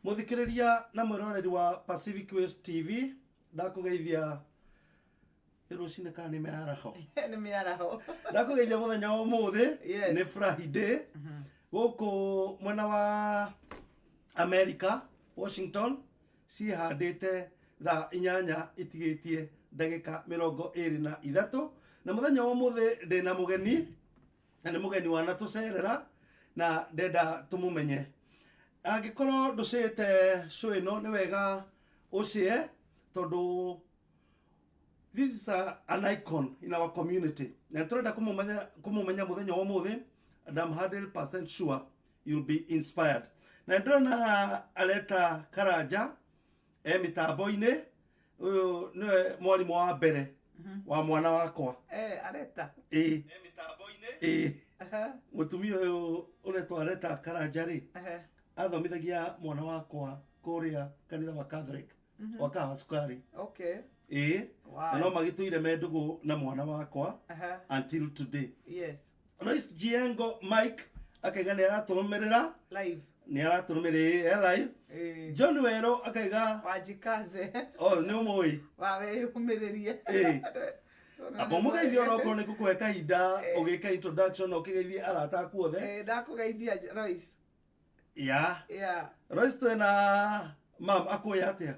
Mũthikĩrĩria na mwĩroreri wa Pacific Waves TV, ndakũgeithia nĩ rũcinĩ kana nĩ mĩaraho? Nĩ mĩaraho. Ndakũgeithia mũthenya wa ũmũthĩ. Yes. Nĩ Friday. Gũkũ mwena wa America, Washington, ciĩhandĩte thaa 8 itigĩtie ndagĩka 23, na mũthenya wa ũmũthĩ ndĩna mũgeni, na nĩ mũgeni wanatũcerera na ndenda tũmũmenye. Angĩkorwo ndũcĩte show ĩno, nĩ wega ũcĩe, tondũ this is an icon in our community na tũrenda kũmũmenya mũthenya wa ũmũthĩ, and I'm 100% sure you'll be inspired. Na ndĩrona Areta Karanja e mĩtambo-inĩ. Ũyũ nĩwe mwarimũ wa mbere wa mwana wakwa. Eh, Areta. Ĩĩ ĩĩ. Mũtumia ũyũ ũretwo Areta Karanja rĩ, athomithagia mwana wakwa kũrĩa kanitha wa Catholic wa Kahawa Sukari. Ĩĩ. Na no magĩtũire me ndũgũ na mwana wakwa until today. Lois Jiengo Mike akaiga nĩ aratũrũmĩrĩra. Live. Nĩ aratũrũmĩrĩra e live. John Wero akaiga Wajikaze. Oh, nĩ ũmũĩ. Wawe yũmĩrĩrie. Ĩĩ. Amba mũgeithie, onokorwo nĩ ngũkũhe kahinda ũgĩka introduction na ũkĩgeithie arata aku othe. Eh, ndakũgeithia, Royce. Ya. Royce, twĩna mam akũĩ atĩa?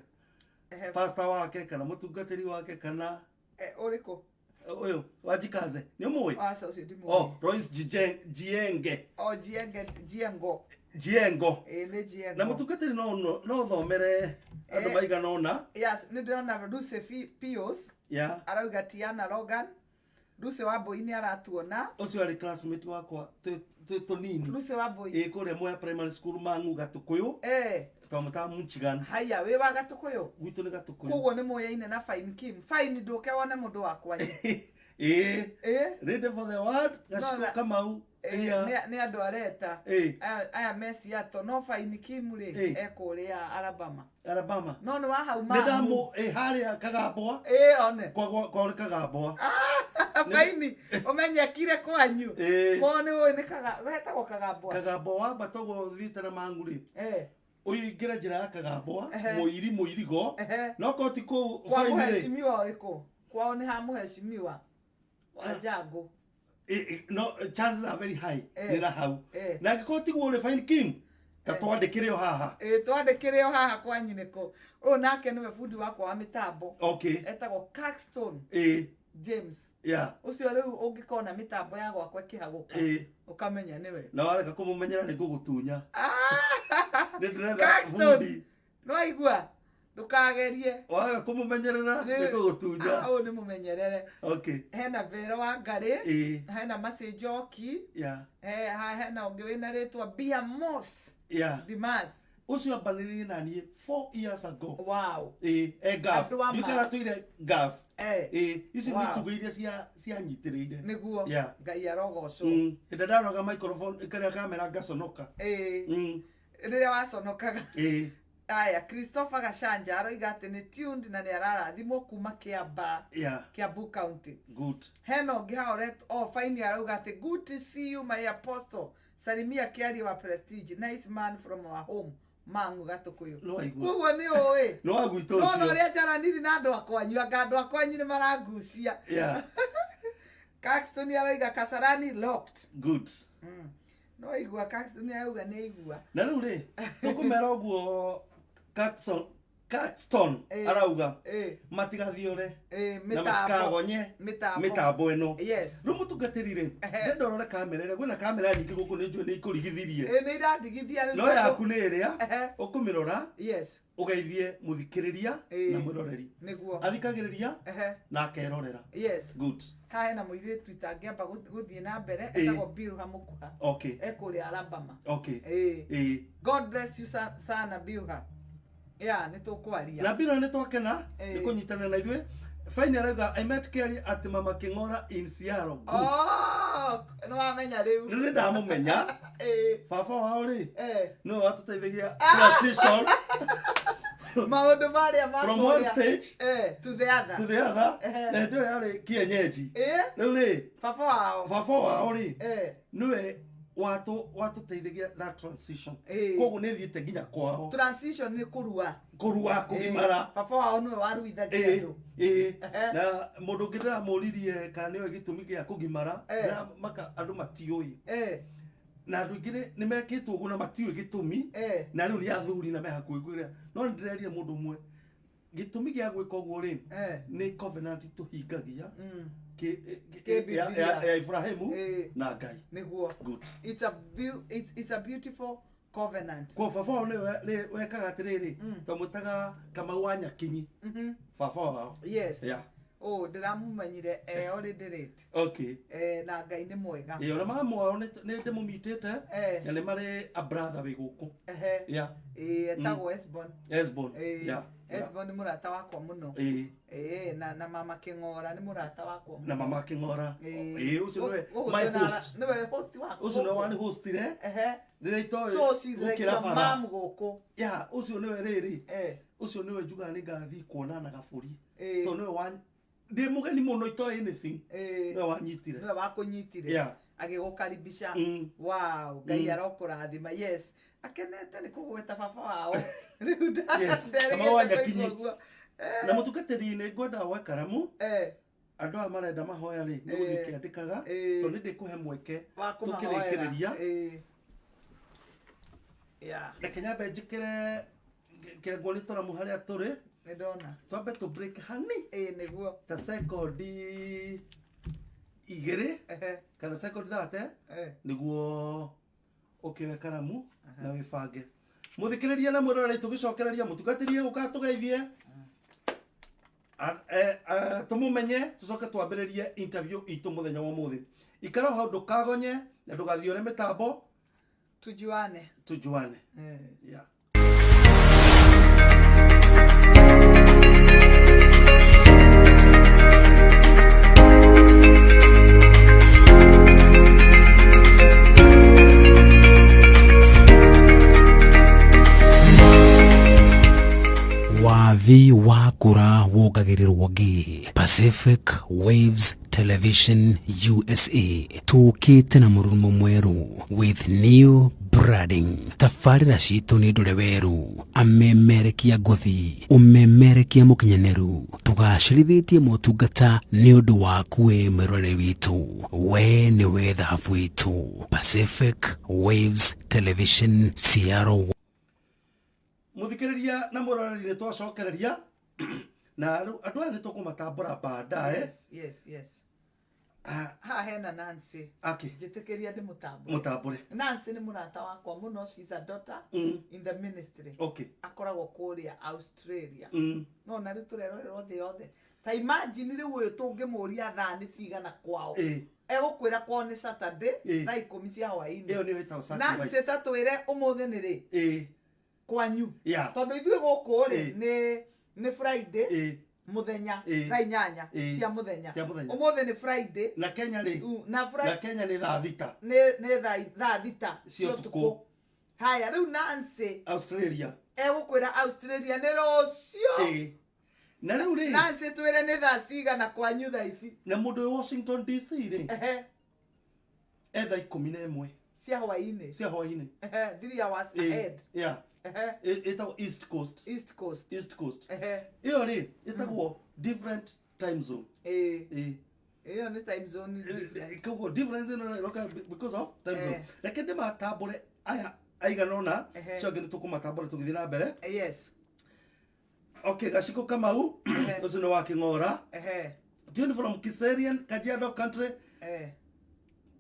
Pastor wake kana mũtungatĩri wake kana Eh, ũrĩkũ? Ũyũ Wajikaze nĩ ũmũĩ? Aca, ũcio ndimũĩ. Oh, Royce Jienge. Oh, Jienge, Jiengo. Jiengo. Ĩĩ, nĩ Jiengo. Na mũtungatĩri no ũthomere andũ maigana ũna. Yes, nĩ ndĩrona Lucy Pius arauga Tiana Logan. Lucy wa Mbui nĩ aratuona. Ũcio arĩ classmate wakwa twĩ tũnini. Lucy wa Mbui. Ĩĩ, kũrĩa Mwea Primary School, Mang'u, Gatũkũyũ. Twamũtaga Mchigan. Haya, wĩ wa Gatũkũyũ? Gwitũ nĩ Gatũkũyũ. Koguo nĩ mũyaine na Fine Kim. Fine, ndũke wone mũndũ wa kwanyu. Ĩĩ. Ready for the word Gacikũ Kamau. Nĩ andũ areta. Aya me Seattle, no Fine Kim rĩ, ekũrĩa Alabama. Alabama. No nĩ wa hau Nĩ Mang'u. ndamu ĩ harĩa Kagambwa. Ĩĩ, one. Kwa nĩ Kagambwa. Faini ũmenyekire kwanyu. Kwao nĩ ũĩ nĩ hetagwo Kagambwa. Kagambwa, wambata ũguo ũthiĩte na Mang'u rĩ, ũingĩre njĩra ya Kagambwa, mũiri mũirigo. No korwo ti kũu Kwa Fine rĩ. mũhecimiwa ũrĩkũ? Kwao nĩ ha mũhecimiwa wa Jango. No chances are very high nĩ na hau. Na angĩkorwo tiguo ũrĩ, Fine Kim, ta twandĩkĩre o haha. Ĩĩ, twandĩkĩre o haha kwanyu nĩkũ. Ũyũ nake nĩwe bundi wakwa wa mĩtambo. Etagwo Caxton James. Ũcio rĩu ũngĩkona mĩtambo ya gwakwa ĩkĩhagũka, ũkamenya nĩwe. Na warega kũmũmenyera nĩ ngũgũtunya. Nĩ ndĩretha Caxton. bundi. Nĩwaigua? Ndũkagerie. Waga kũmũmenyerera nĩ ngũgũtunya. Ah, ũyũ nĩ mũmenyerere. Hena Vero wa Ngarĩ. Hena Macĩ Njoki. Hena ũngĩ wĩna rĩtwa Bia Mos. Dimas. Ũcio ambanĩrĩrie na niĩ 4 years ago. Ĩĩ, e Gulf. Andũ a ma. Ndiũĩ kana tũire Gulf. Ĩĩ, ici nĩ itugĩ iria cianyitĩrĩire. Nĩguo. Ngai arogocwo. Hĩndĩ ndaroga microphone ĩkarĩa kamera ngaconoka. Rĩrĩa waconokaga. Ĩĩ. Aya, Christopher Gachanja aroiga atĩ nĩ tuned na nĩ ararathimwo kuma Kiambaa, Kiambu County. Hena ũngĩ haha oh, Fine arauga atĩ good to see you, my apostle. Salimia Kiarie wa Prestige, nice man from our home, Mang'u, Gatũkũyũ. Nĩ waigua. Koguo nĩ ũĩ. Nĩ wa gwitũ No ũcio. ũrĩa njaraniri na andũ akwanyu, anga andũ akwanyu nĩ marangucia. Caxton aroiga Kasarani locked. No igua Caxton arauga nĩ aigua. Na rĩu rĩ, tũkũmera ũguo Caxton arauga matigathiore na mĩtambo. matikagonye Mĩtambo. mĩtambo ĩno. Rĩu mũtungatĩri rĩ, ndenda ũrore kamera ĩrĩa, kwĩna kamera nyingĩ gũkũ, nĩ njũĩ nĩ ikũrigithirie. Ĩĩ, nĩ irandigithia rĩu No tondũ- yaku nĩ ĩrĩa ũkũmĩrora, ũgeithie mũthikĩrĩria na mwĩroreri. Athikagĩrĩria na akerorera. Good. Haha hena mũirĩtu itangĩamba gũthiĩ na mbere, etagwo Bilha Mũkuha. Ekũrĩa Alabama. God bless you sana, Bilha. Ya, nĩ tũkwaria. Na Bilha, nĩ twakena nĩ kũnyitanĩra na ithuĩ. Fine arauga, "I met Kerry at Mama King'ora in Seattle." Good. Oh, nĩ wamenya rĩu. Rĩu nĩ ndamũmenya. Baba wao rĩ, nĩwe watũteithagia transition Maũndũ marĩa ma from one kũrĩa, stage to the other. To the other. Na hĩndĩ ĩyo yarĩ kienyeji. Rĩu rĩ, Baba wao. Baba wao rĩ, nĩwe Watũ watũteithagia that transition. Ĩĩ. Koguo nĩ thiĩte nginya kwao. Transition nĩ kũrua. Kũrua, kũgimara. Ĩĩ, baba wao nĩwe waruithagia andũ. Ĩĩ. Ehe. Na mũndũ ũngĩ ndĩramũririe kana nĩoĩ gĩtũmi gĩa kũgimara. Maka andũ matiũĩ. Na andũ aingĩ nĩ mekĩtwo ũguo na matiũĩ gĩtũmi. Na rĩu nĩ athuri na me hakuhĩ kwĩra. No nĩ ndĩrerire mũndũ ũmwe gĩtũmi gĩa gwĩka ũguo rĩ, nĩ covenant tũhingagia Kĩbibilia. ya Ibrahimu na Ngai. Nĩguo. Good. It's a beautiful covenant. Kwa baba wao nĩwe wekaga atĩrĩrĩ, twamwĩtaga Kamau wa Nyakinyi. Baba wao. Yes. Yeah. Oh, ndĩramũmenyire already late. Okay. Na Ngai nĩ mwega. Ĩĩ, ona mamu wao nĩ ndĩmũmitĩte na nĩ marĩ a brother wĩ gũkũ. Yeah. Ĩĩ, etagwo Esbon. Esbon. Ĩĩ, Yeah. Esbon nĩ mũrata wakwa mũno. Ĩĩ. Ĩĩ, na mama Kĩng'ora nĩ mũrata wakwa mũno. Na mama Kĩng'ora. Ĩĩ. Ĩĩ, ũcio nĩwe Gũkũ my twĩna- host. Nĩwe host waku. Ũcio nĩwe wani hostire. Rĩrĩa itoĩ So she's like gũkĩra your bara. mom gũkũ. Yeah, ũcio nĩwe rĩrĩ. Ũcio nĩwe njugaga nĩ ngathiĩ kuonana gabũri. Tondũ nĩwe wa ndĩ mũgeni mũno itoĩ anything. Nĩwe wanyitire. Nĩwe wakũnyitire. Yeah. Agĩgũkaribisha. Wow, Ngai arokũrathima. Yes. Akenete nĩ kũgweta baba wao. Rĩu Yes. nderĩgĩte Kamau wa kũigua Nyakinyi. ũguo. Na mũtungatĩri nĩ ngwenda woe karamu. Andũ aya marenda mahoya rĩ, nĩ gũthiĩ ũkĩandĩkaga, tondũ nĩ ndĩkũhe mweke Wa kũmahoera. tũkĩrĩkĩrĩria. Yeah. Reke nyambe njĩkĩre kĩrengo nĩ tũramu harĩa tũrĩ. Nĩ ndona. Twambe tũ break hani. Ĩĩ, nĩguo. Ta sekondi igĩrĩ, kana sekondi 30, nĩguo ũkĩoe karamu na wĩbange. Mũthikĩrĩria na mwĩroreri tũgĩcokereria, mũtungatĩrie gũka tũgeithie. Tũmũmenye, tũcoke twambĩrĩrie interview itũ mũthenya wa ũmũthĩ. Ikara hau ndũkagonye na ndũgathiore mĩtambo. Tujuane. Tujuane. Yeah. Wathi wa kura wongagĩrĩrwo ngĩ. Pacific Waves Television USA tũkĩte na mũrurumo mwerũ with new branding. Tabarĩra citũ nĩ ndũre werũ, amemerekia ngũthi, ũmemerekia mũkinyanĩru, tũgacĩrithĩtie motungata nĩ ũndũ waku we mwĩroreri witũ. We nĩwe thahabu witũ. Pacific Waves Television Seattle. Mũthikĩrĩria na mwĩroreri nĩ twacokereria na rĩu andũ aya nĩ tũkũmatambũra baadaye. Yes, yes, yes. Ha hena Nancy. Okay. Njĩtĩkĩria ndĩmũtambũre. Mũtambũre. Nancy nĩ mũrata wakwa mũno, she's a daughter in the ministry. Okay. Akoragwo kũrĩa Australia. No na rĩu tũrerorerwo thĩ yothe. Ta imagine rĩu ũyũ tũngĩmũria thaa nĩ cigana kwao. Egũkwĩra kwao nĩ Saturday, thaa ikũmi cia hwaĩ-inĩ. Ĩyo nĩyo ĩtagwo sacrifice. Nancy ta twĩre ũmũthĩ nĩ rĩ? Kwanyu. Yeah. Tondũ ithuĩ gũkũ rĩ, nĩ Friday. Mũthenya, thaa inyanya cia mũthenya. Cia mũthenya. Ũmũthĩ nĩ Friday. Na Kenya rĩ? Na Na Kenya nĩ thaa thita. Nĩ thaa thita cia cia ũtukũ. ũtukũ. Haya, rĩu Nancy Australia. Egũkwĩra Australia nĩ rũciũ. Na rĩu rĩ? Nancy twĩre nĩ thaa cigana kwanyu thaa ici? Na mũndũ wĩ Washington DC rĩ? E thaa ikũmi na ĩmwe. Cia hwaĩ-inĩ. Cia hwaĩ-inĩ. 3 hours ahead. Yeah. Ĩtagwo East Coast. East Coast. East Coast. Ĩyo rĩ, ĩtagwo different time zone. Ĩyo nĩ time zone different. Koguo difference ĩno ĩroka because of time zone. Reke ndĩmatambũre aya aigana ũna, cio angĩ nĩ tũkũmatambũra tũgĩthiĩ na mbere. Yes. Okay, Gaciko Kamau, ũcio nĩ wa Kĩng'ora. Tune from Kiserian, Kajiado Country.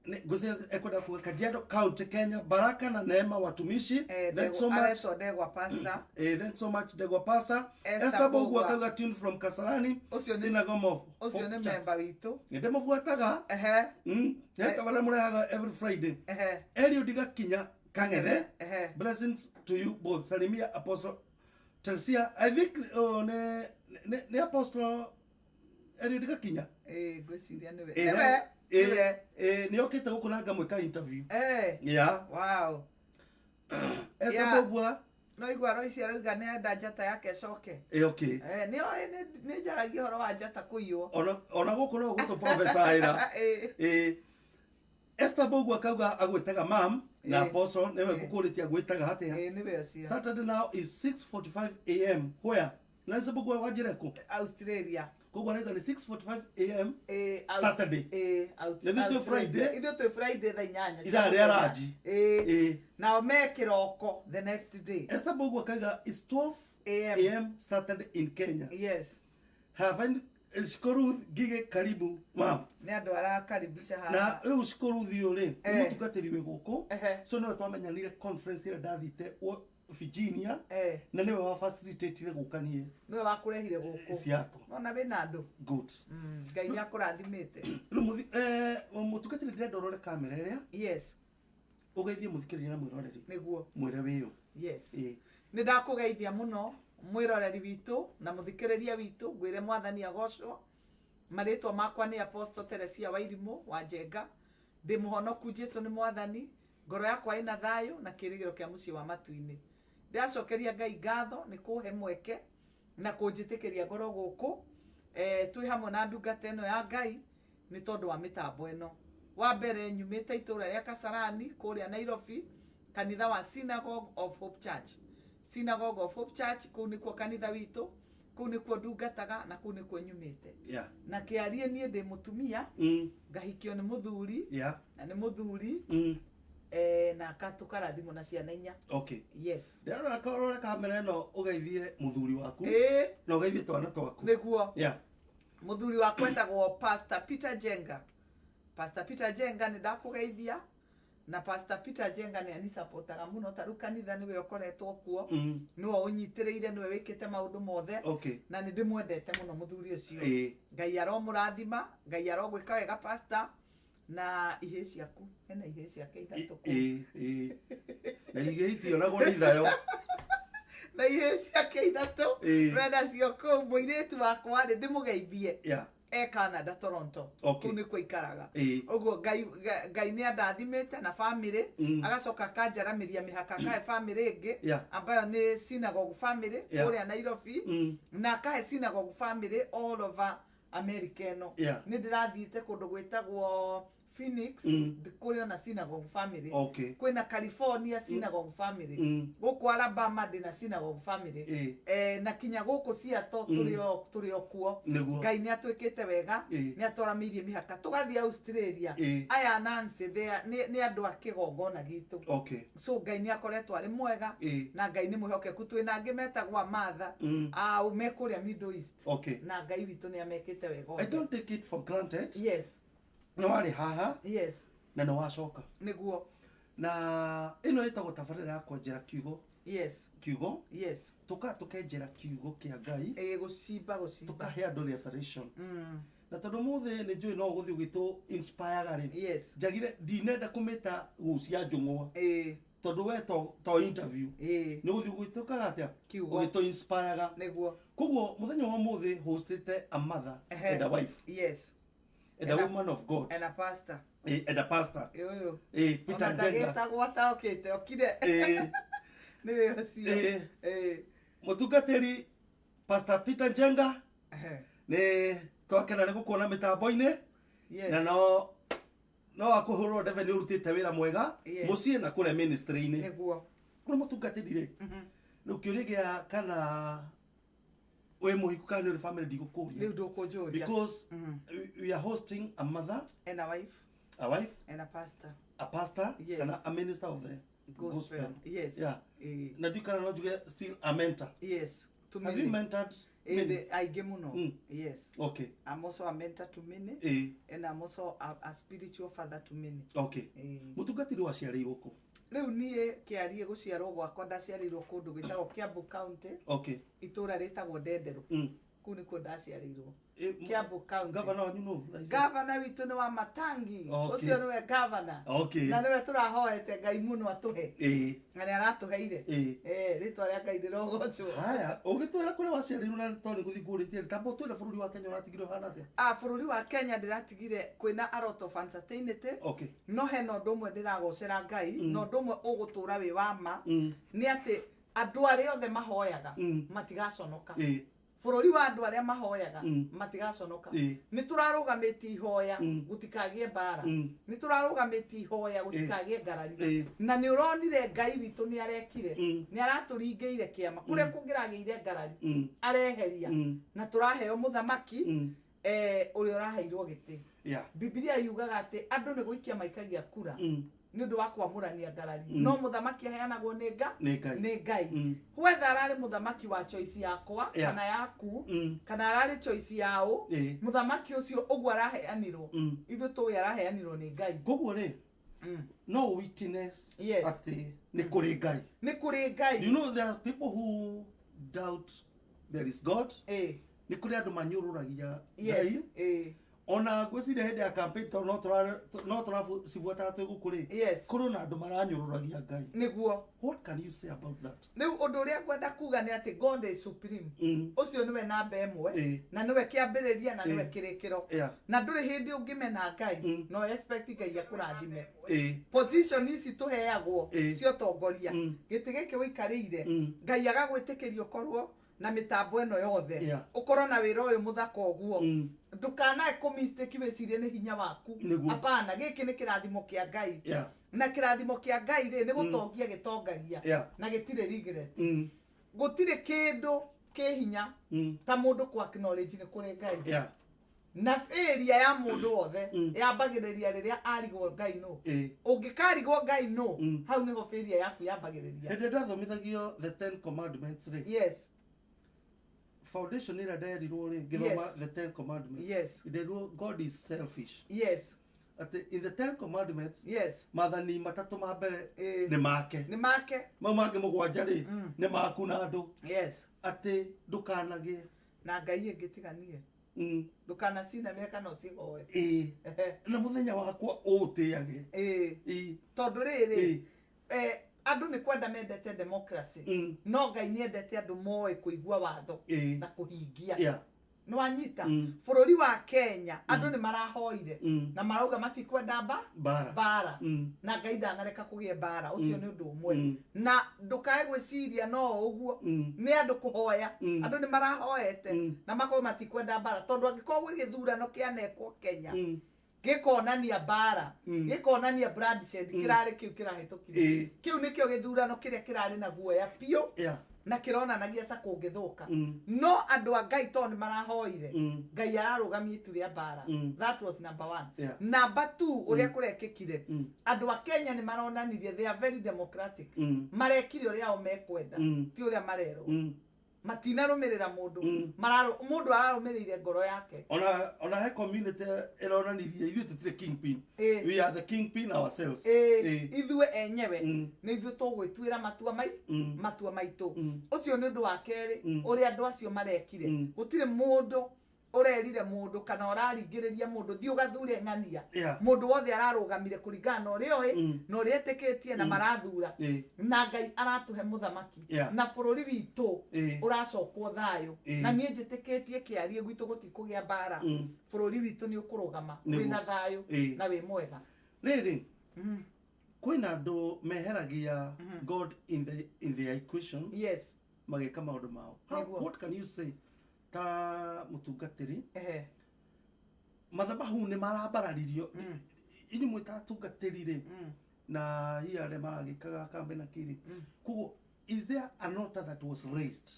Ngwĩciria ekwenda kuga Kajiado County, Kenya. Baraka na neema watumishi. Thanks so much. Aretwo Ndegwa Pastor. Thanks so much Ndegwa Pastor. Esther Esther Bogwa Bogwa. akauga tune from Kasarani. Ũcio Synagogue of ũcio nĩ Hope Church. member witũ. Nĩ ndĩmũbuataga. Heta barĩa mũrehaga every Friday. Eliud Gakinya Kang'ethe. Blessings to you both. Salimia Apostle Tersia. I think, oh, ne Apostle Eliud Gakinya. Ngwĩciria nĩwe. Nĩwe, nĩwe. Nĩ okĩte gũkũ na ngamwĩka interview. Yeah. Wow. Esther Yeah. Bogwa. No igua Royce arauga nĩ enda njata yake ĩcoke. Okay. Nĩ oĩ nĩ njaragia ũhoro wa njata kũiywo. Ona gũkũ no gũtũ professor ĩra. Esther Bogu akauga agwĩtaga mam na apostle nĩwe ngũkũrĩtie agwĩtaga atĩa. Ĩĩ, nĩwe ũcio. Saturday now is 6:45 a.m. Where? Na nĩ Bogu wanjĩre kũ? Australia. Koguo arauga nĩ 6:45 a.m. Ĩĩ, Saturday. Ĩĩ, Na ithuĩ twĩ Australia. Friday. Ithuĩ twĩ Friday thaa 8 cia Ithaa rĩa mũthenya. ranji. Ĩĩ. Ĩĩ. Nao me kĩroko the next day. Esther Bogu akauga is 12 AM. a.m. Saturday in Kenya. Yes. Have Shukuru Ngige, karibu mam. Nĩ andũ arakaribisha Na haha. rĩu Shukuru ũyũ rĩ nĩ mũtungatĩri wĩ gũkũ. So nĩwe twamenyanire conference ĩrĩa ndathite Virginia na nĩwe wa facilitatire gũka niĩ Nĩwe wakũrehire gũkũ. Seattle. Nona wĩna andũ. Good. Ngai nĩ akũrathimĩte. Rĩu mũtungatĩri ndĩrenda ũrore kamera ĩrĩa. Yes. Ũgeithie mũthikĩrĩria na mwĩroreri. Nĩguo. Mwĩre wĩyũ. Yes. Ĩĩ. Nĩ ndakũgeithia mũno mwĩroreri witũ na mũthikĩrĩria witũ, ngwĩre mwathani agocwo. Marĩtwa makwa nĩ Apostle Teresia Wairimũ wa Njenga. Ndĩ mũhonoku, Jesu nĩ mwathani, ngoro yakwa ĩna thayũ na kĩrĩgĩro kĩa mũciĩ wa matu-inĩ. Ndĩracokeria Ngai ngatho nĩ kũhe mweke na kũnjĩtĩkĩria ngoro gũkũ. Twĩ hamwe na ndungata ĩno ya Ngai nĩ tondũ wa mĩtambo ĩno. Wa mbere nyumĩte itũũra rĩa Kasarani kũrĩa Nairobi, kanitha wa Synagogue of Hope Church. Synagogue of Hope Church, kũu nĩkuo kanitha witũ, kũu nĩkuo ndungataga na kũu nĩkuo nyumĩte. Na kĩarie niĩ ndĩ mũtumia, ngahikio nĩ mũthuri, na nĩ mũthuri, na tũkarathimwo na ciana 4. Okay. Yes. Ndĩrarora karore kamera ĩno ũgeithie mũthuri waku. Ĩĩ. Na ũgeithie twana twaku. Nĩguo. Mũthuri wakwa etagwo Pastor Peter Njenga. Pastor Peter Njenga nĩ ndakũgeithia. Na Pastor Peter Njenga nĩ anisapotaga mũno, ta rĩu kanitha nĩwe ũkoretwo kuo. Nĩwe ũnyitĩrĩire, nĩwe wĩkĩte maũndũ mothe. Na nĩ ndĩmwendete mũno mũthuri ũcio. Ngai aromũrathima, Ngai arogwĩka wega pastor, na ihĩĩ ciaku, hena ihĩĩ ciake ithatũ kũu. Ĩĩ, ĩĩ. Na ihĩĩ itionagwo nĩ ithayo. Na ihĩĩ ciake ithatũ, menacio kũu. Mũirĩtu wakwa rĩ, ndĩmũgeithie. E Canada, Toronto. Kũu nĩkuo aikaraga. Ũguo Ngai nĩ andathimĩte na family, agacoka akanjaramĩria mĩhaka, akahe family ĩngĩ, ambayo nĩ synagogue family, kũrĩa Nairobi, na akahe synagogue family all over America ĩno. Nĩ ndĩrathiĩte kũndũ gwĩtagwo Phoenix, kũrĩ ona synagogue family. Kwĩna California synagogue family. Gũkũ Alabama ndĩna synagogue family. Na kinya gũkũ Seattle tũrĩ o kuo. Ngai nĩ atwĩkĩte wega, nĩ atwaramĩirie mĩhaka. Tũgathiĩ Australia. Aya Nancy, nĩ andũ a kĩgongona gitũ. So Ngai nĩ akoretwo arĩ mwega, na Ngai nĩ mwĩhokeku. Twĩna angĩ metagwo Martha, me kũrĩa Middle East. Na Ngai witũ nĩ amekĩte wega I othe. don't take it for granted. Yes. Nĩ warĩ haha. Yes. Na nĩ wacoka. Nĩguo. Na ĩno ĩtagwo tabarĩra ya kwenjera kiugo. Yes. Kiugo. Yes. Tũkenjera kiugo kĩa Ngai. Ĩĩ, gũcimba, gũcimba. Tũkahe andũ revelation. Na tondũ mũthĩ nĩ njũĩ no ũgũthiĩ ũgĩtũ inspire-ga rĩ. Yes. Njagire ndinenda kũmĩta gũcia njũng'wa. Ĩĩ. Tondũ we to interview. Ĩĩ. Nĩ ũgũthiĩ ũgĩtũkaga atĩa? Kiugo. Ũgĩtũ inspire-ga. Nĩguo. Koguo mũthenya wa ũmũthĩ hostĩte a mother and a wife. Yes. And a woman of God. And a pastor. And a pastor. Ũyũ. Peter Ona Njenga. ndagĩtagwo ataokĩte, okire. Nĩwe ũcio. Mũtungatĩri Pastor Peter Njenga. Nĩ twakena nĩ gũkuona mĩtambo-inĩ. Yes. Na no akũhũrwo ndebe nĩ ũrutĩte wĩra mwega. Yes. Mũciĩ na kũrĩa ministry-inĩ. Nĩguo. Rĩu mũtungatĩri rĩ, rĩu kĩũria gĩa kana wĩ mũhiku kana nĩ ũrĩ family ndigũkũria. Rĩu ndũkũnjũria. Because we are hosting a mother and a wife. A wife and a pastor. A pastor. Yes. Kana a minister of the gospel. gospel. Yes. Yeah. Na ndiũ kana no njuge still a mentor. Yes. To Have many. you mentored many? Aingĩ mũno. Yes. Okay. I'm also a mentor to many. And I'm also a spiritual father to many. Okay. Mũtungatĩri waciarĩirwo kũ? Rĩu niĩ kĩarie gũciarwo gwakwa ndaciarĩirwo kũndũ gwĩtagwo Kiambu County. Okay. Itũũra rĩtagwo Ndenderũ. Kũu nĩkuo ndaciarĩirwo. Kiambu County. Gavana wanyu nũ? Thaa ici? Gavana witũ nĩ wa Matangi. Okay. Ũcio nĩwe gavana. Okay. Na nĩwe tũrahoete Ngai mũno atũhe. Na nĩ aratũheire. Rĩtwa rĩa Ngai rĩrogocwo. Haya, ũgĩtwĩra kũrĩa waciarĩirwo na tondũ nĩ gũthiĩ ngũrĩtie, tamba ũtwĩre bũrũri wa Kenya ũratigire ũhana atĩa? Bũrũri wa Kenya ndĩratigire kwĩna a lot of uncertainty. Okay. No hena ũndũ ũmwe ndĩragocera Ngai, na ũndũ ũmwe ũgũtũra wĩ wa ma, nĩ atĩ andũ arĩa othe mahoyaga matigaconoka. Bũrũri wa andũ arĩa mahoyaga matigaconoka. Nĩ tũrarũgamĩtie ihoya gũtikagĩe mbara. Nĩ tũrarũgamĩtie ihoya gũtikagĩe ngarari. Na nĩ ũronire Ngai witũ nĩ arekire. Nĩ aratũringĩire kĩama kũrĩa kũngĩragĩire ngarari, areheria na tũraheo mũthamaki ũrĩa ũraheirwo gĩtĩ. Bibilia yugaga atĩ andũ nĩ gũikia maikagia kura nĩ ũndũ wa kwamũrania ngarari, no mũthamaki aheanagwo nĩ nga Nĩ Ngai. Nĩ Ngai. Whether ararĩ mũthamaki wa choice yakwa kana yaku kana ararĩ choice yao, mũthamaki ũcio ũguo araheanirwo, ithuĩ tũĩ araheanirwo nĩ Ngai. Koguo rĩ, no witness atĩ nĩ kũrĩ Ngai. Nĩ kũrĩ Ngai. You know there are people who doubt there is God. Nĩ kũrĩ andũ manyũrũragia Ngai. Ona ngwĩciria hĩndĩ ya campaign, tondũ no tũracibuataga twĩ gũkũ rĩ, kũrĩ na andũ maranyũrũragia Ngai. What can you say about that? Rĩu ũndũ ũrĩa ngwenda kuga nĩ atĩ God is supreme. Ũcio nĩwe namba 1 na nĩwe kĩambĩrĩria na nĩwe kĩrĩkĩro. Na ndũrĩ hĩndĩ ũngĩmena Ngai no expect Ngai akũrathime. Position ici tũheagwo cia ũtongoria, gĩtĩ gĩkĩ ũikarĩire, Ngai agagwĩtĩkĩria ũkorwo na mĩtambo ĩno yothe, ũkorwo na wĩra ũyũ mũthaka ũguo, ndũkanae kũ mistake wĩcirie nĩ hinya waku. Hapana, gĩkĩ nĩ kĩrathimo kĩa Ngai. Na kĩrathimo kĩa Ngai rĩ, nĩ gũtongia gĩtongagia na gĩtirĩ regret. Gũtirĩ kĩndũ kĩ hinya ta mũndũ kũ acknowledge nĩ kũrĩ Ngai. Na failure ya mũndũ wothe yambagĩrĩria rĩrĩa arigwo Ngai nũ. Ũngĩkarigwo Ngai nũ, hau nĩho failure yaku yambagĩrĩria. Hĩndĩ ĩrĩa ndathomithagio the Ten Commandments rĩ, foundation ĩrĩa nderirwo rĩ, ngĩthoma the Ten Commandments, nderirwo God is selfish, atĩ in the Ten Commandments, maathani matatũ ma mbere nĩ make, nĩ make, mau mangĩ 7 rĩ, nĩ maku na andũ. Atĩ ndũkanagĩe na Ngai ĩngĩ tiganie, ndũkanacinamĩre kana ũcihoe. Na mũthenya wakwa ũũtĩage. Tondũ rĩrĩ, andũ nĩ kwenda mendete democracy, no Ngai nĩ endete andũ moĩ kũigua watho na kũhingia. Nĩ wanyita? Bũrũri wa Kenya andũ nĩ marahoire na marauga matikwenda mbara, mbara. Na Ngai ndanareka kũgĩe mbara. Ũcio nĩ ũndũ ũmwe. Na ndũkae gwĩciria no ũguo, nĩ andũ kũhoya. Andũ nĩ marahoete na makorwo matikwenda mbara, tondũ angĩkorwo gwĩ gĩthurano kĩanekwo Kenya gĩkonania mbara, gĩkonania bloodshed, kĩrarĩ kĩu kĩrahĩtũkire. Kĩu nĩkĩo gĩthurano kĩrĩa kĩrarĩ na guoya biũ na kĩronanagia ta kũngĩthũka. No andũ a Ngai, tondũ nĩ marahoire, Ngai ararũgamia itu rĩa mbara. That was number one. Number two, ũrĩa kũrekĩkire, andũ a Kenya nĩ maronanirie they are very democratic. Marekire ũrĩa o mekwenda, ti ũrĩa marerwo. Matinarũmĩrĩra mũndũ. Mũndũ ararũmĩrĩire ngoro yake. Ona he community ĩronanirie ithuĩ tũtirĩ kingpin. We are the kingpin ourselves. Ithuĩ enyewe nĩ ithuĩ tũgwĩtuĩra matua mai matua maitũ. Ũcio nĩ ũndũ wa kerĩ ũrĩa andũ acio marekire. Gũtirĩ mũndũ ũrerire mũndũ kana ũraringĩrĩria mũndũ thiĩ ũgathure ng'ania. Mũndũ wothe ararũgamire kũringana na ũrĩa oĩ na ũrĩa etĩkĩtie na marathura. Na Ngai aratũhe mũthamaki na bũrũri witũ ũracokwo thayũ. Na niĩ njĩtĩkĩtie kĩarie gwitũ gũtikũgĩa mbara. Bũrũri witũ nĩ ũkũrũgama wĩna thayũ na wĩ mwega. Rĩrĩ, kwĩna andũ meheragia God in the equation magĩka maũndũ mao. What can you say ta mũtungatĩri? Mathabahu nĩ marambararirio. Inyuĩ mwĩ ta atungatĩri rĩ, na hihi arĩa maragĩkaga kambe na kĩrĩ, koguo is there an altar that was raised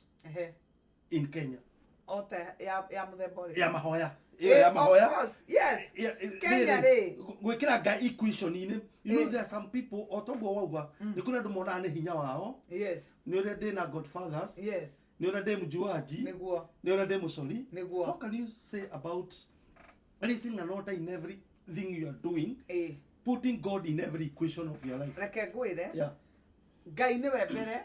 in Kenya? Ota ya mũthemba ũrĩkũ? Ya mahoya. Ĩyo ya mahoya. Of course, yes. Kenya rĩrĩ, rĩ. Gwĩkĩra Ngai equation-inĩ. You know there are some people, o toguo wauga, nĩ kũrĩ andũ monaga nĩ hinya wao, nĩ ũrĩa ndĩ na godfathers, nĩ ũrĩa ndĩ mjuaji, nĩ ũrĩa ndĩ mũcori. How can you say about raising an altar in everything you are doing, putting God in every equation of your life? Reke ngwĩre, Ngai nĩwe mbere.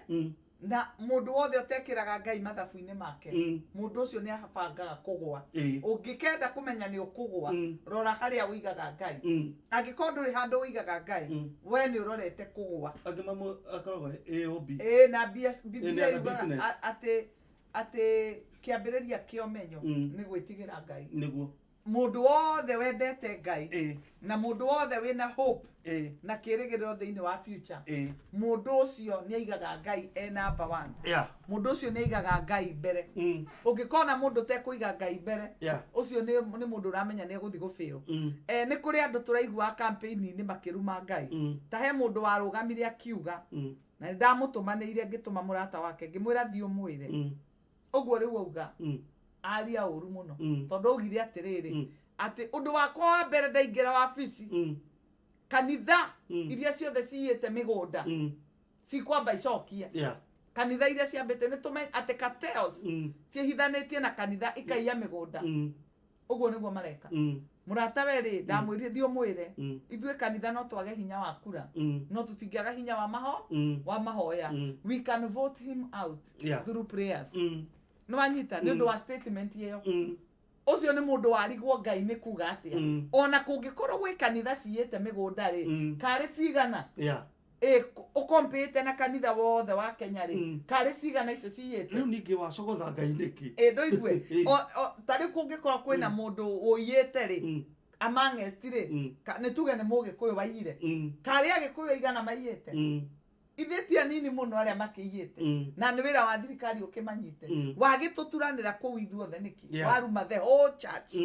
Na mũndũ wothe ũtekĩraga Ngai mathabu-inĩ make, mũndũ ũcio nĩ abangaga kũgũa. Ũngĩkenda kũmenya nĩ ũkũgũa, rora harĩa ũigaga Ngai. Angĩkorwo ndũrĩ handũ ũigaga Ngai, we nĩ ũrorete kũgũa. Angĩ mamwe akoragwo AOB. Ĩĩ, na Bibilia Any other yugaga business. atĩ kĩambĩrĩria kĩa ũmenyo nĩ gwĩtigĩra Ngai. Mũndũ wothe wendete Ngai na mũndũ wothe wĩna hope na kĩrĩgĩrĩro thĩinĩ wa future, mũndũ ũcio nĩ aigaga Ngai e number one. Mũndũ ũcio nĩ aigaga Ngai mbere. Ũngĩkona mũndũ ũtekũiga Ngai mbere, ũcio nĩ mũndũ ũramenya nĩ egũthiĩ gũbĩo. Nĩ kũrĩ andũ tũraiguaga campaign-inĩ makĩruma Ngai. Ta he mũndũ warũgamire akiuga, na nĩ ndamũtũmanĩire, ngĩtũma mũrata wake, ngĩmwĩra thiĩ ũmwĩre ũguo rĩu auga, aria ũru mũno, tondũ augire atĩrĩrĩ, atĩ ũndũ wakwa wa mbere ndaingĩra wabici, kanitha iria ciothe ciyĩte mĩgũnda cikwamba icokie. Kanitha iria ciambĩte nĩ tũme atĩ cartels ciĩhithanĩtie na kanitha ikaiya mĩgũnda. Ũguo nĩguo mareka. Mũrata we rĩ, ndamwĩrire thiĩ ũmwĩre, ithuĩ kanitha no twage hinya wa kura, no tũtingĩaga hinya wa maho wa mahoya. We can vote him out through prayers. Nĩ wanyita? Nĩ ũndũ wa statement ĩyo, ũcio nĩ mũndũ warigwo Ngai nĩ kuga atĩa. Ona kũngĩkorwo gwĩ kanitha ciyĩte mĩgũnda rĩ, karĩ cigana ĩ ũkompĩte na kanitha wothe wa Kenya rĩ, karĩ cigana icio ciyĩte? Rĩu ningĩ wacogotha Ngai nĩkĩ? Ĩ ndũigue? Ta rĩu kũngĩkorwo kwĩna mũndũ ũiyĩte rĩ, amongst rĩ, nĩ tuge nĩ Mũgĩkũyũ waiyire, karĩ Agĩkũyũ aigana maiyĩte? Ithuĩ ti anini mũno arĩa makĩiyĩte. Na nĩ wĩra wa thirikari ũkĩmanyite. Wagĩtũturanĩra kũu ithuothe nĩkĩ? Waruma the whole church.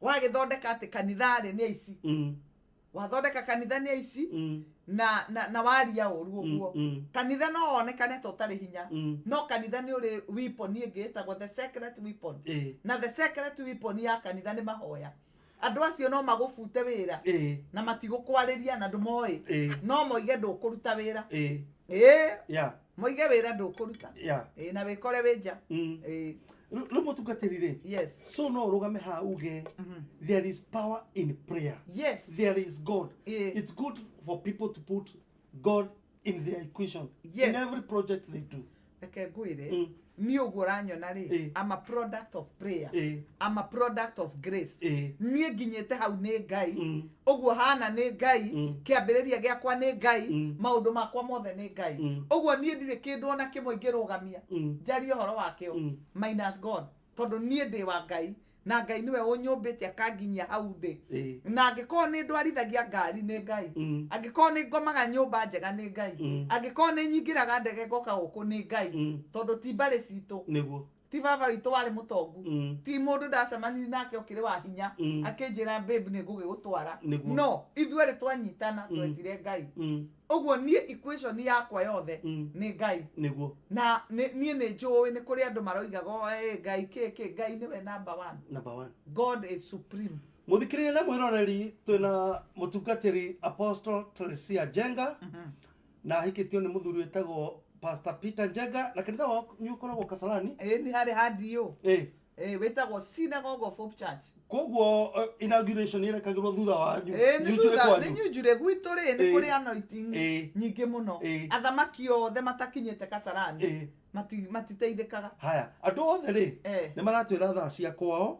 Wagĩthondeka atĩ kanitha rĩ nĩ aici. Wathondeka kanitha nĩ aici na waria ũru ũguo. Kanitha no wonekane ta ũtarĩ hinya, no kanitha nĩ ũrĩ weapon ĩngĩ ĩtagwo the secret weapon. Na the secret weapon ya kanitha nĩ mahoya. Andũ acio no magũbute wĩra na matigũkwarĩria na ndũmoĩ, no moige ndũkũruta wĩra. Ĩĩ, moige wĩra ndũkũruta. Ĩĩ, na wĩkore wĩ nja. Ĩĩ. Rĩu mũtungatĩri rĩ, so no ũrũgame haha uge there is power in prayer? Yes. There is God. It's good for people to put God in their equation in every project they do. Reke ngwĩre, niĩ ũguo ũranyona rĩ, I'm a product of prayer. I'm a product of grace. Niĩ nginyĩte hau nĩ Ngai. Ũguo hana nĩ Ngai. Kĩambĩrĩria gĩakwa nĩ Ngai. Maũndũ makwa mothe nĩ Ngai. Ũguo niĩ ndirĩ kĩndũ ona kĩmwe ingĩrũgamia njarie ũhoro wakĩo minus God, tondũ niĩ ndĩ wa Ngai na Ngai nĩwe ũnyũmbĩte akanginyia hau ndĩ. Na angĩkorwo nĩ ndwarithagia ngari, nĩ Ngai. Angĩkorwo nĩ ngomaga nyũmba njega, nĩ Ngai. Angĩkorwo nĩ nyingĩraga ndege ngoka gũkũ, nĩ Ngai. Tondũ ti mbarĩ citũ, ti baba witũ warĩ mũtongu, ti mũndũ ndacemanirie nake ũkĩrĩ wa hinya akĩnjĩra, "Babe, nĩ ngũgĩgũtwara." No ithuerĩ twanyitana, twetire Ngai. Ũguo niĩ equation yakwa yothe nĩ Ngai. Na niĩ nĩ njũĩ nĩ kũrĩ andũ maroigaga, "Oh, Ngai kĩ kĩ." Ngai nĩwe number one. Number one. God is supreme. Mũthikĩrĩria na mwĩroreri, twĩna mũtungatĩri Apostle Teresia Njenga, na ahikĩtio nĩ mũthuri wĩtagwo Pastor Peter Njenga, na kanitha wao nĩ ũkoragwo Kasarani. Ĩ, nĩ harĩ handiũ. Ĩ, wĩtagwo Synagogue of Hope Church. Koguo inauguration ĩrekagĩrwo thutha wanyu? Ĩ, nĩ Nĩ thutha kwanyu. Nĩ Nyanjure gwitũ rĩ, nĩ kũrĩ anointing nyingĩ mũno. Athamaki othe matakinyĩte Kasarani matiteithĩkaga. Haya, andũ othe rĩ, nĩ maratwĩra thaa cia kwao.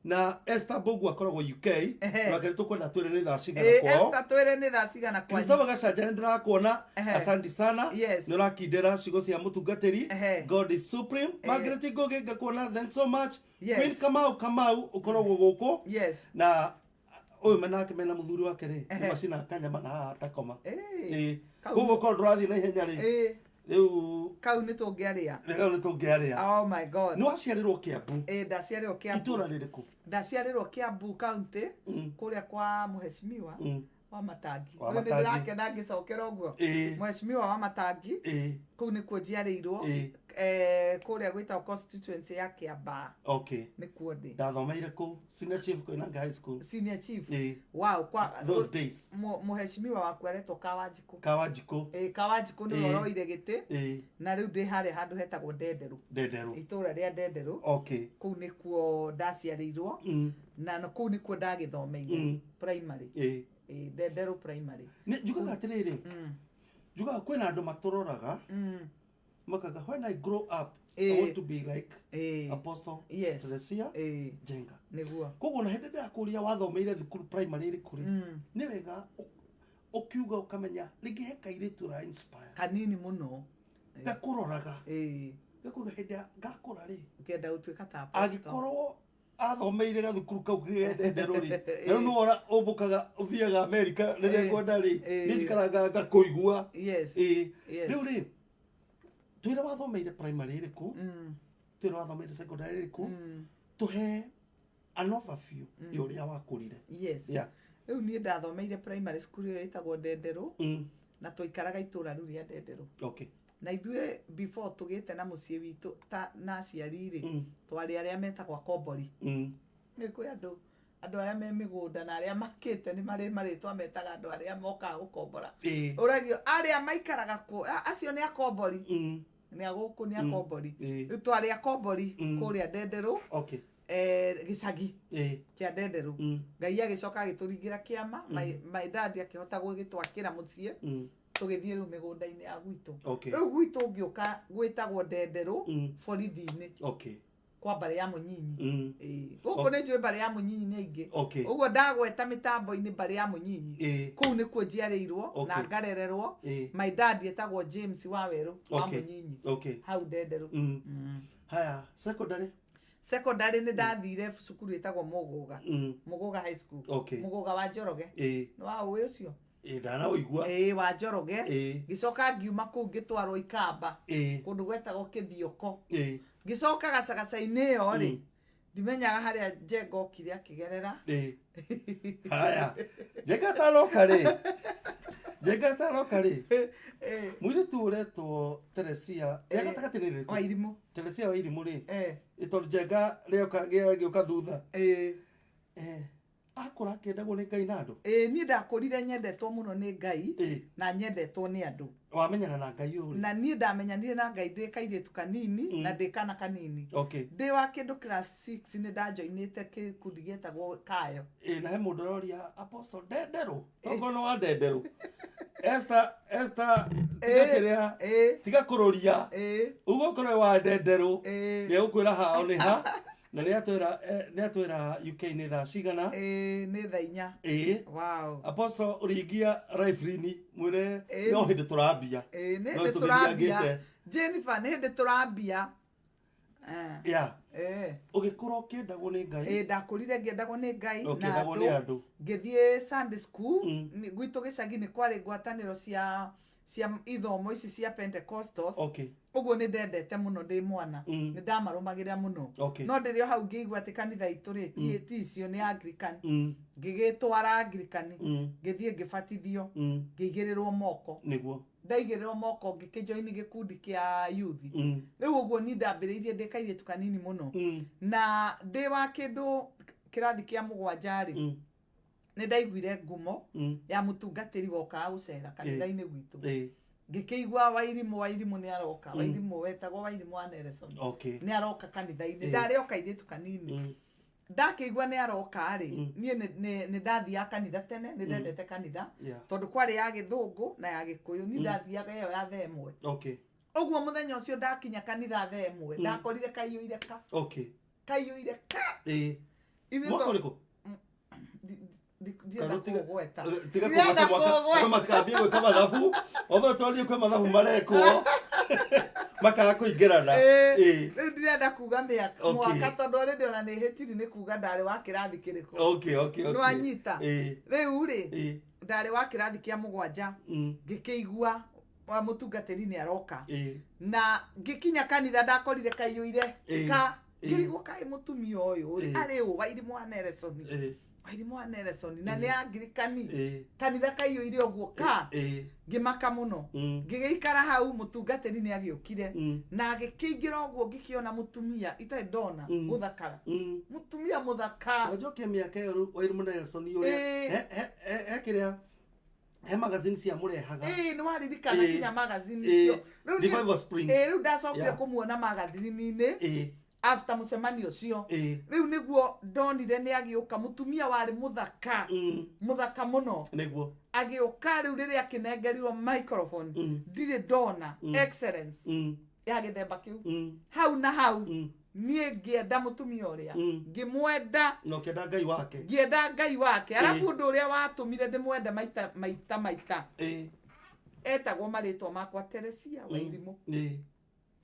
Na Esther Mbogu akoragwo UK. Nake nĩ tũkwenda twĩre nĩ thaa cigana kwao. Esther, twĩre nĩ thaa cigana kwanyu. Christopher Gacanja, nĩ ndĩrakuona. Asante sana. Nĩ ũrakindĩra ciugo cia mũtungatĩri. God is supreme. Margaret Ngugi, ngakuona, thanks so much. Queen Kamau, Kamau ũkoragwo gũkũ. Na ũyũ menake mena mũthuri wake rĩ, nĩ macina kanyama na haha takoma. Koguo korwo ndũrathiĩ na ihenya rĩ, rĩu Kau nĩ tũngĩarĩa. Rĩu nĩ tũngĩarĩa. Oh my God. Nĩ waciarĩrwo Kĩambu? Ĩ, ndaciarĩrwo Kĩambu. Itũra rĩrĩkũ? Ndaciarĩrwo Kĩambu County, kũrĩa kwa mũheshimiwa wa Matangi. Wa Rĩu nĩ Matangi. ndĩrakena ngĩcokera ũguo. Mũheshimiwa wa Matangi, kũu nĩkuo njiarĩirwo. Kũrĩa gwĩtagwo constituency ya Kĩambaa. Nĩkuo ndĩ. Ndathomeire kũu Senior Chief Koinange High School. Senior Chief. Ĩ. Wow, kwa Those days. Mũheshimiwa waku aretwo Kawanjikũ. Kawanjikũ. Ĩ, Kawanjikũ nĩwe ũroire gĩtĩ. Na rĩu ndĩ harĩa handũ hetagwo Ndenderũ. Ndenderũ. Itũra rĩa Ndenderũ. Kũu nĩkuo ndaciarĩirwo. Na kũu nĩkuo ndagĩthomeire primary. Ĩ, Ndenderũ Primary. Nĩ njugaga atĩrĩrĩ, njugaga kwĩna andũ matũroraga makaga, "When I grow up, I want to be like Apostle Teresia Njenga." Koguo na hĩndĩ ndĩrakũria wathomeire thukuru primary ĩrĩkũ rĩ, nĩ wega ũkiuga ũkamenya rĩngĩ he kairĩtu ũra inspire. Kanini mũno. Gakũroraga, gakuga, "Hĩndĩ ya ngakũra rĩ, Ngenda gũtuĩka ta apostle." Angĩkorwo Athomeire gathukuru kau ndenderũ rĩ, na rĩu nĩwe ũmbũkaga ũthiaga Amerika rĩrĩa ngwenda rĩ, niĩ njikaraga ngakũigua. Ĩĩ. Rĩu rĩ, twĩre wathomeire primary ĩrĩkũ, twĩre wathomeire secondary ĩrĩkũ, tũhe an overview ya ũrĩa wakũrire. Yes. Rĩu niĩ ndathomeire primary school ĩyo ĩtagwo Ndenderũ, na twaikaraga itũra rĩu rĩa Ndenderũ. Na ithuĩ before tũgĩte na mũciĩ witũ ta na aciari rĩ, twarĩ arĩa metagwo akombori. Nĩ kwĩ andũ arĩa me mĩgũnda na arĩa makĩte nĩ marĩ marĩtwa metaga andũ arĩa mokaga gũkombora. Ũragio arĩa maikaraga kũ, acio nĩ akombori. Nĩ a gũkũ nĩ akombori. Rĩu twarĩ akombori kũrĩa Ndenderũ. Gĩcagi kĩa Ndenderũ. Ngai agĩcoka agĩtũringĩra kĩama, my dad akĩhota gũgĩtwakĩra mũciĩ. Tũgĩthiĩ rĩu mĩgũnda-inĩ ya gwitũ. Rĩu gwitũ ngĩũka gwĩtagwo Ndenderũ, borithi-inĩ. Kwa mbarĩ ya Mũnyinyi. Gũkũ nĩ njũĩ mbarĩ ya Mũnyinyi nĩ aingĩ. Ũguo ndagweta mĩtambo-inĩ mbarĩ ya Mũnyinyi. Kũu nĩkuo njiarĩirwo na ngarererwo. My dad etagwo James Wawerũ wa Mũnyinyi. Hau Ndenderũ. Haya, secondary? Secondary nĩ ndathire cukuru ĩtagwo Mũgũga. Mũgũga High School. Mũgũga wa Njoroge. Nĩ wa ũĩ ũcio? Ndanaũigua. Wa Njoroge. Ngĩcoka ngiuma kũu ngĩtwarwo Ikamba. Kũndũ gwetagwo Kĩthioko. Ngĩcoka gacagaca-inĩ ĩyo rĩ, ndimenyaga harĩa Njenga okire akĩgerera. Haya. Njenga atanoka rĩ. Njenga atanoka rĩ. Mũirĩtu ũretwo Teresia, rĩa gatagatĩ nĩ rĩrĩkũ? Wairimũ. Teresia Wairimũ rĩ. Tondũ Njenga rĩoka gĩũka thutha. Akũra akĩendagwo nĩ Ngai na andũ? Niĩ ndakũrire nyendetwo mũno nĩ Ngai na nyendetwo nĩ andũ. Wamenyana na Ngai ũrĩ? Na niĩ ndamenyanire na Ngai ndĩ kairĩtu kanini na ndĩ kana kanini. Ndĩ wa kĩndũ class 6 nĩ ndajoinĩte gĩkundi gĩetagwo Kayo. Na he mũndũ ũroria Apostle Ndenderũ? Tokorwo nĩ wa Ndenderũ. Esther, Esther, tiga kĩrĩa, tiga kũrũria. Uga ũkorwo wa Ndenderũ. Nĩ egũkwĩra hao nĩ ha. Na nĩ atwĩra UK nĩ thaa cigana? Nĩ thaa inya. Wow. Apostle ũringia rifle-inĩ, mwĩre no hĩndĩ tũrambia. Nĩ No hĩndĩ tũgĩthiangĩte. tũrambia. Jennifer, nĩ hĩndĩ tũrambia. Ũgĩkũra ũkĩendagwo nĩ Ngai? Ndakũrire ngĩendagwo nĩ Ngai na Ũkĩendagwo nĩ andũ. andũ. Ngĩthiĩ Sunday school. Gwitũ gĩcagi nĩ kwarĩ ngwatanĩro cia ithomo ici cia Pentecostals. Ũguo nĩ ndendete mũno ndĩ mwana. Nĩ ndamarũmagĩrĩra mũno. No ndĩrĩ o hau ngĩigua atĩ kanitha itũ rĩ, ti icio nĩ Anglican. Ngĩgĩtwara Anglican. Ngĩthiĩ ngĩbatithio. Ngĩigĩrĩrwo moko. Ndaigĩrĩrwo moko ngĩkĩjoin gĩkundi kĩa youth. Rĩu ũguo niĩ ndambĩrĩirie ndĩ kairĩtu kanini mũno. Na ndĩ wa kĩndũ kĩrathi kĩa mũgwanja rĩ, nĩ ndaiguire ngumo ya mũtungatĩri wokaga gũcera kanitha-inĩ gwitũ. Ngĩkĩigua Wairimũ, Wairimũ nĩ aroka. Wairimũ wetagwo Wairimũ wa Nelson. Nĩ aroka kanitha-inĩ. Ndarĩ o kairĩtu kanini. Ndakĩigua nĩ aroka rĩ, niĩ nĩ ndathiaga kanitha tene, nĩ ndendete kanitha. Tondũ kwarĩ ya gĩthũngũ na ya gĩkũyũ, niĩ ndathiaga ĩyo ya thaa ĩmwe. Ũguo mũthenya ũcio ndakinya kanitha thaa ĩmwe, ndakorire kaiyũire ka. Kaiyũire ka. Ithuĩ Mwaka ũrĩkũ? Ndienda Kago tiga- kũgweta. Tiga Ndienda kũgweta mwaka. kũgweta. Andũ matikambie gwĩka mathabu. Othe tondũ kwĩ mathabu marekwo. Makaga kũingĩrana. Rĩu ndirenda kuga mwaka tondũ already ona nĩ hĩtiri nĩ kuga ndarĩ wa kĩrathi kĩrĩkũ. Nĩwanyita? Rĩu rĩ, ndarĩ wa kĩrathi kĩa mũgwanja. Ngĩkĩigua wa mũtungatĩri nĩ aroka. Na ngĩkinya kanitha ndakorire kaiyũire ka. Ngĩrigwo kaĩ mũtumia ũyũ rĩ, arĩ ũ? Wairimũ wa Nelson. Wairimũ wa Nelson. Na nĩ Anglikani. Kanitha kaiyũire ũguo ka. Ngĩmaka mũno. Ngĩgĩikara hau mũtungatĩri nĩ agĩũkire. Na agĩkĩingĩra ũguo ngĩkĩona mũtumia itarĩ ndona gũthakara. Mũtumia mũthaka. Wanjokia mĩaka ĩyo rĩu Wairimũ Nelson ũrĩa he kĩrĩa he magazine cia mũrehaga. Nĩ waririkana kinya magazine icio. Rĩu niĩ Revival Springs. Rĩu ndacokire kũmuona magazine-inĩ. After mũcemanio ũcio. Rĩu nĩguo ndonire nĩ agĩũka mũtumia warĩ mũthaka. Mũthaka mũno. Agĩũka rĩu rĩrĩa akĩnengerirwo microphone. Ndirĩ ndona. Excellence. Ya gĩthemba kĩu. Hau na hau. Niĩ ngĩenda mũtumia ũrĩa. Ngĩmwenda. Na ũkĩenda Ngai wake. Ngĩenda Ngai wake. Arabu ũndũ ũrĩa watũmire ndĩmwende maita, maita, maita. Etagwo marĩtwa makwa Teresia Wairimũ.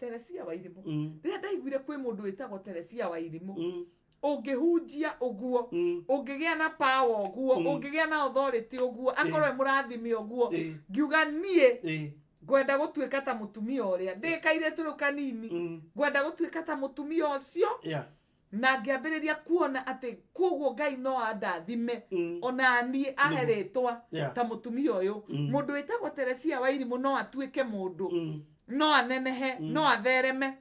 Teresia Wairimũ. Rĩrĩa ndaiguire kwĩ mũndũ wĩtagwo Teresia Wairimũ. Ũngĩhunjia ũguo, ũngĩgĩa na power ũguo, ũngĩgĩa na authority ũguo, akorwo e mũrathime ũguo. Ngiuga niĩ ngwenda gũtuĩka ta mũtumia ũrĩa ndĩ kairĩtu rĩu kanini, ngwenda gũtuĩka ta mũtumia ũcio. Na ngĩambĩrĩria kuona atĩ koguo Ngai no andathime ona niĩ ahe rĩtwa ta mũtumia ũyũ. Mũndũ wĩtagwo Teresia Wairimũ no atuĩke mũndũ, no anenehe, no athereme.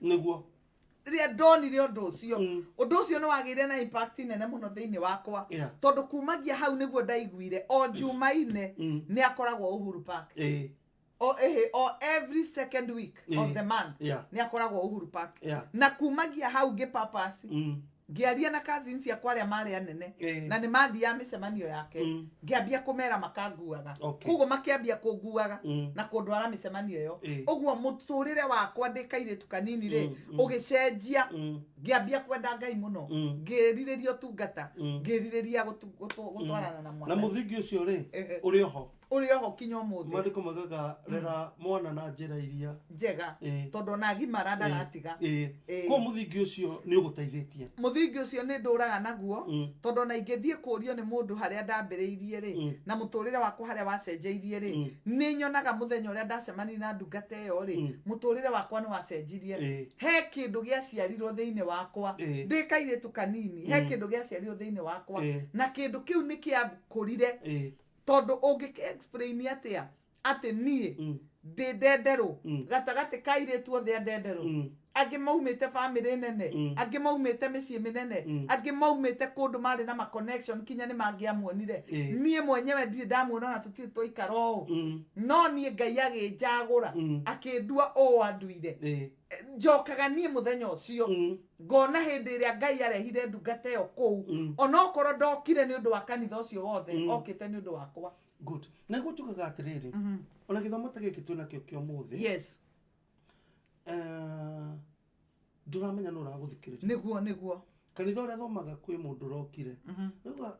Rĩrĩa ndonire ũndũ ũcio, ũndũ ũcio nĩ wagĩire na impact nene mũno thĩinĩ wakwa, tondũ kumagia hau nĩguo ndaiguire o Jumaine nĩ akoragwo Uhuru Park, o ĩhĩ, o every second week of the month nĩ akoragwo Uhuru Park. Na kumagia hau ngĩ purpose, ngĩaria na cousins ciakwa arĩa marĩ anene, na nĩ mathiaga mĩcemanio yake, ngĩambia kũmera makanguaga. Koguo makĩambia kũnguaga na kũndwara mĩcemanio ĩyo. Ũguo mũtũrĩre wakwa ndĩ kairĩtu kanini rĩ, ũgĩcenjia. Ngĩambia kwenda Ngai mũno, ngĩrirĩria ũtungata, ngĩrirĩria gũtwarana na Na Mwathani. Mũthingi ũcio rĩ, ũrĩ oho? Ũrĩ oho kinya ũmũthĩ. Maandĩko maugaga rera mwana na njĩra iria njega, tondũ ona agimara ndagatiga. Koguo mũthingi ũcio nĩ ũgũteithĩtie? Mũthingi ũcio nĩ ndũraga naguo, tondũ ona ingĩthiĩ kũrio nĩ mũndũ harĩa ndambĩrĩirie rĩ, na mũtũrĩre wakwa harĩa wacenjeirie rĩ, nĩ nyonaga mũthenya ũrĩa ndacemanirie na ndungata ĩyo rĩ, mũtũrĩre wakwa nĩ wacenjirie. He kĩndũ gĩaciarirwo thĩinĩ wakwa ndĩ kairĩtu kanini, he kĩndũ gĩaciarirwo thĩinĩ wakwa, na kĩndũ kĩu nĩ kĩakũrire, tondũ ũngĩkĩ explain atĩa atĩ niĩ ndĩ ndenderũ gatagatĩ ka airĩtu othe a ndenderũ, angĩ maumĩte bamĩrĩ nene, angĩ maumĩte mĩciĩ mĩnene, angĩ maumĩte kũndũ marĩ na ma connection kinya nĩ mangĩamuonire? Niĩ mwenyewe ndirĩ ndamuona, ona tũtirĩ twaikara ũũ, no niĩ Ngai agĩnjagũra, akĩndua ũũ anduire. Njokaga niĩ mũthenya ũcio, ngona hĩndĩ ĩrĩa Ngai arehire ndungata ĩyo kũu, onokorwo ndokire nĩ ũndũ wa kanitha ũcio wothe, okĩte nĩ ũndũ wakwa. Good. Na guo njugaga atĩrĩrĩ, ona gĩthomo ta gĩkĩ twĩnakĩo kĩa ũmũthĩ, ndũramenya nũ ũragũthikĩrĩria. Nĩguo. Kanitha ũrĩa thomaga kwĩ mũndũ ũrokire rĩuga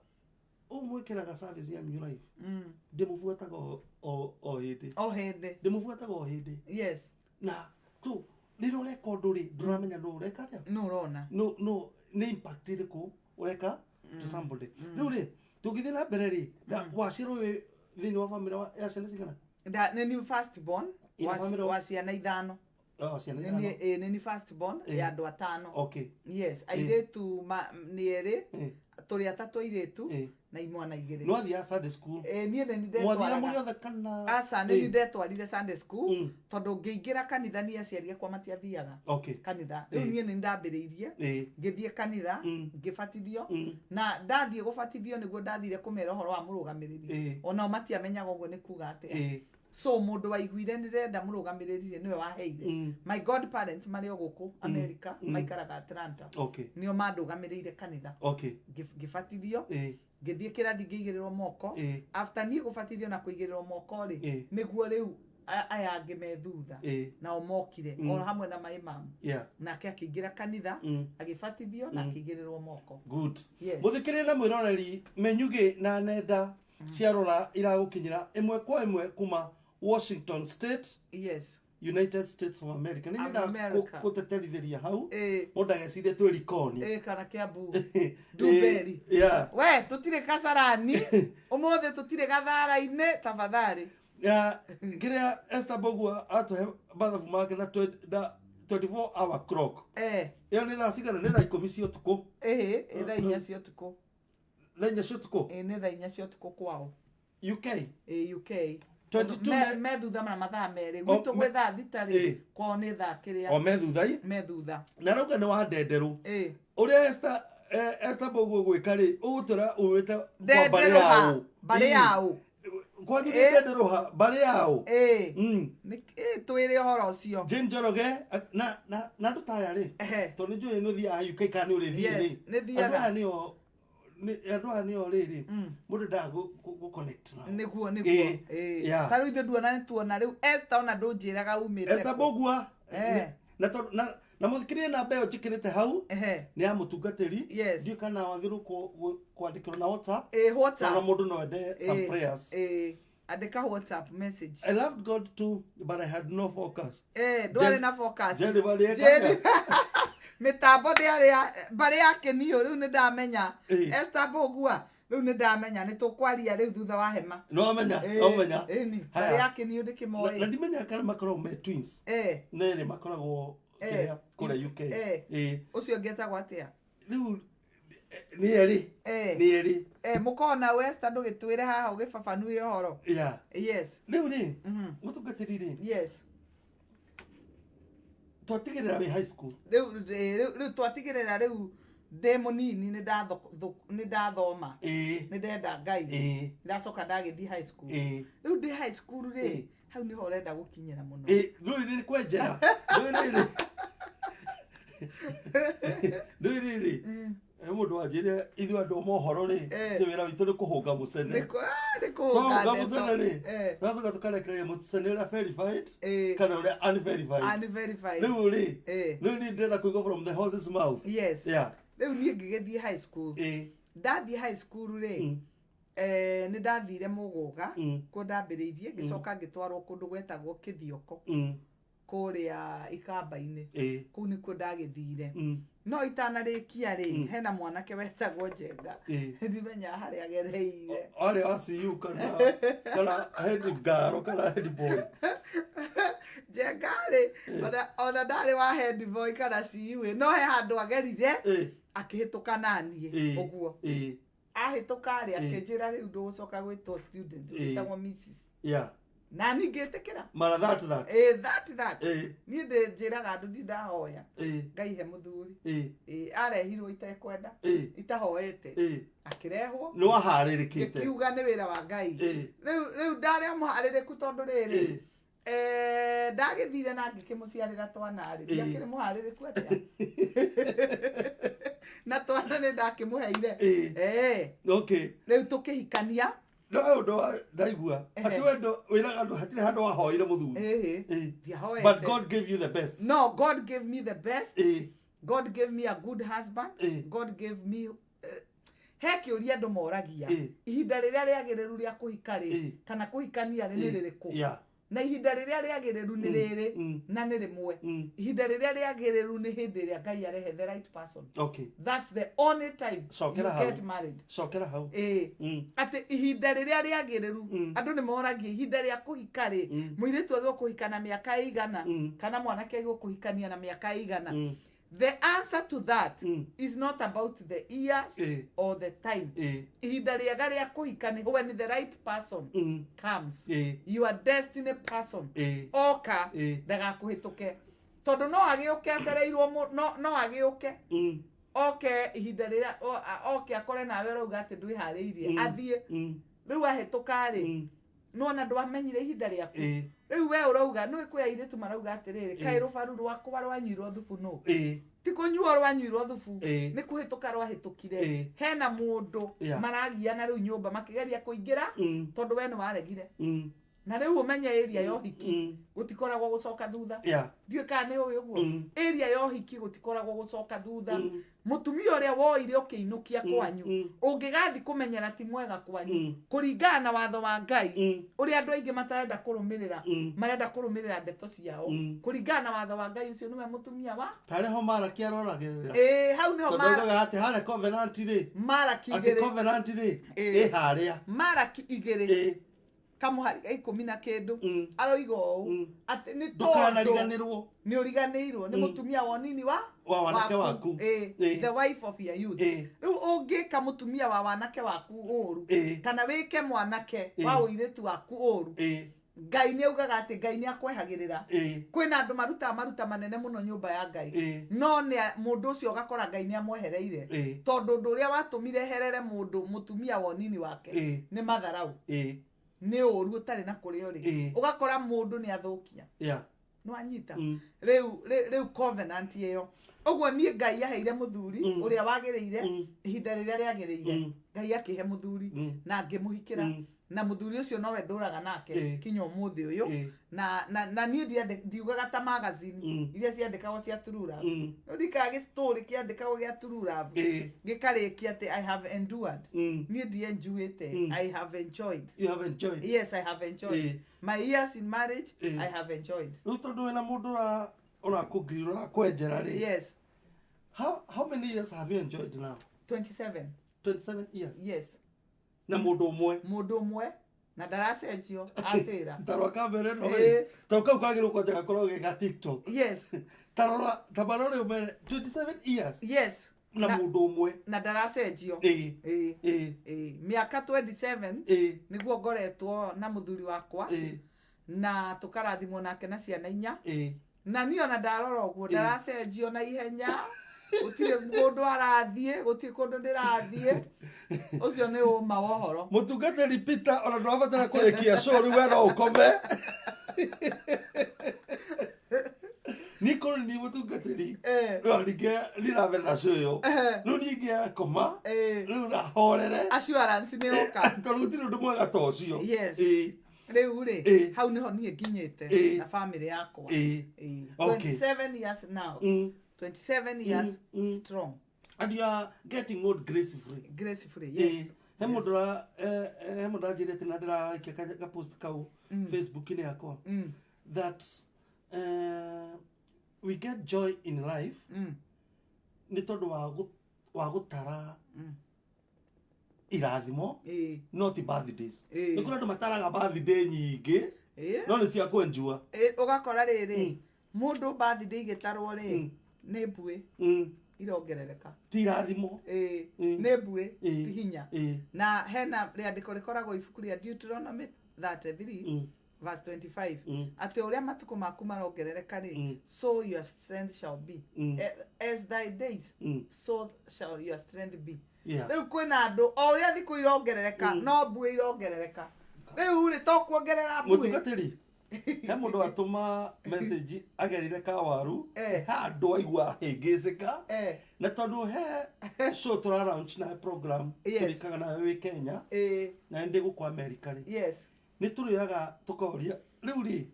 ũũ mwĩkĩraga service ya New Life, ndĩmũbuataga o hĩndĩ. O hĩndĩ. Ndĩmũbuataga o hĩndĩ. Na tu rĩrĩa ũreka ũndũ rĩ, ndũramenya nũ ũreka atĩa. Nũ ũrona. No nĩ impact ĩrĩkũ ũreka to somebody. Rĩu rĩ, tũngĩthiĩ na mbere rĩ, waciarwo wĩ thĩinĩ wa bamĩrĩ ya ciana cigana? Nĩ ni first born In a family of wa ciana ithano. Oh, ciana Nĩ ithano. Nĩ ni first born ya andũ atano. Yes, airĩtu nĩ erĩ, tũrĩ atatũ airĩtu na imwana igĩrĩ. Nwathiaga Sunday school? Niĩ nĩ Mwathiaga mũrĩ ndetwaraga. othe kana? Aca, nĩ ndetwarire Sunday school, tondũ ngĩingĩra kanitha niĩ aciari akwa matiathiaga kanitha. Rĩu niĩ nĩ ndambĩrĩirie, ngĩthiĩ kanitha, ngĩbatithio, na ndathiĩ gũbatithio nĩguo ndathire kũmera ũhoro wa mũrũgamĩrĩri. Onao matiamenyaga ũguo nĩ kuga atĩa. So mũndũ waiguire nĩ ndĩrenda mũrũgamĩrĩri rĩ, nĩwe waheire. My godparents marĩ o gũkũ America, maikaraga Atlanta. Nĩo mandũgamĩrĩire kanitha. Ngĩbatithio, ngĩthiĩ kĩrathi, ngĩigĩrĩrwo moko. After niĩ gũbatithio na kũigĩrĩrwo moko rĩ, nĩguo rĩu aya angĩ me thutha nao mokire, o hamwe na my mom. Nake akĩingĩra kanitha, agĩbatithio na akĩigĩrĩrwo moko. Good. Yes. Mũthikĩrĩria na mwĩroreri, menyugĩ na nenda cia rora iragũkinyĩra ĩmwe kwa ĩmwe kuma Washington State, United States of America. Nĩ nyendaga America. gũteterithĩria hau, mũndũ agecirie twĩ rikoni. Kana Kiambu Ndumberi. We tũtirĩ Kasarani ũmũthĩ, tũtirĩ Gathara-inĩ, tafadhali. Ya, kĩrĩa Esther Mbugua atũhe mathabu make na 24 hour clock, ĩyo nĩ thaa cigana? Nĩ thaa 10 cia ũtukũ? Ĩhĩ, ĩ thaa 4 cia ũtukũ. Thaa 4 cia ũtukũ. Ĩ, nĩ thaa 4 cia ũtukũ kwao. UK. Ĩ, UK. 22 Me thutha na mathaa 2. Gwitũ gwĩ thaa 6 rĩ, kwao nĩ thaa kĩrĩa. O me thuthai. Me thutha. Na arauga nĩ wa ndenderũ. Ũrĩa Esther Mbugua gwĩka rĩ, ũgũtwĩra umĩte kwa mbarĩ Ndenderũ ha? yaũ? Mbarĩ yaũ? Kwanyu nĩ ndenderũ ha? Mbarĩ yaũ? Twĩre ũhoro ũcio. Jane Njoroge, na andũ ta aya rĩ, tondũ nĩ njũĩ nĩ ũthiaga UK kana nĩ ũrĩthiĩ Yes, rĩ, nĩ thiaga. Andũ aya nĩo rĩrĩ mũndũ endaga gũ connect nao. Nĩguo. Ta rĩu ithuĩ nduona nĩ tuona rĩu Esther, ona ndũnjĩraga umĩte Esther kũ. Mbugua, na tondũ na mũthikĩrĩrie, namba ĩyo njĩkĩrĩte hau nĩ ya mũtungatĩri. Ndiũĩ kana wagĩrĩirwo kwandĩkĩrwo na WhatsApp, tondũ WhatsApp. mũndũ no ende some prayers. Andĩka WhatsApp message. I loved God too, but I had no focus. Ndwarĩ na focus. Jennifer nĩ Jenny- ekaga. Mĩtambo ndĩarĩ ya mbarĩ ya Kĩniũ. Rĩu nĩ ndamenya. Esther Mbũgua, rĩu nĩ ndamenya, nĩ tũkwaria rĩu thutha wa hema. Nĩ wamenya? Wamenya? Ĩni, Haya. mbarĩ ya Kĩniũ Na ndĩkĩmoĩ. ndimenyaga kana makoragwo me twins. Nerĩ makoragwo kĩrĩa kũrĩa UK. Ũcio ũngĩ etagwo atĩa? Rĩu nĩ erĩ. Nĩ erĩ. Mũkona Esther, ndũgĩtwĩre haha ũgĩbabanue ũhoro. Yes. Rĩu rĩ, mũtungatĩri rĩ, twatigĩrĩra wĩ high school. Rĩu twatigĩrĩra rĩu ndĩ mũnini nĩ ndathoma, nĩ ndenda Ngai, ndacoka ndagĩthiĩ high school. Rĩu ndĩ high school rĩ, hau nĩho ũrenda gũkinyĩra mũno. Rĩu nĩ kwenjera rĩu rĩrĩ, rĩu rĩrĩ, he mũndũ wanjĩre ithuĩ andũ a mohoro rĩ, atĩ wĩra witũ nĩ kũhũnga mũcene. Nĩ kũhũnga Twahũnga ndeto. mũcene rĩ, tũgacoka tũkarekereria mũcene ũrĩa verified kana ũrĩa unverified. Unverified. Rĩu rĩ, rĩu niĩ ndĩrenda kũigua from the horse's mouth. Rĩu niĩ ngĩgĩthiĩ high school. Ndathiĩ high school rĩ, nĩ ndathire Mũgũga, kuo ndambĩrĩirie, ngĩcoka ngĩtwarwo kũndũ gwetagwo Kĩthioko, kũrĩa Ikamba-inĩ. Kũu nĩkuo ndagĩthire. No itanarĩkia rĩ, hena mwanake wetagwo Njenga. Ndimenya harĩa agereire. Arĩ wa CU kana head girl kana head boy? Njenga rĩ, ona ndarĩ wa head boy kana CU, no he handũ agerire akĩhĩtũka naniĩ. Ũguo ahĩtũka rĩ, akĩnjĩra rĩu ndũgũcoka gwĩtwo student, wĩtagwo Mrs. Na niĩ ngĩtĩkĩra. Mara that that. That niĩ ndĩnjĩraga andũ ndi ndahoya Ngai he mũthuri. Arehirwo itekwenda, itahoete, akĩrehwo. Nĩ waharĩrĩkĩte. Ngĩkiuga nĩ wĩra wa Ngai. Rĩu ndarĩ mũharĩrĩku tondũ rĩrĩ, ndagĩthire na ngĩkĩmũciarĩra twana rĩ, ndiakĩrĩ mũharĩrĩku atĩa na twana nĩ ndakĩmũheire. Rĩu tũkĩhikania. No he ũndũ ndaigua atĩ wendo wĩraga andũ hatirĩ handũ wahoire mũthuri. Ndiahoete. But God gave you the best. No, God gave me the best. God gave me a good husband. God gave me he kĩũria andũ moragia, ihinda rĩrĩa rĩagĩrĩru rĩa kũhika rĩ, kana kũhikania rĩ, nĩ rĩrĩkũ? Na ihinda rĩrĩa rĩagĩrĩru nĩ rĩrĩ, na nĩ rĩmwe. Ihinda rĩrĩa rĩagĩrĩru nĩ hĩndĩ ĩrĩa Ngai arehe the right person. That's the only time Cokera you hau. get married. Cokera hau. Atĩ ihinda rĩrĩa rĩagĩrĩru, andũ nĩ moragia ihinda rĩa kũhika rĩ, mũirĩtu agĩrĩirwo kũhika na mĩaka ĩigana, kana mwanake agĩrĩirwo kũhikania na mĩaka ĩigana? The answer to that is not about the years or the time. Ihinda rĩega rĩa kũhika nĩ when the right person comes, your destiny person oka, ndagakũhĩtũke, tondũ no agĩũke acereirwo no agĩũke, oke ihinda rĩrĩa oke akore nawe ũrauga atĩ ndwĩharĩirie, athiĩ. Rĩu ahĩtũka rĩ, nona ndwamenyire ihinda rĩaku. Rĩu we ũrauga nĩ kwĩ airĩtu marauga atĩrĩrĩ, kaĩ rũbaru rwakwa rwanyuirwo thubu nũ? Ti kũnyuo rwanyuirwo thubu, nĩ kũhĩtũka rwahĩtũkire. Hena mũndũ maragiana rĩu nyũmba makĩgeria kũingĩra, tondũ we nĩ waregire. Na rĩu ũmenye area ya ũhiki gũtikoragwo gũcoka thutha. Ndiũĩ kana nĩ ũĩ ũguo. Area ya ũhiki gũtikoragwo gũcoka thutha. Mũtumia ũrĩa woire ũkĩinũkia kwanyu, ũngĩgathi kũmenyera ti mwega kwanyu, kũringana na watho wa Ngai, ũrĩa andũ aingĩ matarenda kũrũmĩrĩra, marenda kũrũmĩrĩra ndeto ciao, kũringana na watho wa Ngai, ũcio nĩwe mũtumia wa Tarĩ ho Maraki aroragĩrĩra. Ĩĩ, hau nĩho. Tondũ augaga atĩ harĩa covenant rĩ, Maraki atĩ 2. Covenant rĩ, ĩ harĩa. Maraki 2, kamũhari ga 10 na kĩndũ, aroiga ũũ, atĩ nĩ tondũ Ndũkanariganĩrwo nĩ ũriganĩirwo nĩ mũtumia wa ũnini wa wa wanake waku. The wife of your youth. Rĩu ũngĩka mũtumia wa wanake waku ũru, kana wĩke mwanake wa ũirĩtu waku ũru, Ngai nĩ augaga atĩ Ngai nĩ akwehagĩrĩra. Kwĩna andũ marutaga maruta manene mũno nyũmba ya Ngai, no nĩ mũndũ ũcio ũgakora Ngai nĩ amwehereire, tondũ ũndũ ũrĩa watũmire herere mũndũ mũtumia wa ũnini wake nĩ matharau, nĩ ũru ũtarĩ na kũrĩa ũrĩ. Ũgakora mũndũ nĩ athũkia. Nĩwanyita? Rĩu covenant ĩyo ũguo niĩ Ngai aheire mũthuri ũrĩa wagĩrĩire, ihinda rĩrĩa rĩagĩrĩire. Ngai akĩhe mũthuri na ngĩmũhikĩra, na mũthuri ũcio nowe ndũraga nake kinya ũmũthĩ ũyũ. Na niĩ ndiugaga ta magazine iria ciandĩkagwo cia True Love. Rĩu ndikaga gĩ-story kĩandĩkagwo gĩa True Love gĩkarĩkia atĩ "I have endured". Niĩ ndienjuĩte. I have enjoyed. You have enjoyed. Yes, I have enjoyed my years in marriage. I have enjoyed. Rĩu tondũ wĩna mũndũ ũrakũngiri, ũrakwenjera rĩ, How many years have you enjoyed now? 27. 27 years? Yes. Na mũndũ ũmwe? Mũndũ ũmwe, na ndaracenjio atĩra. Tarora kamera ĩno. Ĩĩ. Ĩ tondũ kau kagĩrĩirwo kwanja gakorwo ge ga TikTok. Tarora, tamarore ũmere, 27 years na mũndũ ũmwe. Na ndaracenjio. Ĩĩ. Ĩĩ, mĩaka 27 nĩguo ngoretwo na mũthuri wakwa, na tũkarathimwo nake na ciana inya. Na niĩ ona ndarora ũguo, ndaracenjio na ihenya, gũtirĩ kũndũ arathiĩ, gũtirĩ kũndũ ndĩrathiĩ. Ũcio nĩ ũma wa ũhoro. Mũtungatĩri Peter, ona ndũrabatara kũrĩkia show rĩu, we no ũkome. Niĩ korwo nĩ niĩ mũtungatĩri, no ningĩ ndirambere na show ĩyo. Rĩu niĩ ingĩakoma rĩu nahorere. Assurance nĩ yoka. Tondũ gũtirĩ ũndũ mwega ta ũcio. Rĩu rĩ, hau nĩho niĩ nginyĩte na famĩlĩ yakwa. 27 years now. 27 years strong. And you are getting old gracefully. Gracefully, yes. He mũndũ aranjĩrire atĩ na ndĩraikia ka post kau Facebook-inĩ yakwa that we get joy in life nĩ tondũ wa gũtara irathimo, no ti birthdays. Nĩ kũrĩ andũ mataraga birthday nyingĩ, no nĩ cia kwenjua. Ĩĩ, ũgakora rĩrĩ, mũndũ birthday igĩtarwo rĩ, nĩ mbuĩ irongerereka. Ti irathimo. Nĩ mbuĩ, ti hinya. Na hena rĩandĩko rĩkoragwo ibuku rĩa Deuteronomy 33 verse 25, atĩ ũrĩa matukũ maku marongerereka rĩ, so your strength shall be. As thy days, so shall your strength be. Rĩu kwĩna andũ o ũrĩa thikũ irongerereka, no mbuĩ irongerereka. Rĩu rĩ, to kuongerera mbuĩ. Mũtungatĩri, he mũndũ watũma message agerire kawaru, handũ aigua ahĩngĩcĩka, na tondũ he show tũra launch na he program tũrĩkaga nawe wĩ Kenya, na nĩ ndĩ gũkũ America rĩ, nĩ tũrĩoyaga tũkoria rĩu rĩ,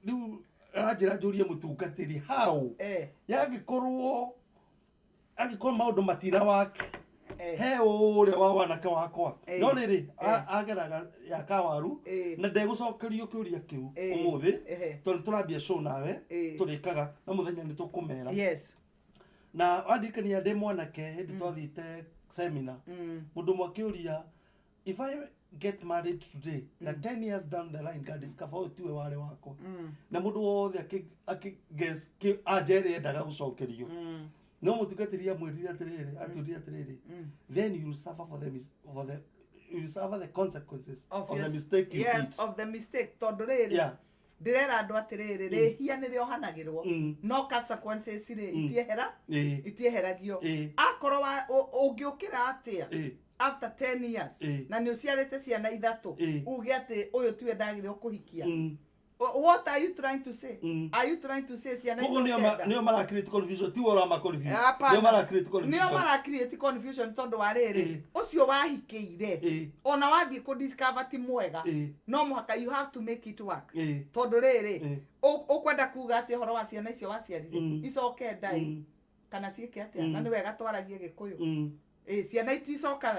rĩu aranjĩra njũrie mũtungatĩri how yangĩkorwo maũndũ matina wake, he ũrĩa wa wanake wakwa, no rĩrĩ, ageraga ya kawaru, na ndegũcokerio kĩũria kĩu ũmũthĩ, tondũ tũrambia show nawe, tũrĩkaga na mũthenya nĩ tũkũmera. Na wandirikania ndĩ mwanake hĩndĩ twathiĩte seminar, mũndũ ũmwe akĩũria, "If I get married today na 10 years down the line ngadiscover ũyũ tiwe warĩ wakwa?" Na mũndũ wothe akĩ guess anja ĩrĩa endaga gũcokerio, no mũtungatĩri amwĩrire atĩrĩrĩ, atwĩrire atĩrĩrĩ, "Then you will suffer for the, mis- for the you will suffer the consequences of the mistake you did." Of the mistake, tondũ rĩrĩ, ndĩrera andũ atĩrĩrĩ, rĩhia nĩ rĩohanagĩrwo, no consequences rĩ, itiehera, itieheragio. Akorwo ũngĩũkĩra atĩa after 10 years na nĩ ũciarĩte ciana ithatũ, uge atĩ ũyũ tiwe ndagĩrĩirwo kũhikia, what are you trying to say? Are you trying to say ciana Koguo nĩo icoke nda? Nĩo mara create confusion, tiwe ũrama confuse. Hapana. Nĩo mara create confusion. Nĩo mara create confusion, tondũ wa rĩrĩ, ũcio wahikĩire, ona wathiĩ kũ discover ti mwega, no mũhaka you have to make it work, tondũ rĩrĩ, ũkwenda kuga atĩ ũhoro wa ciana icio waciarire icoke ndai kana ciĩke atĩa? Na nĩ wega twaragie Gĩkũyũ. Ĩ, ciana iticoka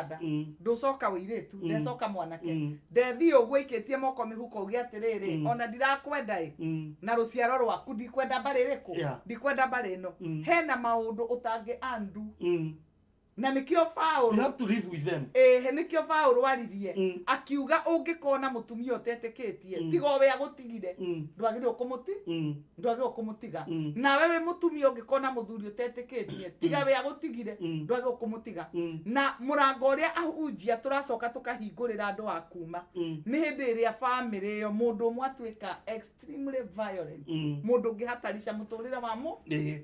nda. Ndũcoka wĩirĩtu, ndecoka mwanake. Ndethiĩ ũguo ikĩtie moko mĩhuko uge atĩrĩrĩ, ona ndirakwenda ĩ, na rũciaro rwaku ndikwenda mbarĩ ĩrĩkũ, ndikwenda mbarĩ ĩno. Hena maũndũ ũtangĩ undo, na nĩkĩo You Paũlũ have to live with them. Ĩĩ, nĩkĩo Paũlũ aririe, akiuga ũngĩkona mũtumia ũtetĩkĩtie, tiga o we agũtigire, ndwagĩrĩirwo kũmũti ndwagĩrĩirwo kũmũtiga. Nawe wĩ mũtumia, ũngĩkona mũthuri ũtetĩkĩtie, tiga we agũtigire, ndwagĩrĩirwo kũmũtiga. Na mũrango ũrĩa ahunjia tũracoka tũkahingũrĩra andũ a kuma nĩ hĩndĩ ĩrĩa bamĩrĩ ĩyo mũndũ ũmwe atuĩka extremely violent, mũndũ ũngĩhatarisha mũtũrĩre wa mũ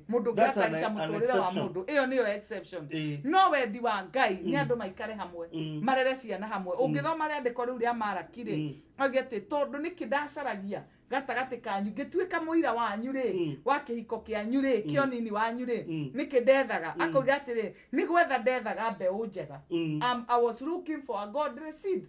mũndũ That's ũngĩhatarisha an mũtũrĩre wa exception. mũndũ. Ĩyo nĩyo exception. No wendi wa Ngai nĩ andũ maikare hamwe, marere ciana hamwe. Ũngĩthoma rĩandĩko rĩu rĩa Maraki rĩ, auge atĩ tondũ nĩkĩ ndacaragia gatagatĩ kanyu ngĩtuĩka mũira wanyu rĩ, wa kĩhiko kĩanyu rĩ, kĩonini wanyu rĩ, nĩkĩ ndethaga? Akauga atĩrĩ, nĩ gwetha ndethaga mbeũ njega. I was looking for a godly seed.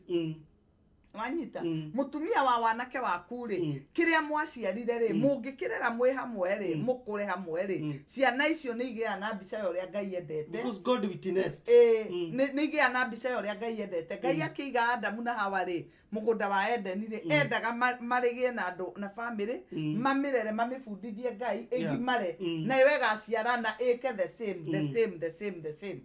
Wanyita? Mm. Mutumia wa wanake waku rĩ, kĩrĩa mwaciarire rĩ, mũngĩkĩrera mwĩ hamwe rĩ, mũkũre hamwe rĩ, ciana icio nĩ igĩaga na mbica ya ũrĩa Ngai endete. Because God witnessed. Ĩĩ, nĩ igĩaga na mbica ya ũrĩa Ngai endete. Ngai akĩiga Adamu na Hawa rĩ mũgũnda wa Edeni rĩ, endaga marĩgĩe na andũ na bamĩrĩ, mamĩrere, mamĩbundithie Ngai, ĩgimare, nayo ĩgaciarana ĩke the same, the same, the same, the same.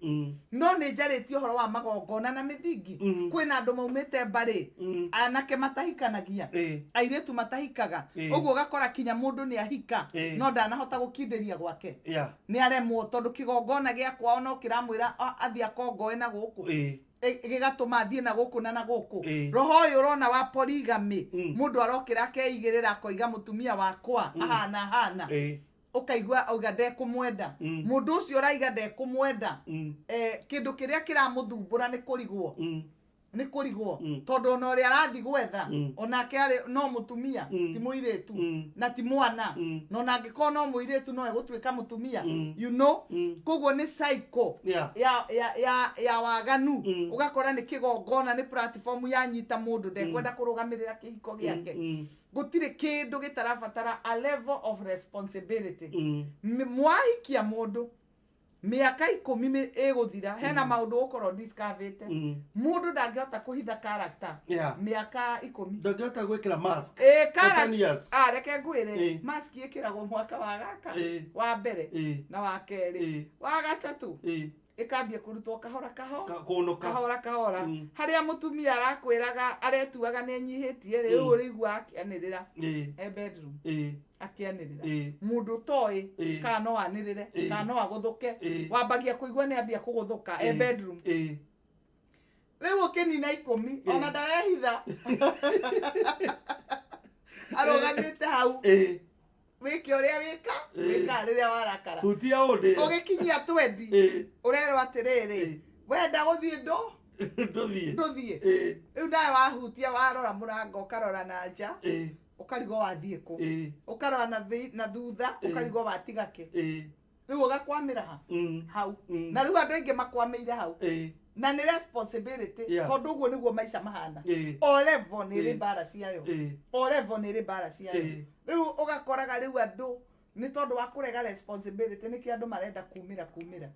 No nĩ njarĩtie ũhoro wa magongona na mĩthingi. Kwĩna andũ maumĩte mbarĩ, anake matahikanagia, airĩtu matahikaga. Ũguo ũgakora kinya mũndũ nĩ ahika, no ndanahota gũkindĩria gwake, nĩ aremwo tondũ kĩgongona gĩa kwao no kĩramwĩra athiĩ akongoe na gũkũ, gĩgatũma athiĩ na gũkũ na gũkũ. Roho ũyũ ũrona wa polygamy, mũndũ arokĩra akeigĩrĩra akoiga mũtumia wakwa ahana ahana, ũkaigua auga ndekũmwenda. Mũndũ ũcio ũraiga ndekũmwenda, kĩndũ kĩrĩa kĩramũthumbũra nĩ kũrigwo, nĩ kũrigwo, tondũ ona ũrĩa arathiĩ gwetha, onake arĩ no mũtumia, ti mũirĩtu, na ti mwana, na ona angĩkorwo no mũirĩtu no egũtuĩka mũtumia, you know. Koguo nĩ cycle ya waganu. Ũgakora nĩ kĩgongona, nĩ platform yanyita mũndũ ndekwenda kũrũgamĩrĩra kĩhiko gĩake. Gũtirĩ kĩndũ gĩtarabatara a level of responsibility. Mwahikia mũndũ, mĩaka 10 ĩgũthira, hena maũndũ ũgũkorwo discoverĩte. Mũndũ ndangĩhota kũhitha character mĩaka 10. Ndangĩhota gwĩkĩra mask Ĩ, for 10 years. Ah, reke ngwĩre, mask ĩkĩragwo mwaka wa gaka wa mbere na wa kerĩ, wa gatatũ ĩkambia kũrutwo kahora kahora, Kũnũka. Kahora kahora. Harĩa mũtumia arakwĩraga aretuaga nĩ enyihĩtie rĩ, rĩu ũrĩigua akĩanĩrĩra e bedroom, akĩanĩrĩra. Mũndũ ũtoĩ kana no anĩrĩre, kana no agũthũke, wambagia kũigua nĩ ambia kũgũthũka e bedroom. Rĩu ũkĩnina 10, ona ndarehitha, arũgamĩte hau, wĩke ũrĩa wĩka, wĩka rĩrĩa warakara. Hutia ũndĩ. Ũgĩkinyia 20, ũrerwo atĩrĩrĩ, wenda gũthiĩ ndũ Ndũthiĩ. Ndũthiĩ. Rĩu nawe wahutia, warora mũrango, ũkarora na nja, ũkarigwo wathiĩ kũ, ũkarora na thutha, ũkarigwo watiga kĩ. Rĩu ũgakwamĩra ha? Hau. Na rĩu andũ aingĩ makwamĩire hau, na nĩ responsibility, tondũ ũguo nĩguo maica mahana. O level nĩ ĩrĩ mbara ciayo. O level nĩ ĩrĩ mbara ciayo. Rĩu ũgakoraga rĩu andũ nĩ tondũ wa kũrega responsibility, nĩkĩo andũ marenda kumĩra kumĩra,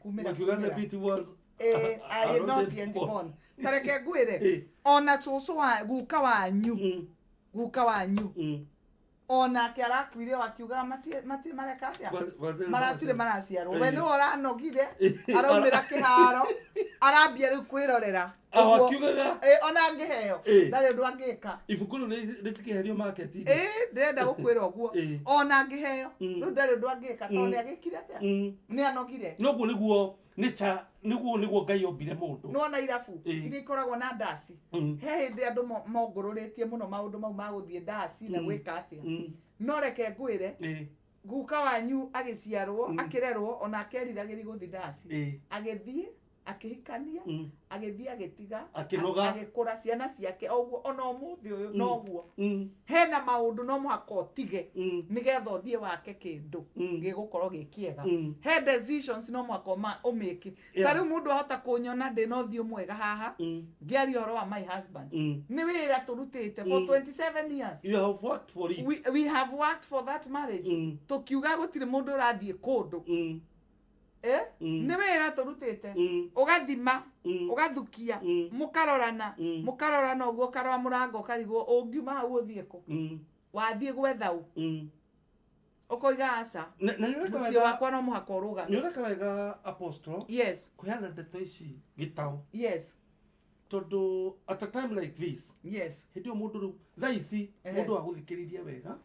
kumĩra, Makiuga the kumĩra. beautiful ones Are are not yet born. born. Tareke ngwĩre, ona cũcũ wa guka wanyu, guka wanyu, onake arakuire o akiugaga matirĩ mareka atĩa, maratirĩ maraciarwo. We nĩwe ũranogire, araumĩra kĩharo, arambia rĩu kwĩrorera. Aho Ũguo- akiugaga Ona angĩheo, ndarĩ ũndũ angĩka. Ibuku rĩu rĩtikĩherio market-inĩ. Ĩ, ndĩrenda gũkwĩra ũguo, ona angĩheo, rĩu ndarĩ ũndũ angĩka tondũ nĩ agĩkire atĩa, nĩ anogire. Noguo nĩguo nature, nĩguo Ngai ombire mũndũ. Nĩwona irabu iria ikoragwo na ndaci, he hĩndĩ andũ mongũrũrĩtie mũno maũndũ mau ma gũthiĩ ndaci na gwĩka atĩa. No reke ngwĩre, guka wanyu agĩciarwo, akĩrerwo, onake eriragĩria gũthiĩ ndaci. Agĩthiĩ akĩhikania, agĩthiĩ agĩtiga, Akĩnoga. Agĩkũra ciana ciake o ũguo, ona ũmũthĩ ũyũ noguo. Hena maũndũ no mũhaka ũtige nĩgetha ũthiĩ wake kĩndũ gĩgũkorwo gĩ kĩega. He decisions no mũhaka ũmĩke. Ta rĩu mũndũ ahota kũnyona ndĩna ũthiũ mwega haha ngĩaria ũhoro wa my husband, nĩ wĩra tũrutĩte for 27 years. You have worked for it. We have worked for that marriage. Tũkiuga gũtirĩ mũndũ ũrathiĩ kũndũ. Eh? Nĩ wĩra tũrutĩte. Ũgathima, ũgathukia, mũkarorana, mũkarorana ũguo, ũkarora mũrango ũkarigwo ũngiuma hau ũthiĩ kũ, wathiĩ gwetha ũ, ũkoiga aca, Na nĩ ũreka mũciĩ wega. wakwa no mũhaka ũrũgame. Nĩ ũreka wega, apostle, kũheana ndeto ici gĩtaũ, tondũ at a time like this, hĩndĩ ĩyo mũndũ rĩu thaa ici, mũndũ wa gũthikĩrĩria wega,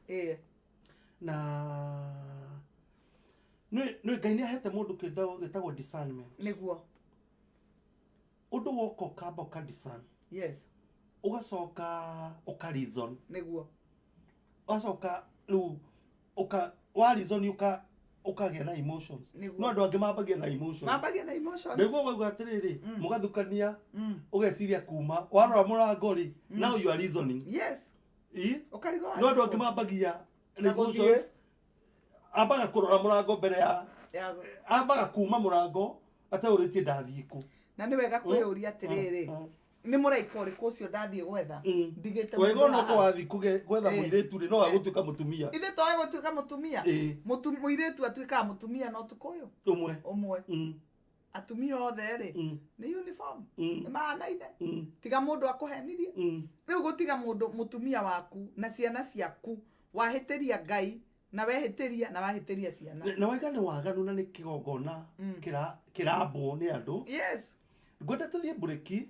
na nĩ Ngai nĩ ahete mũndũ kĩndũ gĩtagwo discernment. Ũndũ woka ũkamba ũka discern, ũgacoka ũka reason, ũgacoka rĩu ũka wa reason ũkagĩa na emotions. No andũ angĩ mambagia na emotions. Mambagia na emotions. Nĩguo wauga atĩrĩrĩ, mũgathukania, ũgeciria kuma warora mũrango rĩ, now you are reasoning. Ĩ? Ũkarigwo No andũ angĩ mambagia na Na gũthiĩ. emotions, ambaga kũrora mũrango mbere ya ambaga kuma mũrango ateũrĩtie ndathiĩ kũ. Na nĩ wega kwĩyũria atĩrĩrĩ, Nĩ mũraika ũrĩkũ ũcio ndathiĩ gwetha? Ndigĩte Wega mũndũ ona haha. ko wathiĩ gwetha mũirĩtu rĩ, no agũtuĩka mũtumia. Ithe to egũtuĩka mũtumia. Mũirĩtu atuĩkaga mũtumia na ũtukũ ũyũ Ũmwe. Ũmwe. Atumia othe rĩ, nĩ uniform, nĩ mahanaine, tiga mũndũ akũhenirie. Rĩu gũtiga mũndũ mũtumia waku na ciana ciaku, wahĩtĩria Ngai na wehĩtĩria na wahĩtĩria ciana. Na waiga nĩ waganu na nĩ kĩgongona kĩrambwo nĩ andũ. Ngwenda tũthiĩ mburĩki.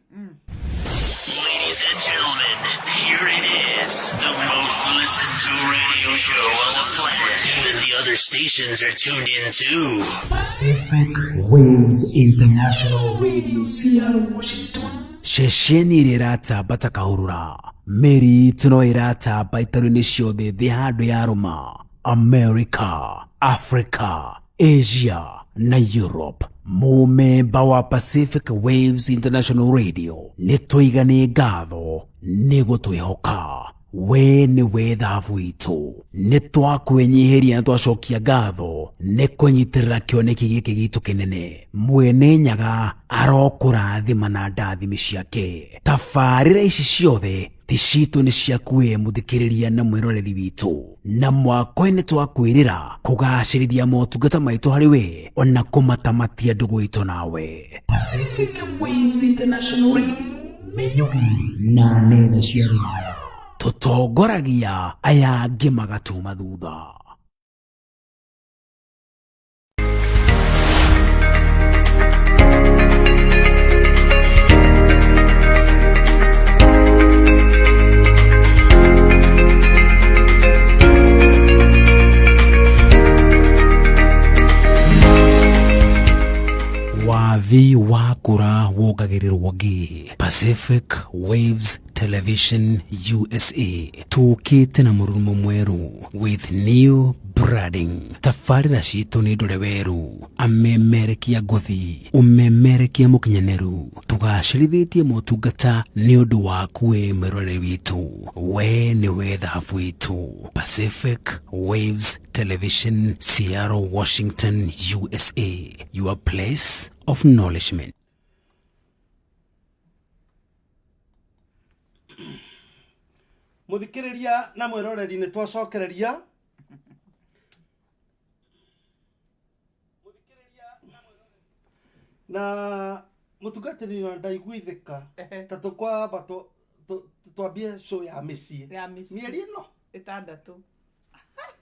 Ladies and gentlemen, here it is, the most listened to radio show on the planet. Even the other stations are tuned in too. Pacific Waves International Radio, Seattle, Washington. Ceceni ĩrĩa ĩratamba ta kahũrũra mĩri itũ no ĩratamba itaru-inĩ ciothe thĩ handũ yarũma America, Africa, Asia na Europe. Mũmemba wa Pacific Waves International Radio, nĩ tũiga nĩ ngatho nĩ gũtwĩhoka. We nĩ we thahabu itũ, nĩ twakwĩnyihĩria na twacokia ngatho nĩ kũnyitĩrĩra kĩoneki gĩkĩ gitũ kĩnene. Mwene Nyaga arokũrathima na ndathimi ciake. Tabarĩra ici ciothe ti citũ, nĩ ciaku we mũthikĩrĩria na mwĩroreri witũ, na mwako-inĩ twakwĩrĩra kũgacĩrithia motungata maitũ harĩ we ona kũmatamatia ndũgũ itũ nawe. Pacific Waves International Radio, Mĩnyugi na nenda cia rũraya, tũtongoragia aya angĩ magatuma thutha. Wathi wakũra wongagĩrĩrwo ngĩ. Pacific Waves Television USA, tũkĩte na mũrurumo mwerũ with new branding. Tabarĩra citũ nĩ ndore werũ, amemerekia ngũthi, ũmemerekia mũkinyanĩru. Tũgacĩrithĩtie motungata nĩ ũndũ waku we mwĩroreri witũ. We nĩwe thahabu itũ. Pacific Waves Television, Seattle, Washington, USA, your place of nourishment. Muthikiriria na mwiroreri, nĩ twacokereria na mũtungatĩri na ndaiguithĩka ta tũkwamba twambie show ya mĩciĩ Ya mĩciĩ. Mĩeri ĩno 6.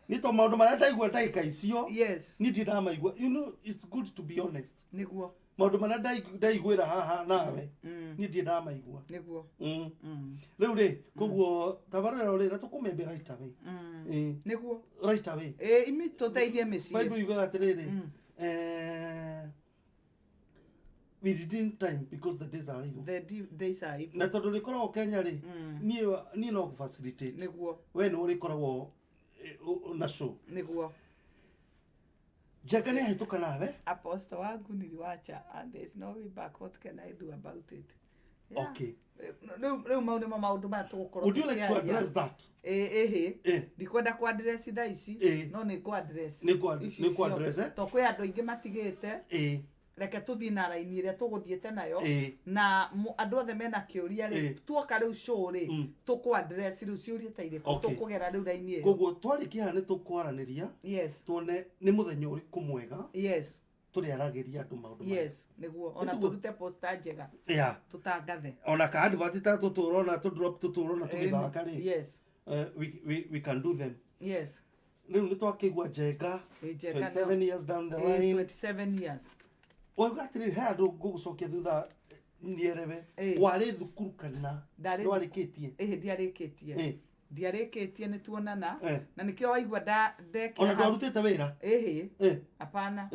Nĩ to maũndũ marĩa ndaigua ndagĩka icio, niĩ ndirĩ ndamaigua. You know, it's good to be honest. Maũndũ marĩa ndaiguĩra haha nawe, niĩ ndirĩ ndamaigua. Rĩu rĩ, koguo tabarĩra rĩ na tũkũmĩambia right away. Right away. Ĩ imi tũteithie mĩciĩ. Bible yugaga atĩrĩrĩ, we redeem time because the days are evil. The days are evil. Na tondũ rĩkoragwo Kenya rĩ, niĩ no gũ-facilitate. We nĩ ũrĩkoragwo na show. Njenga nĩ ahĩtũka nawe. Apostle wangu, niliwacha and there is no way back. What can I do about it? Yeah. Okay. Rĩu mau nĩmo maũndũ maya tũgũkorwo Would you like to tũkĩaria. address that? Ĩ ĩhĩ. Ndikwenda ku address thaa ici, no nĩ ngũ address ici Nĩ kũ address, ciothe. eh? To kwĩ andũ aingĩ matigĩte. Reke tũthiĩ na raini ĩrĩa tũgũthiĩte nayo, na andũ othe mena kĩũria rĩ, tuoka rĩu show rĩ, tũkũ address rĩu ciũria ta irĩkũ. Tũkũgera rĩu raini ĩyo. Koguo twarĩkia haha nĩ tũkwaranĩria, tuone nĩ mũthenya ũrĩkũ mwega tũrĩaragĩria andũ maũndũ maya. Yes, nĩguo ona tũrute poster njega, tũtangathe. Ona ka advert ta tũtũrona tũ drop tũtũrona tũgĩthaka rĩ, we can do them. Rĩu nĩ twakĩigua Njenga, Ĩ, Njenga 27 years down the line. 27 years. Wauga atĩrĩrĩ, he andũ ngũgũcokia thutha nierewe. Warĩ thukuru kana nĩwarĩkĩtie? Ĩhĩ, ndiarĩkĩtie. Ndiarĩkĩtie, nĩ tuonana. Na nĩkĩo waigua ndekĩra Ona ndwarutĩte wĩra? Ĩhĩ. Hapana.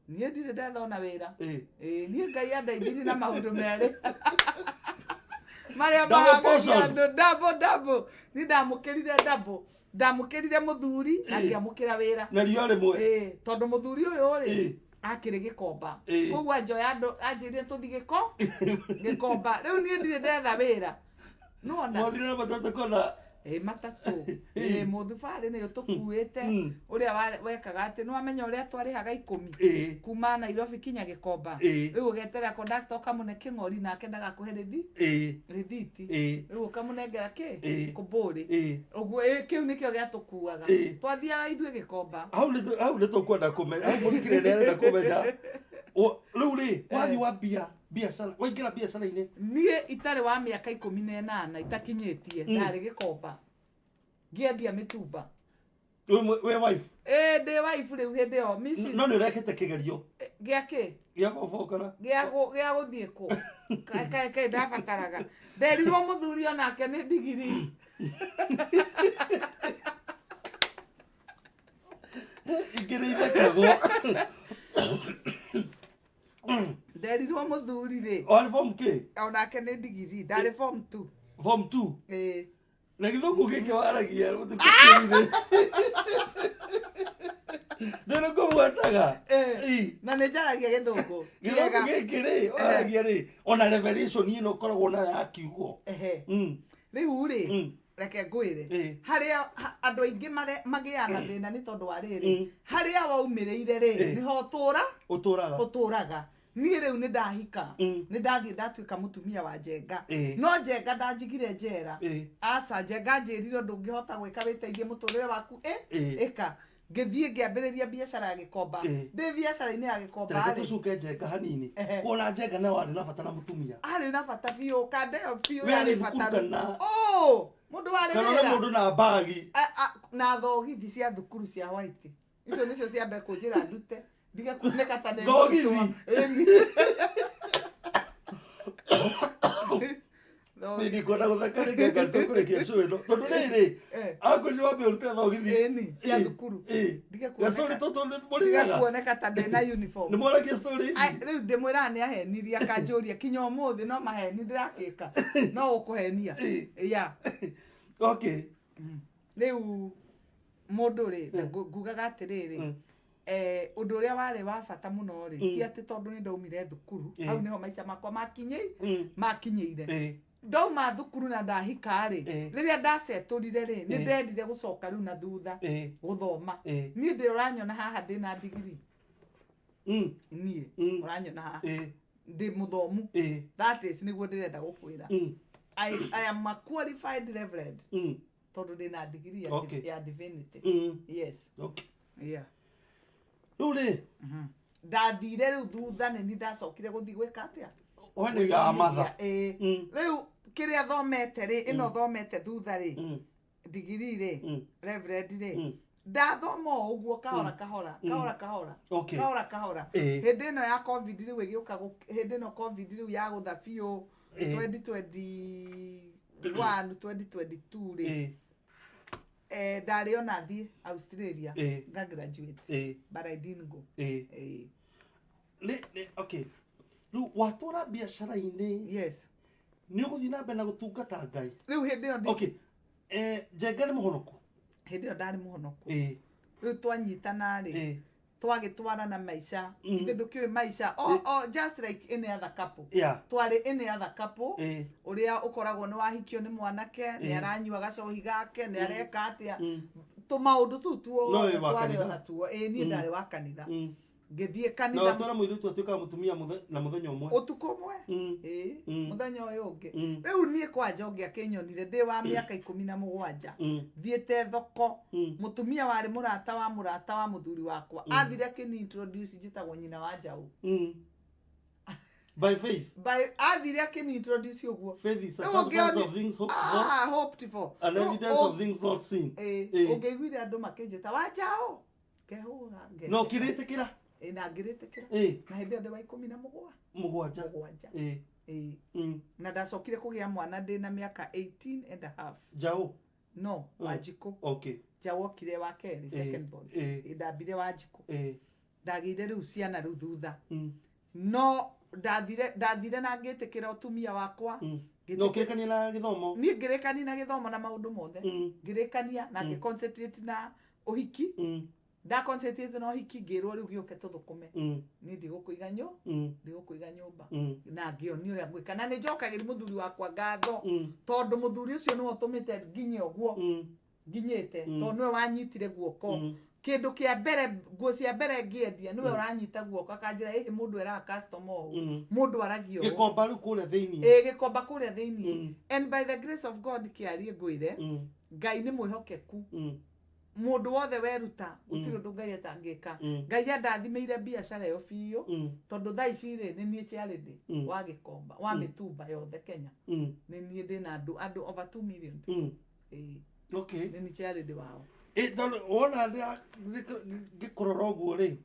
Niĩ ndirĩ ndetha ona wĩra. Ĩĩ, niĩ Ngai andeithirie na maũndũ merĩ marĩa Double mahangagia portion. andũ, double, double. Niĩ ndamũkĩrire double, ndamũkĩrire mũthuri na ngĩamũkĩra wĩra. Na riũa rĩmwe. Ĩĩ, tondũ mũthuri ũyũ rĩ, akĩrĩ Gĩkomba. Koguo anjoya andũ anjĩrire tũthi Gĩkomba. Rĩu niĩ ndirĩ ndetha wĩra, nĩwona. Mwathire na matata kona. Ĩ matatũ. Ĩ mũthubarĩ nĩ ũtũkuĩte. Ũrĩa wekaga atĩ nĩ wamenya ũrĩa twarĩhaga 10 kuma Nairobi kinya Gĩkomba. Rĩu ũgeterera kondakta ũkamũne kĩng'ori nake ndagakũhe rĩthiti. Rĩu ũkamũnengera kĩ? Kũmbũrĩ. Ũguo kĩu nĩkĩo gĩatũkuaga. Twathiaga ithuĩ Gĩkomba. Hau nĩ tũkwenda kũmenya, hau mũthikĩrĩria nĩ arenda kũmenya. Rĩu rĩ, wathiĩ wambia biacara, waingĩra biacara-inĩ? Niĩ itarĩ wa mĩaka 18 itakinyĩtie, ndarĩ Gĩkomba. Ngĩendia mĩtumba. Wĩ wife? Ĩ, ndĩ wife rĩu hĩndĩ ĩyo, Mrs. No nĩ ũrekĩte kĩgerio? Gĩa kĩ? Gĩa bobo kana? Gĩa gũthiĩ kũ? Kaĩ ndabataraga. Nderirwo mũthuri onake nĩ ndigiri. Ingĩ nĩ ithekagwo. Nderirwo mũthuri rĩ. Warĩ form kĩ? Onake nĩ ndigiri, ndarĩ form 2. Form 2? Ĩĩ. Na gĩthũngũ gĩkĩ waragia mũthikĩrĩrie. Nĩ kũbuataga. Na nĩ njaragia gĩthũngũ. Gĩthũngũ gĩkĩ rĩ, waragia rĩ, ona revelation ĩno ũkoragwo nayo ya kiugo. Rĩu rĩ, reke ngwĩre. Harĩa andũ aingĩ magĩaga na thĩna nĩ tondũ wa rĩrĩ. Harĩa waumĩrĩire rĩ, nĩho ũtũraga. Ũtũraga. Niĩ rĩu nĩ ndahika. Nĩ ndathiĩ ndatuĩka mũtumia wa Njenga. No Njenga ndanjigire njera. Aca, Njenga anjĩrire ũndũ ũngĩhota gwĩka wĩteithie mũtũrĩre waku, ĩka. Ngĩthiĩ ngĩambĩrĩria biacara ya Gĩkomba. Ndĩ biacara-inĩ ya Gĩkomba Reke rĩ. tũcuke Njenga hanini. Kuona Njenga nĩ warĩ na bata na mũtumia. Arĩ na bata biũ, kanda ĩyo biũ We arĩ yarĩ thukuru bata. kana? Oh, mũndũ warĩ Kana ũrĩa wĩra. mũndũ na mbagi. Na thogithi cia thukuru cia white. Icio nĩcio ciambe kũnjĩra ndute. Ndige kuoneka ta ndĩ Thogithi? mũrutwo. Ĩni. Niĩ ndikwenda gũtheka rĩngĩ nga tũkũrĩkia show ĩno. Tondũ rĩrĩ, akwĩrire wambe ũrute thogithi. Ĩni, cia thukuru. Ndige Gastori tũtũ nĩ Ndige mũrĩaga. kuoneka ta ndĩ na uniform. Nĩ mwaragia story ici? Ai, rĩu ndĩmwĩraga nĩ ahenirie akanjũria kinya ũmũthĩ no maheni ndĩrakĩka. No ũkũhenia. Yeah. Okay. Rĩu mũndũ rĩ, ngugaga atĩrĩrĩ, ũndũ ũrĩa warĩ wa bata mũno rĩ, ti atĩ tondũ nĩ ndaumire thukuru, hau nĩho maica makwa makinyĩire. Ndauma thukuru na ndahika rĩ, rĩrĩa ndacetũrire rĩ, nĩ ndendire gũcoka rĩu na thutha gũthoma. Niĩ ndĩ ũranyona haha ndĩna ndigiri. Niĩ, ũranyona haha. Ndĩ mũthomu. That is nĩguo ndĩrenda gũkwĩra. I am a qualified reverend. Tondũ ndĩna ndigiri ya divinity. Yes. Yeah. Rĩu rĩ? Ndathire rĩu thutha nĩ niĩ ndacokire gũthiĩ gwĩka atĩa? We nĩ ya matha. Rĩu kĩrĩa thomete rĩ, ĩno thomete thutha rĩ, ndigiri rĩ, reverend rĩ, ndathoma o ũguo kahora kahora, kahora kahora, kahora kahora. Hĩndĩ ĩno ya COVID rĩu ĩgĩũka hĩndĩ ĩno COVID rĩu yagũtha biũ, 2021, 2022 rĩ. Ndarĩ ona thiĩ Australia, nga graduate. But I didn't go. Okay. Rĩu watwara biacara-inĩ. Yes. Nĩ ũgũthiĩ na mbere na gũtungata Ngai. Rĩu hĩndĩ ĩyo ndi- Okay. Njenga nĩ mũhonoku? Hĩndĩ ĩyo ndarĩ mũhonoku. Rĩu twanyitana rĩ, twagĩtwarana maica. Ithe ndũkĩũĩ maica. Just like any other couple. Twarĩ any other couple. Ũrĩa ũkoragwo nĩ wahikio nĩ mwanake, nĩ aranyua gacohi gake, nĩ areka atĩa. Tũmaũndũ tũu tuothe No wĩ wa twarĩ kanitha. ona tuo. Niĩ ndarĩ wa kanitha. Ngĩthiĩ Na kanitha. watwara mũirĩtu atuĩkaga mũtumia na mũthenya ũmwe. Ũtukũ ũmwe? Mũthenya ũyũ ũngĩ. Rĩu niĩ kwanja ũngĩ akĩnyonire ndĩ wa mĩaka 17. Thiĩte thoko. Mũtumia warĩ mũrata wa mũrata wa mũthuri wakwa. Athire akĩni introduce njĩtagwo nyina wa Njaũ. By faith. By athire akĩni introduce ũguo. Faith is a Rĩu substance ũngĩoni- of things hoped for. Hoped for. An Rĩu evidence of things not seen. Ũngĩiguire andũ makĩnjĩta wa Njaũ. Ngehũra, ngehũra. Na ũkĩrĩtĩkĩra? Na ngĩrĩtĩkĩra. Na hĩndĩ ĩyo ndĩ wa ikũmi na mũgwa. Mũgwanja. Mũgwanja. Na ndacokire kũgĩa mwana ndĩ na mĩaka 18 and a half. Njaũ? No, Wanjikũ. Njaũ okire wa kerĩ, second born. Ndambire Wanjikũ. Ndagĩire rĩu ciana rĩu thutha. No ndathire na ngĩtĩkĩra ũtumia wakwa. Na ũkĩrĩkania na gĩthomo? Niĩ ngĩrĩkania na gĩthomo na maũndũ mothe. Ngĩrĩkania na ngĩ-concentrate na ũhiki. Ndaconcentrate na ũhiki, ngĩrwo rĩu gĩũke tũthũkũme. Niĩ ndigũkũiga nyũ ndigũkũiga nyũmba. Na ngĩonio ũrĩa ngwĩka, na nĩ njokagĩria mũthuri wakwa ngatho, tondũ mũthuri ũcio nĩwe ũtũmĩte nginye ũguo nginyĩte, tondũ nĩwe wanyitire guoko. Kĩndũ kĩa mbere, nguo cia mbere ngĩendia, nĩwe ũranyita guoko akanjĩra, "Ĩhĩ, mũndũ eraga customer ũũ, mũndũ aragia ũũ." Gĩkomba rĩu kũrĩa thĩinĩ. Ĩ, Gĩkomba kũrĩa thĩiniĩ. And by the grace of God, kĩarie ngwĩre, Ngai nĩ mwĩhokeku. Mũndũ wothe weruta, gũtirĩ ũndũ Ngai atangĩka. Ngai andathimĩire biacara ĩyo biũ, tondũ thaa ici rĩ, nĩ niĩ charity wa Gĩkomba wa mĩtumba yothe Kenya. Nĩ niĩ ndĩna andũ over 2 million. Ĩĩ. Nĩ niĩ charity wao. Ĩ, tondũ wona ngĩkũrora ũguo rĩ,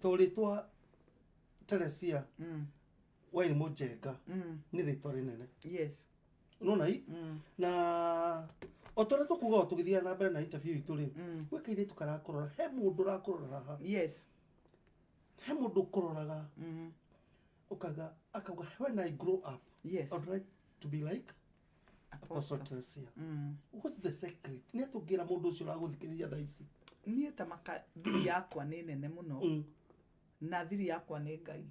to rĩtwa Teresia Wairimu Njenga nĩ rĩtwa rĩnene. Nona i na o ta ũrĩa tũkuga o tũgĩthiaga na mbere na interview itũ rĩ, gwĩ kairĩtu karakũrora, he mũndũ ũrakũrora haha, he mũndũ ũkũroraga ũkauga, akauga, "When I grow up, I would like to be like Apostle Teresia." What's the secret? Nĩ atũngĩra mũndũ ũcio ũragũthikĩrĩria thaa ici? Niĩ ta maka, thiri yakwa nĩ nene mũno, na thiri yakwa nĩ Ngai,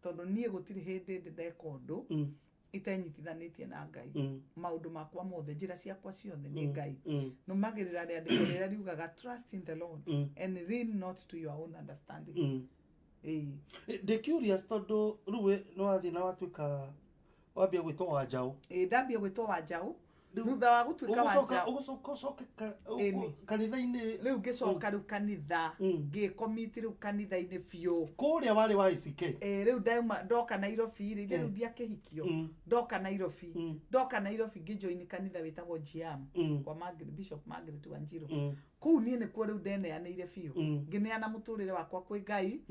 tondũ niĩ gũtirĩ hĩndĩ ndĩ ndeka ũndũ itenyitithanĩtie na Ngai. Maũndũ makwa mothe, njĩra ciakwa ciothe nĩ Ngai. Nũmagĩrĩra rĩandĩko rĩrĩa riugaga, "Trust in the Lord and lean not to your own understanding." Ĩĩ. Ndĩ curious, tondũ rĩu we nĩ wathiĩ na watuĩka wambia gwĩtwo Wanjaũ. Ĩĩ, ndambia gwĩtwo Wanjaũ thutha wa gũtuĩka Ũgũcoka Wanjaũ. Ũgũcoka ũcoke Ĩni. kanitha-inĩ? Rĩu ngĩcoka rĩu kanitha, ngĩcommit rĩu kanitha-inĩ biũ. Kũrĩa warĩ wa ICK? Ĩĩ, rĩu ndauma ndoka Nairobi rĩ, ithe rĩu ndiakĩhikio. Ndoka Nairobi, ndoka Nairobi ngĩjoin kanitha wĩtagwo GM kwa Margaret, Bishop Margaret Wanjiru. Kũu niĩ nĩkuo rĩu ndeneanĩire biũ, ngĩneana mũtũrĩre wakwa kwĩ Ngai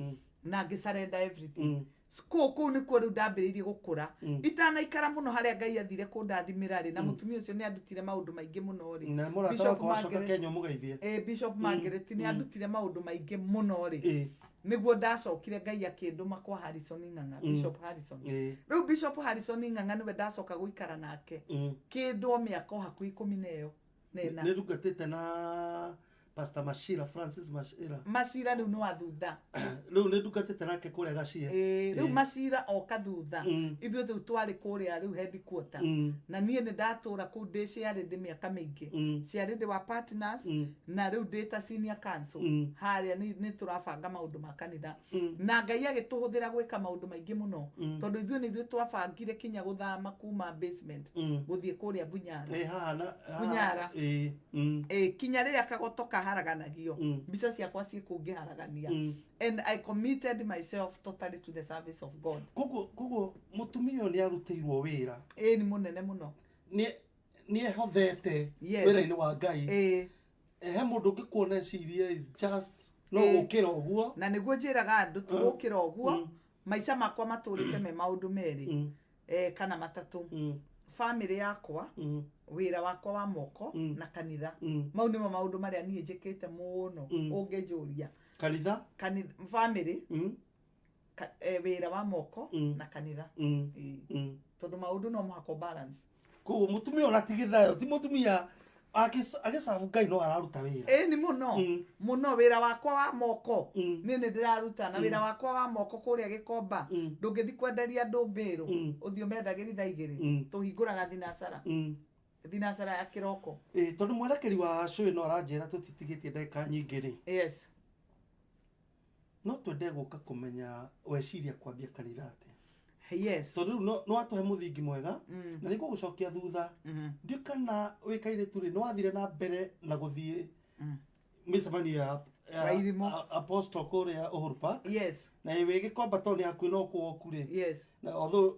na ngĩsurrender everything. Kũu nĩkuo rĩu ndambĩrĩirie gũkũra. Itanaikara mũno harĩa Ngai athire kũndathimĩra rĩ, na mũtumia ũcio nĩ andutire maũndũ maingĩ mũno rĩ. Na mũrata Bishop wakwa wacoka Kenya ũmũgeithie. Bishop Margaret nĩ andutire maũndũ maingĩ mũno rĩ, nĩguo ndacokire Ngai akĩndũma kwa Harrison Ng'ang'a, Bishop Harrison. Rĩu Bishop Harrison Ng'ang'a nĩwe ndacoka gũikara nake kĩndũ o mĩaka o hakuhĩ 14 na ĩna. Nĩ ndungatĩte na Pastor Mashira, Francis Mashira. Macira rĩu nĩ wa thutha. Rĩu nĩ ndungatĩte nake kũrĩa Gacie. Ĩĩ, rĩu Macira oka thutha. Ithuĩ rĩu twarĩ kũrĩa rĩu headquarter, na niĩ nĩ ndatũra kũu ndĩ ciarĩndĩ mĩaka mĩingĩ, ciarĩndĩ wa partners, na rĩu ndĩ ta senior council harĩa nĩ tũrabanga maũndũ ma kanitha, na Ngai agĩtũhũthĩra gwĩka maũndũ maingĩ mũno, tondũ ithuĩ nĩ ithuĩ twabangire kinya gũthama kuma basement gũthiĩ kũrĩa Bunyara. Ĩ, haha na haha- Bunyara. Ĩ. Ĩ, kinya rĩrĩa kagoto kaharaganagio, mbica ciakwa ciĩ kũu ngĩharagania, and I committed myself totally to the service of God. Koguo mũtumia ũyũ nĩ arutĩirwo wĩra. Ĩ, nĩ mũnene mũno. Nĩ ehothete wĩra-inĩ wa Ngai. He mũndũ ũngĩkuona ecirie is just no gũkĩra ũguo. Na nĩguo njĩraga andũ, tũgũkĩra ũguo, maica makwa matũrĩte me maũndũ merĩ, kana matatũ: famĩlĩ yakwa, wĩra wakwa wa moko, na kanitha. Mau nĩmo maũndũ marĩa niĩ njĩkĩte mũno ũngĩnjũria. Kanitha? Kanitha, famĩlĩ, wĩra wa moko na kanitha. Ĩĩ. Tondũ maũndũ no mũhaka balance. Koguo mũtumia ona ti gĩthayo, ti mũtumia agĩcabu Ngai no araruta wĩra. Ĩ, nĩ mũno mũno. Wĩra wakwa wa moko, niĩ nĩ ndĩraruta na wĩra wakwa wa moko kũrĩa Gĩkomba. Ndũngĩthi kwenderia andũ mbĩrũ, ũthiĩ ũmendagĩri thaa 2. Tũhingũraga thinacara, thinacara ya kĩroko. Ĩ, tondũ mwerekeri wa show ĩno aranjĩra tũtitigĩtie ndagĩka nyingĩ rĩ, no twende gũka kũmenya weciria kwambia kanitha atĩa, tondũ rĩu nĩ watũhe mũthingi mwega na nĩ ngũgũcokia thutha. Ndiũ kana wĩ kairĩtu rĩ, nĩ wathire na mbere na gũthiĩ mĩcemanio ya Wairimũ. Apostle kũrĩa Uhuru Park? Na wĩ Gĩkomba, tondũ nĩ hakuhĩ no kũoku rĩ, na although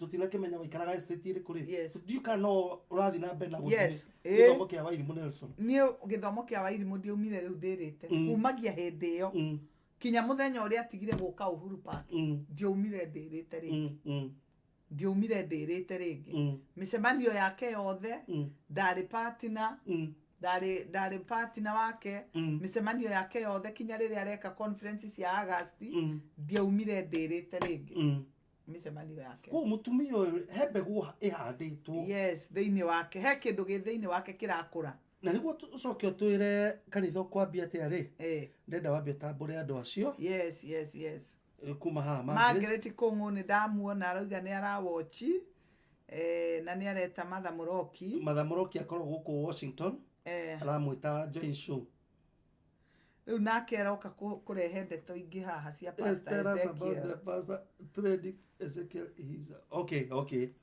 tũtinakĩmenya waikaraga estate ĩrĩkũ rĩ, ndiũ kana no ũrathiĩ na mbere na gũthiĩ gĩthomo kĩa Wairimũ Nelson? Niĩ gĩthomo kĩa Wairimũ ndiaumire rĩu ndĩrĩte. Kumagia hĩndĩ ĩyo kinya mũthenya ũrĩa atigire gũka Uhuru Park, ndiaumire ndĩrĩte rĩngĩ. Ndiaumire ndĩrĩte rĩngĩ. Mĩcemanio yake yothe ndarĩ partner, ndarĩ partner wake. Mĩcemanio yake yothe kinya rĩrĩa areka conference cia August, ndiaumire ndĩrĩte rĩngĩ mĩcemanio yake. Koguo mũtumia ũyũ he mbegũ ĩhandĩtwo. Yes, thĩinĩ wake he kĩndũ gĩ thĩinĩ wake kĩrakũra. Na nĩguo ũcoke ũtwĩre kanitha ũkwambia atĩa rĩ, ndĩrenda wambie ũtambũre andũ acio. Yes. Kuma haha Margaret. Margaret Kũng'ũ nĩ ndamuona, arauga nĩ arawochi na nĩ areta Matha Mũroki. Matha Mũroki akoragwo gũkũ Washington. Aramwĩta join show. Rĩu nake aroka kũrehe ndeto ingĩ haha cia Yes, Pastor tell us about Ezekiel. the pastor trading Ezekiel is okay.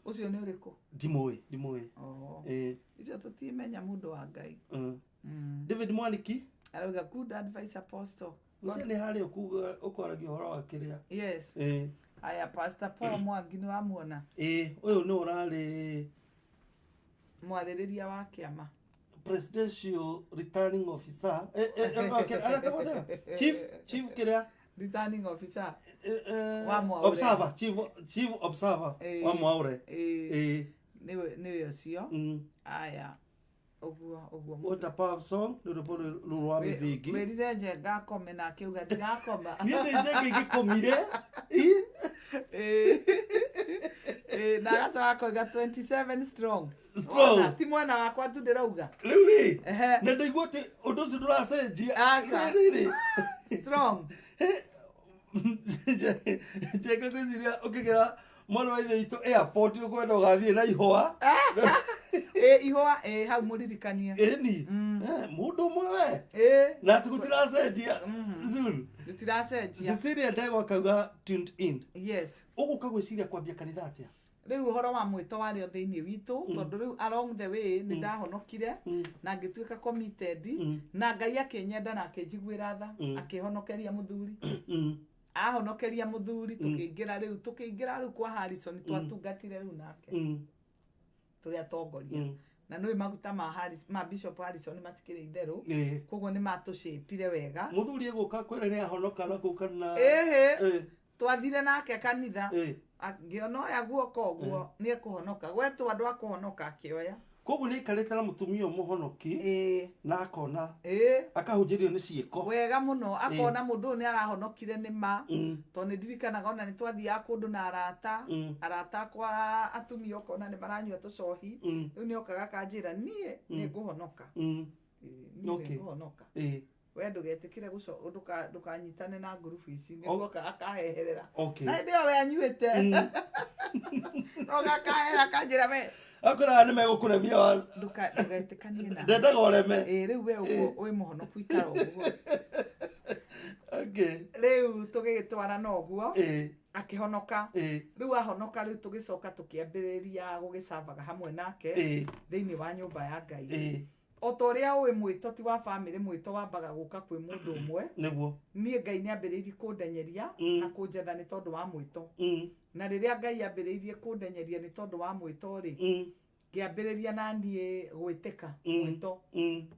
Ũcio nĩ ũrĩkũ? Ndimũĩ. Oh. Eh. Icio tũtimenya mũndũ wa Ngai. David Mwaniki. Arauga good advice, apostle. Ũcio nĩ harĩa ũkuga ũkwaragia ũhoro wa kĩrĩa. Yes. Eh. Aya, Pastor Paul Mwangi nĩ wamuona? Eh, ũyũ nĩ ũrarĩ mwarĩrĩria wa kĩama. Presidential returning officer. Okay, aretagwo atĩa? Chief kĩrĩa? Returning officer. Eh, Wa Mwaure. Observer, chief observer wa Mwaure. Nĩwe ũcio. Aya, ũguo ũguo. What a powerful song, nĩ rwĩmbo rũrũ rwa mĩthingi. Wĩrire Njenga akome na akiuga ndigakoma. Niĩ nĩ Njenga ingĩkomire. Na agacoka akoiga 27 strong. Strong. Wona, ti mwena wakwa tu ndĩrauga. Rĩu rĩ, Ehe. na ndaigua atĩ ũndũ ũcio ndũracenjia. Aca. Rĩ, rĩ, Strong. Njenga ngwĩciria ũkĩgera mwana wa ithe witũ airport ũkwenda ũgathiĩ na ihũa. Ĩ ihũa hau mũririkanie. Ĩni. Mũndũ ũmwe we. Na atĩ gũtiracenjia soon. Gũtiracenjia. Cecilia Ndegwa akauga tuned in. Yes. Ũgũka gwĩciria kwambia kanitha atĩa? Rĩu ũhoro wa mwĩto warĩ o thĩinĩ witũ, tondũ rĩu along the way nĩ ndahonokire na ngĩtuĩka committed, na Ngai akĩnyenda na akĩnjiguĩra tha, akĩhonokeria mũthuri. Ahonokeria mũthuri, tũkĩingĩra rĩu kwa Harrison, twatungatire rĩu nake tũrĩ atongoria. Na nĩũĩ maguta ma Harris, ma Bishop Harrison matikĩrĩ itherũ. Koguo nĩ matũcĩpire wega. Mũthuri egũka kwĩra nĩ ahonoka na kũu kana? Ĩhĩ. Twathire nake kanitha. Ngĩona oya guoko ũguo nĩ ekũhonoka, gwetwo andũ a kũhonoka akĩoya. Koguo nĩ aikarĩte na mũtumia ũmũhonoki na akona akahunjĩrio nĩ ciĩko. Wega mũno, akona mũndũ ũyũ nĩ arahonokire nĩ ma. Tondũ nĩ ndirikanaga ona nĩ twathiaga kũndũ na arata, arata akwa atumia, ũkona nĩ maranyua tũcohi. Rĩu nĩ okaga akanjĩra, "Niĩ nĩ ngũhonoka." Ĩĩ, niĩ nĩ ngũhonoka. We ndũgetĩkĩre ndũkanyitane na ngurubu ici. Nĩ guoka akaheherera. Na hĩndĩ ĩyo we anyuĩte, oka akahera akanjĩra, "We." Akwĩraga nĩ megũkũremia wa Ndũgetĩkanie na ndendaga ũreme. Ĩĩ, rĩu we ũguo wĩ mũhonoku, ikara ũguo. Rĩu tũgĩgĩtwarana ũguo. Akĩhonoka. Rĩu ahonoka, rĩu tũgĩcoka tũkĩambĩrĩria gũgĩcambaga hamwe nake thĩinĩ wa nyũmba ya Ngai. O ta ũrĩa ũĩ, mwĩto ti wa bamĩrĩ, mwĩto wambaga gũka kwĩ mũndũ ũmwe. Niĩ Ngai nĩ ambĩrĩirie kũndenyeria na kũnjetha nĩ tondũ wa mwĩto. Na rĩrĩa Ngai ambĩrĩirie kũndenyeria nĩ tondũ wa mwĩto rĩ, ngĩambĩrĩria na niĩ gwĩtĩka mwĩto.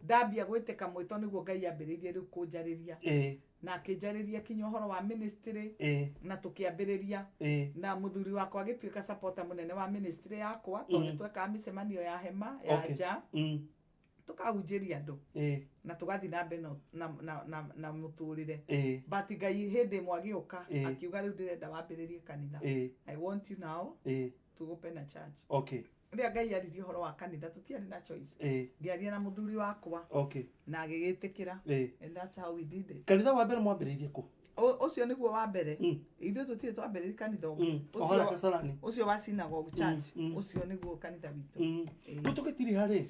Ndambia gwĩtĩka mwĩto, nĩguo Ngai ambĩrĩirie rĩu kũnjarĩria na akĩnjarĩria kinya ũhoro wa ministry. Na tũkĩambĩrĩria na mũthuri wakwa agĩtuĩka supporter mũnene wa ministry yakwa, tondũ nĩ twekaga mĩcemanio ya hema ya nja, tũkahunjĩria andũ na tũgathiĩ na mbere na mũtũrĩre. But Ngai hĩndĩ ĩmwe agĩũka akiuga, "Rĩu ndĩrenda wambĩrĩrie kanitha. I want you now to open a church." Rĩrĩa Ngai aririe ũhoro wa kanitha, tũtiarĩ na choice. Ngĩaria na mũthuri wakwa na agĩgĩtĩkĩra. And that's how we did it. Kanitha wa mbere mwambĩrĩirie kũ? Ũcio nĩguo wa mbere. Ithuĩ tũtirĩ twambĩrĩria kanitha ũngĩ. O harĩa Kasarani? Ũcio wa Synagogue Church. Mm. Ũcio nĩguo kanitha witũ. Rĩu tũgĩtiriha rĩ,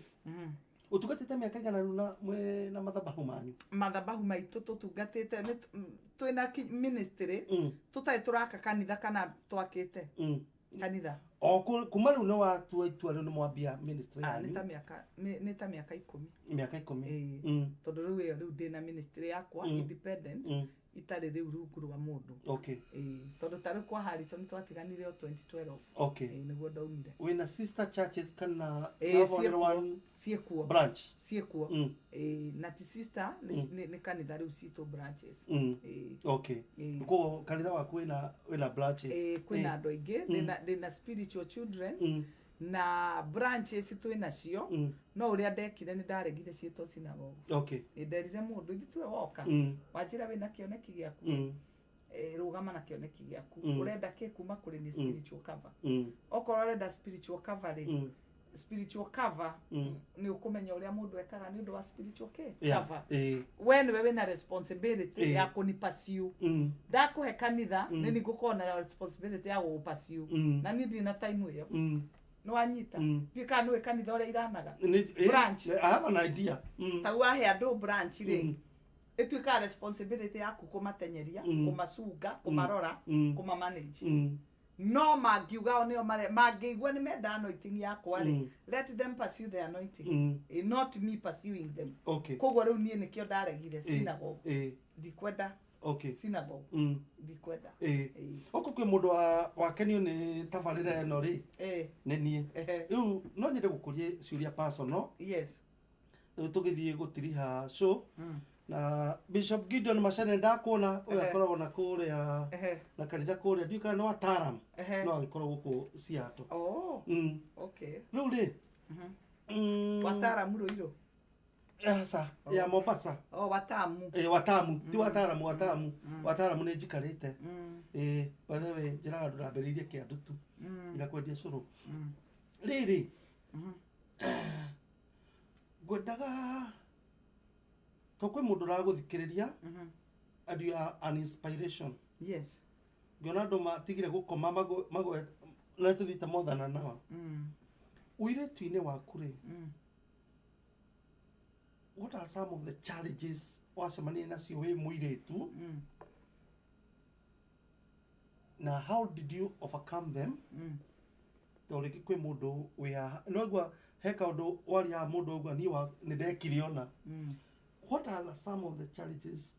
ũtungatĩte mĩaka igana rĩu na mwĩ na mathabahu manyu? Mathabahu maitũ tũtungatĩte twĩna ministry tũtarĩ tũraka kanitha kana twakĩte kanitha. O kuma rĩu nĩ watua itua rĩu nĩ mwambia ministry Ah, nĩ yanyu? ta mĩaka nĩ ta mĩaka 10. Mĩaka 10. Ĩĩ. Tondũ rĩu ĩyo rĩu ndĩna ministry yakwa independent, itarĩ rĩu rungu rwa mũndũ. Ĩĩ, tondũ ta rĩu kwa Harrison twatiganire o 2012. Ĩĩ, nĩguo ndaumire. Wĩna sister churches kana Ĩĩ, have only ciĩkuo. one Ciĩkuo. branch? Ciĩkuo. Ĩĩ, na ti sister, nĩ kanitha rĩu citũ branches. Ĩĩ. Ĩĩ. Koguo kanitha waku wĩna branches? Ĩĩ, kwĩna andũ aingĩ. Ndĩna spiritual children na branches twĩ nacio. No ũrĩa ndekire, nĩ ndaregire ciĩtwo synagogue. Nĩ nderire mũndũ, ithuĩ woka wanjĩra wĩna kĩoneki gĩaku, rũgama na kĩoneki gĩaku. Ũrenda kĩ kuma kũrĩ nĩ spiritual cover. Okorwo ũrenda spiritual cover rĩ, Spiritual cover, nĩ ũkũmenya ũrĩa mũndũ ekaga nĩ ũndũ wa spiritual kĩ cover. We nĩwe wĩna responsibility ya kũni pursue. Ndakũhe kanitha, nĩ ni ngũkorwo na responsibility ya gũgũ pursue, na niĩ ndirĩ na time ĩyo. Nĩ wanyita? Ndiũĩ kana nĩũĩ kanitha ũrĩa iranaga Branch. I have an idea. Ta wahe andũ branch rĩ, ĩtuĩkaga responsibility yaku kũmatenyeria, kũmacunga, kũmarora, kũmamanage. No mangiuga o nĩo mare mangĩigua nĩ menda anointing yakwa rĩ, let them pursue the anointing, not me pursuing them. Koguo rĩu niĩ nĩkĩo ndaregire synagogue. Ndikwenda synagogue. Ndikwenda. Gũkũ kwĩ mũndũ wakenio nĩ tabarĩra ĩno rĩ, nĩ niĩ. Rĩu no nyende gũkũria ciũria personal. Rĩu tũgĩthiĩ gũtiriha show na Bishop Gideon Macene, ndakuona ũyũ akoragwo na kũrĩa na kanitha kũrĩa, ndiũĩ kana nĩ wataram, no agĩkorwo gũkũ Seattle. Oh, okay. Rĩu rĩ, Wataaramu Rũirũ? Aca, ya Mombasa. Oh, watamu. Watamu, ti wataaramu, watamu. Wataaramu nĩ njikarĩte. By the way, njĩraga andũ ndambĩrĩirie kĩandutu ira kwendia cũrũ. Rĩrĩ, ngwendaga to kwĩ mũndũ ũragũthikĩrĩria and you are an inspiration. Ngĩona andũ matigire gũkoma magwe na tũthiĩte more than an hour. Ũirĩtu-inĩ waku rĩ, what are some of the challenges wacemanirie nacio wĩ mũirĩtu, na how did you overcome them? Tondũ rĩngĩ kwĩ mũndũ wĩ haha no igua he kaũndũ waria haha, mũndũ aigua niĩ nĩ ndekire ona. What are some of the challenges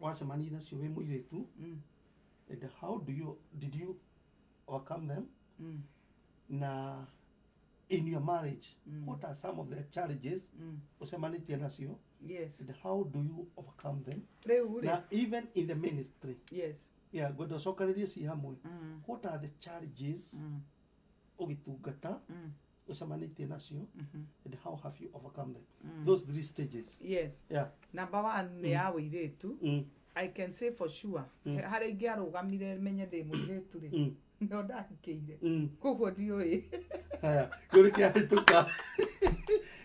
wacemanirie nacio wĩ mũirĩtu, and how do you did you overcome them? Na in your marriage, what are some of the challenges ũcemanĩtie nacio, and how do you overcome them? Rĩu rĩ, Na even in the ministry, yeah, ngwenda ũcokanĩrie ci hamwe. What are the challenges ũgĩtungata ũcemanĩtie nacio, and how have you overcome them, those three stages? Yes. Number one nĩ ya ũirĩtu. I can say for sure, harĩa ingĩarũgamire menye ndĩ mũirĩtu rĩ, no ndahikĩire, koguo ndiũĩ. Haya, kĩu nĩ kĩahĩtũka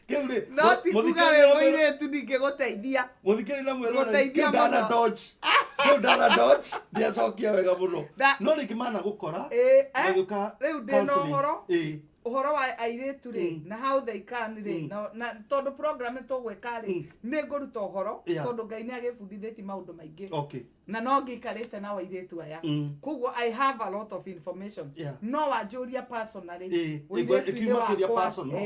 kĩu rĩ. No ti kuga wĩ mũirĩtu ndingĩgũteithia. Mũthikĩrĩria na mwĩrore, Gũteithia kĩu ndana mũno. dodge, kĩu ndana dodge, ndiacokia wega mũno. No rĩngĩ mana gũkora magĩũka Rĩu ndĩ na counseling. ũhoro. Ũhoro wa airĩtu rĩ, na how they can rĩ, na tondũ program tũgwĩka rĩ, nĩ ngũruta ũhoro, tondũ Ngai nĩ agĩbundithĩtie maũndũ maingĩ, na no ngĩikarĩte na airĩtu aya, koguo I have a lot of information. No wanjũria personally, ũirĩtu-inĩ Ĩkiuma kĩũria wakwa, personal.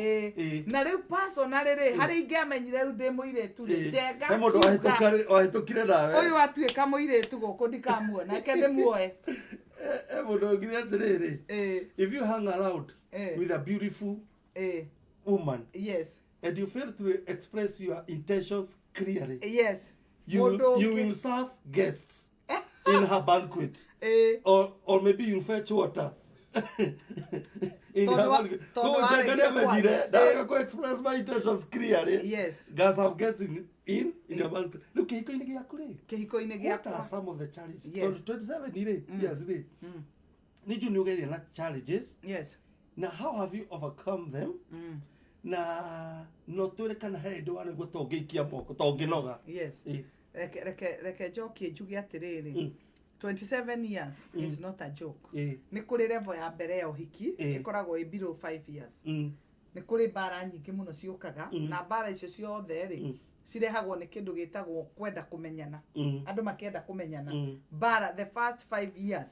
Na rĩu personally rĩ, harĩa ingĩamenyire rĩu ndĩ mũirĩtu rĩ, njenga He mũndũ kiuga, wahĩtũkire nawe. Ũyũ atuĩka mũirĩtu gũkũ ndikamuona, reke ndĩmuoe. He mũndũ augire atĩrĩrĩ, if you hang around with a beautiful woman and you fail to express your intentions clearly, Mũndũ you ũngĩ- will serve guests in her banquet, or maybe you'll fetch water in her banquet. Tondũ Koguo warĩkia Njenga nĩamenyire kwaria. ndarega kũ express my intentions clearly, guys have guests in your banquet. Rĩu kĩhiko-inĩ gĩaku rĩ, Kĩhiko-inĩ what are gĩakwa, some of the challenges? Yes. Tondũ 27 rĩ years rĩ, nĩ njũĩ nĩ ũgereire na challenges, na how have you overcome them? Na no twĩre kana he hĩndĩ wanaigua ta ũngĩikia moko, ta ũngĩnoga. Reke njokie njuge atĩrĩrĩ, 27 years is not a joke. Nĩ kũrĩ level ya mbere ya ũhiki, ĩkoragwo ĩ below 5 years. Nĩ kũrĩ mbara nyingĩ mũno ciũkaga, na mbara icio ciothe rĩ, cirehagwo nĩ kĩndũ gĩtagwo kwenda kũmenyana. Andũ makĩenda kũmenyana, mbara the first 5 years,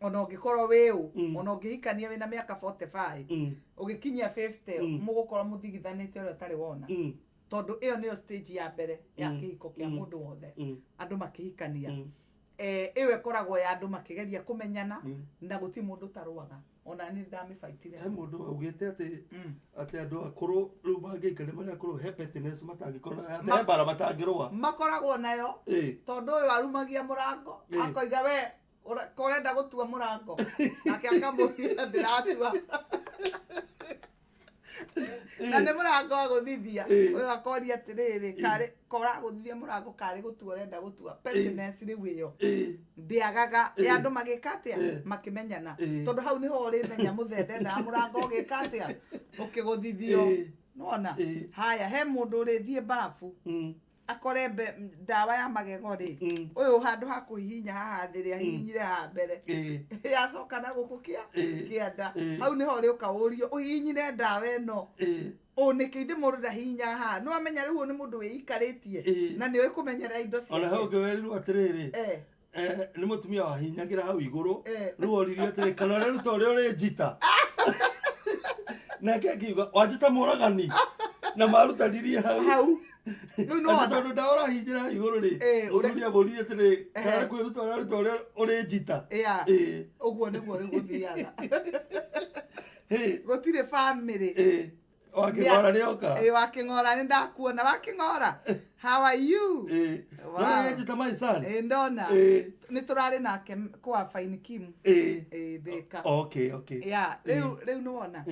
ona ũngĩkorwo wĩ ũ, ona ũngĩhikania wĩna mĩaka 45, ũgĩkinyia 50, mũgũkorwo mũthigithanĩte ũrĩa ũtarĩ wona, tondũ ĩyo nĩyo stage ya mbere ya kĩhiko kĩa mũndũ wothe. Andũ makĩhikania, ĩyo ĩkoragwo ya andũ makĩgeria kũmenyana, na gũtirĩ mũndũ ũtarũaga, ona niĩ ndamĩbaitire. He mũndũ augĩte atĩ andũ akũrũ rĩu mangĩikara marĩa akũrũ, he pettiness matangĩkorwo, atĩ he mbara matangĩrũa. Makoragwo nayo, tondũ ũyũ arumagia mũrango, akoiga we ko ũrenda gũtua mũrango, nake akamũria ndĩratua na nĩ mũrango agũthithia. Ũyũ akoria atĩrĩrĩ, karĩ ko ũragũthithia mũrango, karĩ gũtua ũrenda gũtua? Pettiness rĩu ĩyo ndĩagaga ya andũ magĩka atĩa, makĩmenyana, tondũ hau nĩho ũrĩmenya mũthee ndendaga mũrango ũgĩka atĩa. Ũkĩgũthithio. Nona haya, he mũndũ ũrĩthiĩ bafu, akore ndawa ya magego rĩ, ũyũ handũ ha kũhihinya haha thĩ rĩ, ahihinyire haha mbere, yacoka na gũkũ kĩa kĩanda. Hau nĩho ũrĩũka ũrio ũhihinyire ndawa ĩno ũ nĩkĩ? Ithe mũndũ ndahihinyaga haha. Nĩ wamenya rĩu ũyũ nĩ mũndũ wĩikarĩtie na nĩ ũĩ kũmenyerera indo Ona he ciake. ũngĩ werirwo atĩrĩrĩ, nĩ mũtumia wahinyagĩra hau igũrũ. Rĩu oririe atĩrĩ, kana ũreruta ũrĩa ũrĩ njita? Nake akiuga, wanjĩta mũragani? Na marutanirie hau. Hau rĩu Atĩ nĩwona tondũ ndawa ũrahinyĩra hau igũrũ rĩ, mũthuri amũririe atĩrĩ, kana nĩ kwĩruta ũreruta ũrĩa ũrĩ njita? Yeah. Ũguo nĩguo rĩu gũthiaga. Gũtirĩ bamĩrĩ. Wakĩng'ora nĩoka. Ĩ, wakĩng'ora, nĩ ndakuona wakĩng'ora. How are you? Wow. No nĩ my son. Ĩ, ndona nĩ tũrarĩ nake kwa Fine Kim. Ĩ, Thĩka. Yeah, rĩu nĩwona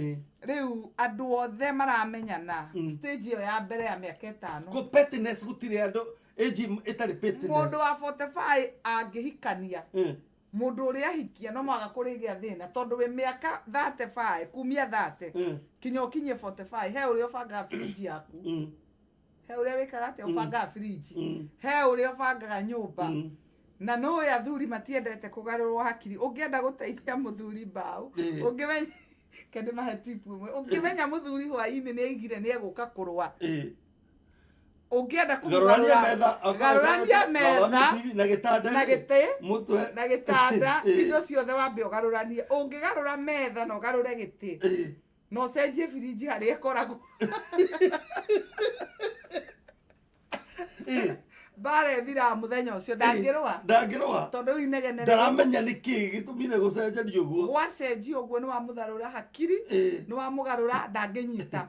rĩu andũ othe maramenyana stage ĩyo ya mbere ya mĩaka 5. Ko pettiness, gũtirĩ andũ age ĩtarĩ pettiness. Mũndũ wa 45 angĩhikania, mũndũ ũrĩa ahikia no mwaka kũrĩgĩa thĩna, tondũ wĩ mĩaka 35, kumia 30 kinya ũkinyie 45, he ũrĩa ũbangaga fridge yaku, he ũrĩa wĩkaga atĩa, ũbangaga fridge, he ũrĩa ũbangaga nyũmba. Na nũĩ athuri matiendete kũgarũrwo hakiri. Ũngĩenda gũteithia mũthuri mbaũ, ũngĩmenya kende mahe tip ĩmwe, ũngĩmenya mũthuri hwainĩ nĩ aigire nĩ egũka kũrũa, ũngĩenda Garũrania kũmũgarũra, metha. Garũrania metha na gĩtanda na rĩ, gĩtĩ mũtwe na gĩtanda, indo ciothe wambe ũgarũranie. Ũngĩgarũra metha na ũgarũre gĩtĩ na ũcenjie birinji harĩa ĩkoragwo, mbara ĩthiraga mũthenya ũcio. Ndangĩrũa. Ndangĩrũa. Tondũ rĩu inegene Ndaramenya nĩ kĩĩ gĩtũmire gũcenjerio ũguo. Gwacenjia ũguo nĩ wamũtharũra hakiri, nĩ wamũgarũra, ndangĩnyita.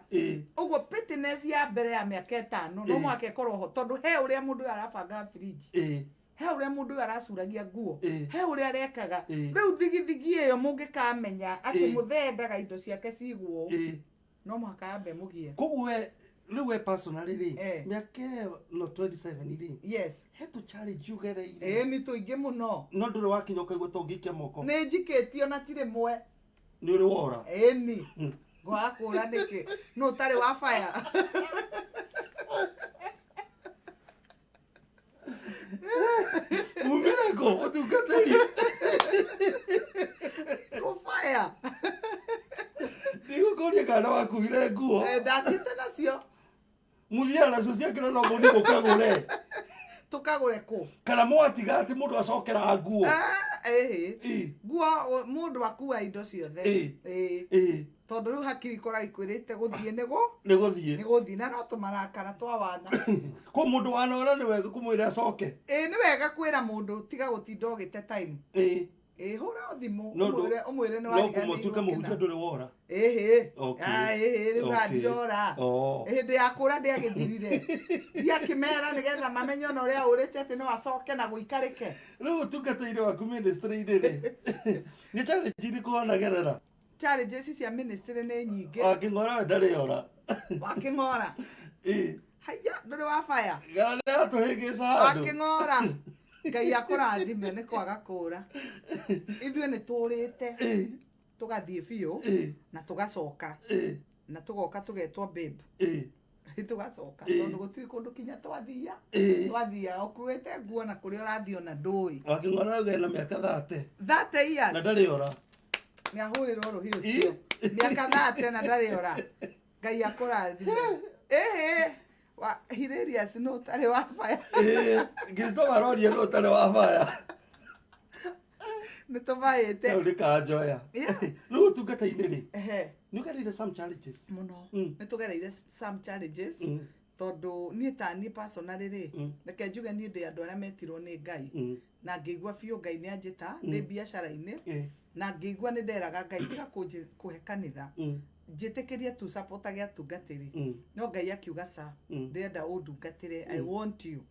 Ũguo pettiness ya mbere ya mĩaka 5 no mũhaka ĩkorwo ho, tondũ he ũrĩa mũndũ ũyũ arabanga fridge, he ũrĩa mũndũ ũyũ aracuragia nguo, he ũrĩa arekaga. Rĩu thigithigi ĩyo mũngĩkamenya atĩ mũthee endaga indo ciake cigwo ũũ, no mũhaka yambe mũgie. Koguo we rĩu, we personally rĩ, mĩaka ĩyo no 27 rĩ, he tũ challenge ũgereire? Ĩĩ, nĩ tũingĩ mũno. No ndũrĩ wakinya ũkaigua ta ũngĩikia moko? Nĩ njikĩtio na ti rĩmwe. Nĩ ũrĩ wora? Ĩni, ngwaga kũra nĩkĩ? Nũ ũtarĩ wa baya? Mumire kũ ũtungatĩri? Kũbaya. Ndigũkũria kana wakuire nguo. Ndathiĩte nacio. Mũthiaga nacio ciakĩra no mũthiĩ mũkagũre? Tũkagũre kũ? Kana mwatiga atĩ mũndũ acokera nguo? Ah, ĩhĩ. Nguo, mũndũ akua indo ciothe. Ĩĩ. Tondũ rĩu hakiri ikora ikwĩrĩte gũthiĩ nĩgũ Nĩ gũthiĩ. Nĩ gũthiĩ, na no tũmarakara twa wana. Kũ mũndũ wanora nĩ wega kũmwĩra acoke? Ĩĩ, nĩ wega kwĩra mũndũ, tiga gũtinda ũgĩte time. Ĩĩ, hũra thimũ No ũmwĩre nĩ no wariganĩirwo kũmũtuĩka mũhunjia kĩna. ndũrĩ wora? Ĩhĩ. Okay. Ah, ĩhĩ, rĩu haha ndirora. Hĩndĩ ya kũra ndĩagĩthirire, ndiakĩmera nĩgetha mamenye ona ũrĩa ũrĩte atĩ no acoke na gũikarĩke. Rĩu ũtungatĩire waku ministry-inĩ rĩ, nĩ challenge irĩkũ wanagerera? Challenges cia ministry nĩ nyingĩ. Wakĩng'ora we ndarĩ ora. Wakĩng'ora. Haya, ndũrĩ wa baya. Gara nĩ atũhĩngĩca handũ. Wakĩng'ora, Ngai akũrathime nĩ kwaga kũra. Ithuĩ nĩ tũrĩte tũgathiĩ biũ na tũgacoka na tũgoka tũgetwo babe, tũgacoka, tondũ gũtirĩ kũndũ kinya twathia. Twathia ũkuĩte nguo na kũrĩa ũrathiĩ ona ndũĩ. Wakĩng'ora rĩu ena mĩaka 30. 30 years. Na ndarĩ ora. Nĩ ahũrĩrwo rũhi ũcio. Mĩaka 30 na ndarĩ ora, Ngai akũrathime. Ĩhĩ, wa hilarious, no ũtarĩ wa baya. Christopher aroria no ũtarĩ wa baya. Nĩ tũbaĩte. Rĩu nĩ kanjoya. Rĩu ũtungata-inĩ rĩ, nĩ ũgereire some challenges? Mũno. Nĩ tũgereire some challenges, tondũ niĩ, ta niĩ personally rĩ, reke njuge niĩ ndĩ andũ arĩa metirwo nĩ Ngai na ngĩigua biũ Ngai nĩ anjĩta ndĩ biacara-inĩ, na ngĩigua nĩ nderaga Ngai, tiga kũhe kanitha, njĩtĩkĩrie tu supportage atungatĩri. No Ngai akiuga, ca, ndĩrenda ũndungatĩre, I want you.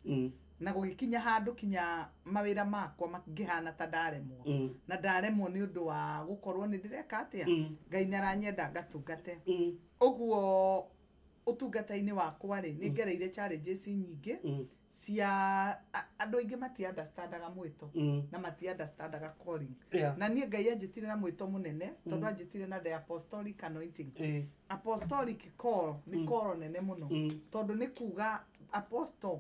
Na gũgĩkinya handũ kinya mawĩra makwa ngĩhana ta ndaremwo, na ndaremwo nĩ ũndũ wa gũkorwo nĩ ndĩreka atĩa, Ngai nĩ aranyenda ngatungate. Ũguo. Ũtungata-inĩ wakwa rĩ, nĩ ngereire challenges nyingĩ cia andũ aingĩ mati understandaga mwĩto na mati understandaga calling. Na niĩ Ngai anjĩtire na mwĩto mũnene, tondũ anjĩtire na the apostolic anointing. Apostolic call nĩ call nene mũno, tondũ nĩ kuga apostle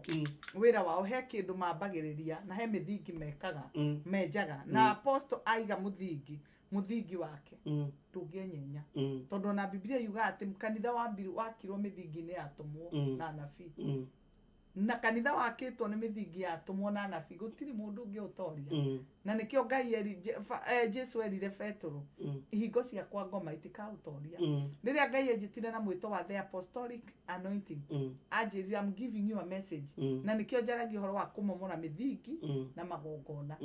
wĩra wao he kĩndũ mambagĩrĩria na he mĩthingi mekaga, menjaga. Na apostle aiga mũthingi, mũthingi wake ndũngĩenyenya, tondũ ona Biblia yugaga atĩ kanitha wambirwo wakirwo mĩthingi-inĩ ya atũmwo na anabii. Na kanitha wakĩtwo nĩ mĩthingi ya atũmwo na anabii, gũtirĩ mũndũ ũngĩũtoria. Na nĩkĩo Ngai Jesu erire Petũrũ, "Ihingo ciakwa ngoma itikaũtoria." Rĩrĩa Ngai anjĩtire na mwĩto wa the apostolic anointing, anjĩrire, "I'm giving you a message." Na nĩkĩo njaragia ũhoro wa kũmomora mĩthingi na magongona.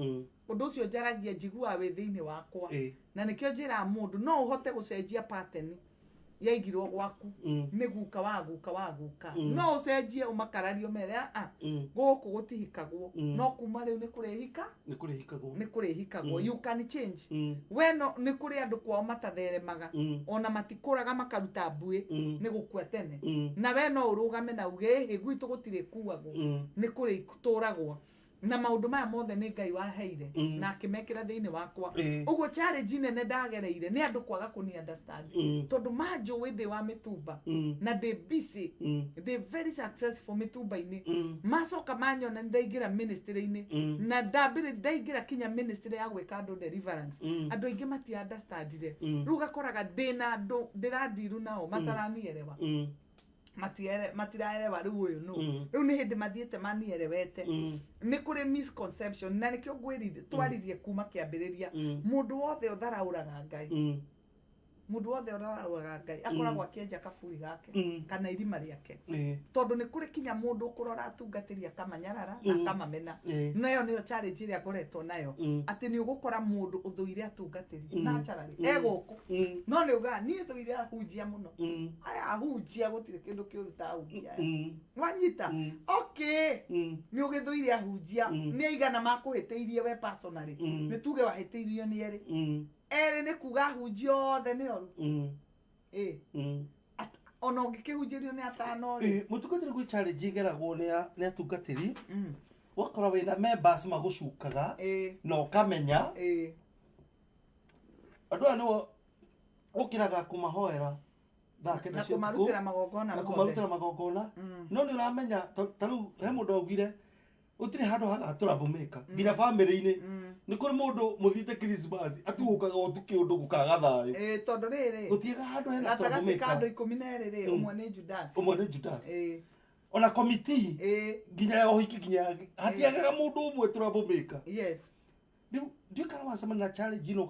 Ũndũ ũcio njaragia, njiguaga wĩ thĩinĩ wakwa. Na nĩkĩo njĩraga mũndũ no ũhote gũcenjia pattern yaigirwo gwaku nĩ guka wa guka wa guka. No ũcenjie, ũmakarario, mere a gũkũ gũtihikagwo. No kuma rĩu nĩ kũrĩhika. Nĩ kũrĩhikagwo. Nĩ kũrĩhikagwo. You can change. We no nĩ kũrĩ andũ kwao matatheremaga, ona matikũraga makaruta mbuĩ, nĩ gũkua tene. Na we no ũrũgame na uge, "Ĩhĩ, gwitũ gũtirĩ kuagwo, nĩ kũrĩ tũragwo." Na maũndũ maya mothe nĩ Ngai waheire na akĩmekĩra thĩinĩ wakwa. Ũguo challenge nene ndagereire nĩ andũ kwaga kũni understand, tondũ manjũĩ ndĩ wa mĩtumba na ndĩ busy, ndĩ very successful mĩtumba-inĩ. Macoka manyona nĩ ndaingĩra ministry-inĩ, na ndambĩrĩ ndaingĩra kinya ministry ya gwĩka andũ deliverance, andũ aingĩ mati understandire. Rĩu ũgakoraga ndĩna andũ ndĩrandiru nao mataranielewa. Matiraerewa rĩu ũyũ nũ. Rĩu nĩ hĩndĩ mathiĩte manierewete. Nĩ kũrĩ misconception, na nĩkĩo ngwĩrire twaririe kuma kĩambĩrĩria, mũndũ wothe ũtharaũraga Ngai, mũndũ wothe ũtharaũraga Ngai akoragwo akĩenja kaburi gake kana irima rĩake, tondũ nĩ kũrĩ kinya mũndũ ũkũrora atungatĩri akamanyarara na akamamena. Na ĩyo nĩyo challenge ĩrĩa ngoretwo nayo, atĩ nĩ ũgũkora mũndũ ũthũire atungatĩri naturally e gũkũ, no nĩ ugaga niĩ thũire ahunjia mũno. Aya ahunjia gũtirĩ kĩndũ kĩũru ta ahunjia aya. Wanyita? Okay, nĩ ũgĩthũire ahunjia. Nĩ aigana makũhĩtĩirie we personally? Nĩ tuge wahĩtĩirio nĩ erĩ. Erĩ nĩ kuga ahunjia othe nĩ oru? Ĩ. Ona ũngĩkĩhunjĩrio nĩ atano rĩ? Mũtungatĩri, gwĩ challenge igeragwo nĩ atungatĩri. Ũgakora wĩna members magũcukaga na ũkamenya andũ aya nĩo ũkĩraga kũmahoera thaa 9 na cia ũtukũ, kũmarutĩra magongona na mothe. Kũmarutĩra magongona. No nĩ ũramenya ta rĩu he mũndũ augire gũtirĩ handũ hagatũra mbũmĩka nginya bamĩrĩ-inĩ. Nĩ kũrĩ mũndũ mũthiĩte Christmas atuũkaga ũtukĩ ũndũ gũkaga thayũ. Ĩ, tondũ rĩrĩ, Gũtiaga handũ hena gatagatĩ ka andũ troublemaker. 12 rĩ, ũmwe nĩ Judas. Ũmwe nĩ Judas. Ona komiti nginya ya ũhiki, nginya hatiagaga mũndũ ũmwe troublemaker. Rĩu ndiũĩ kana wacemania na challenge ĩno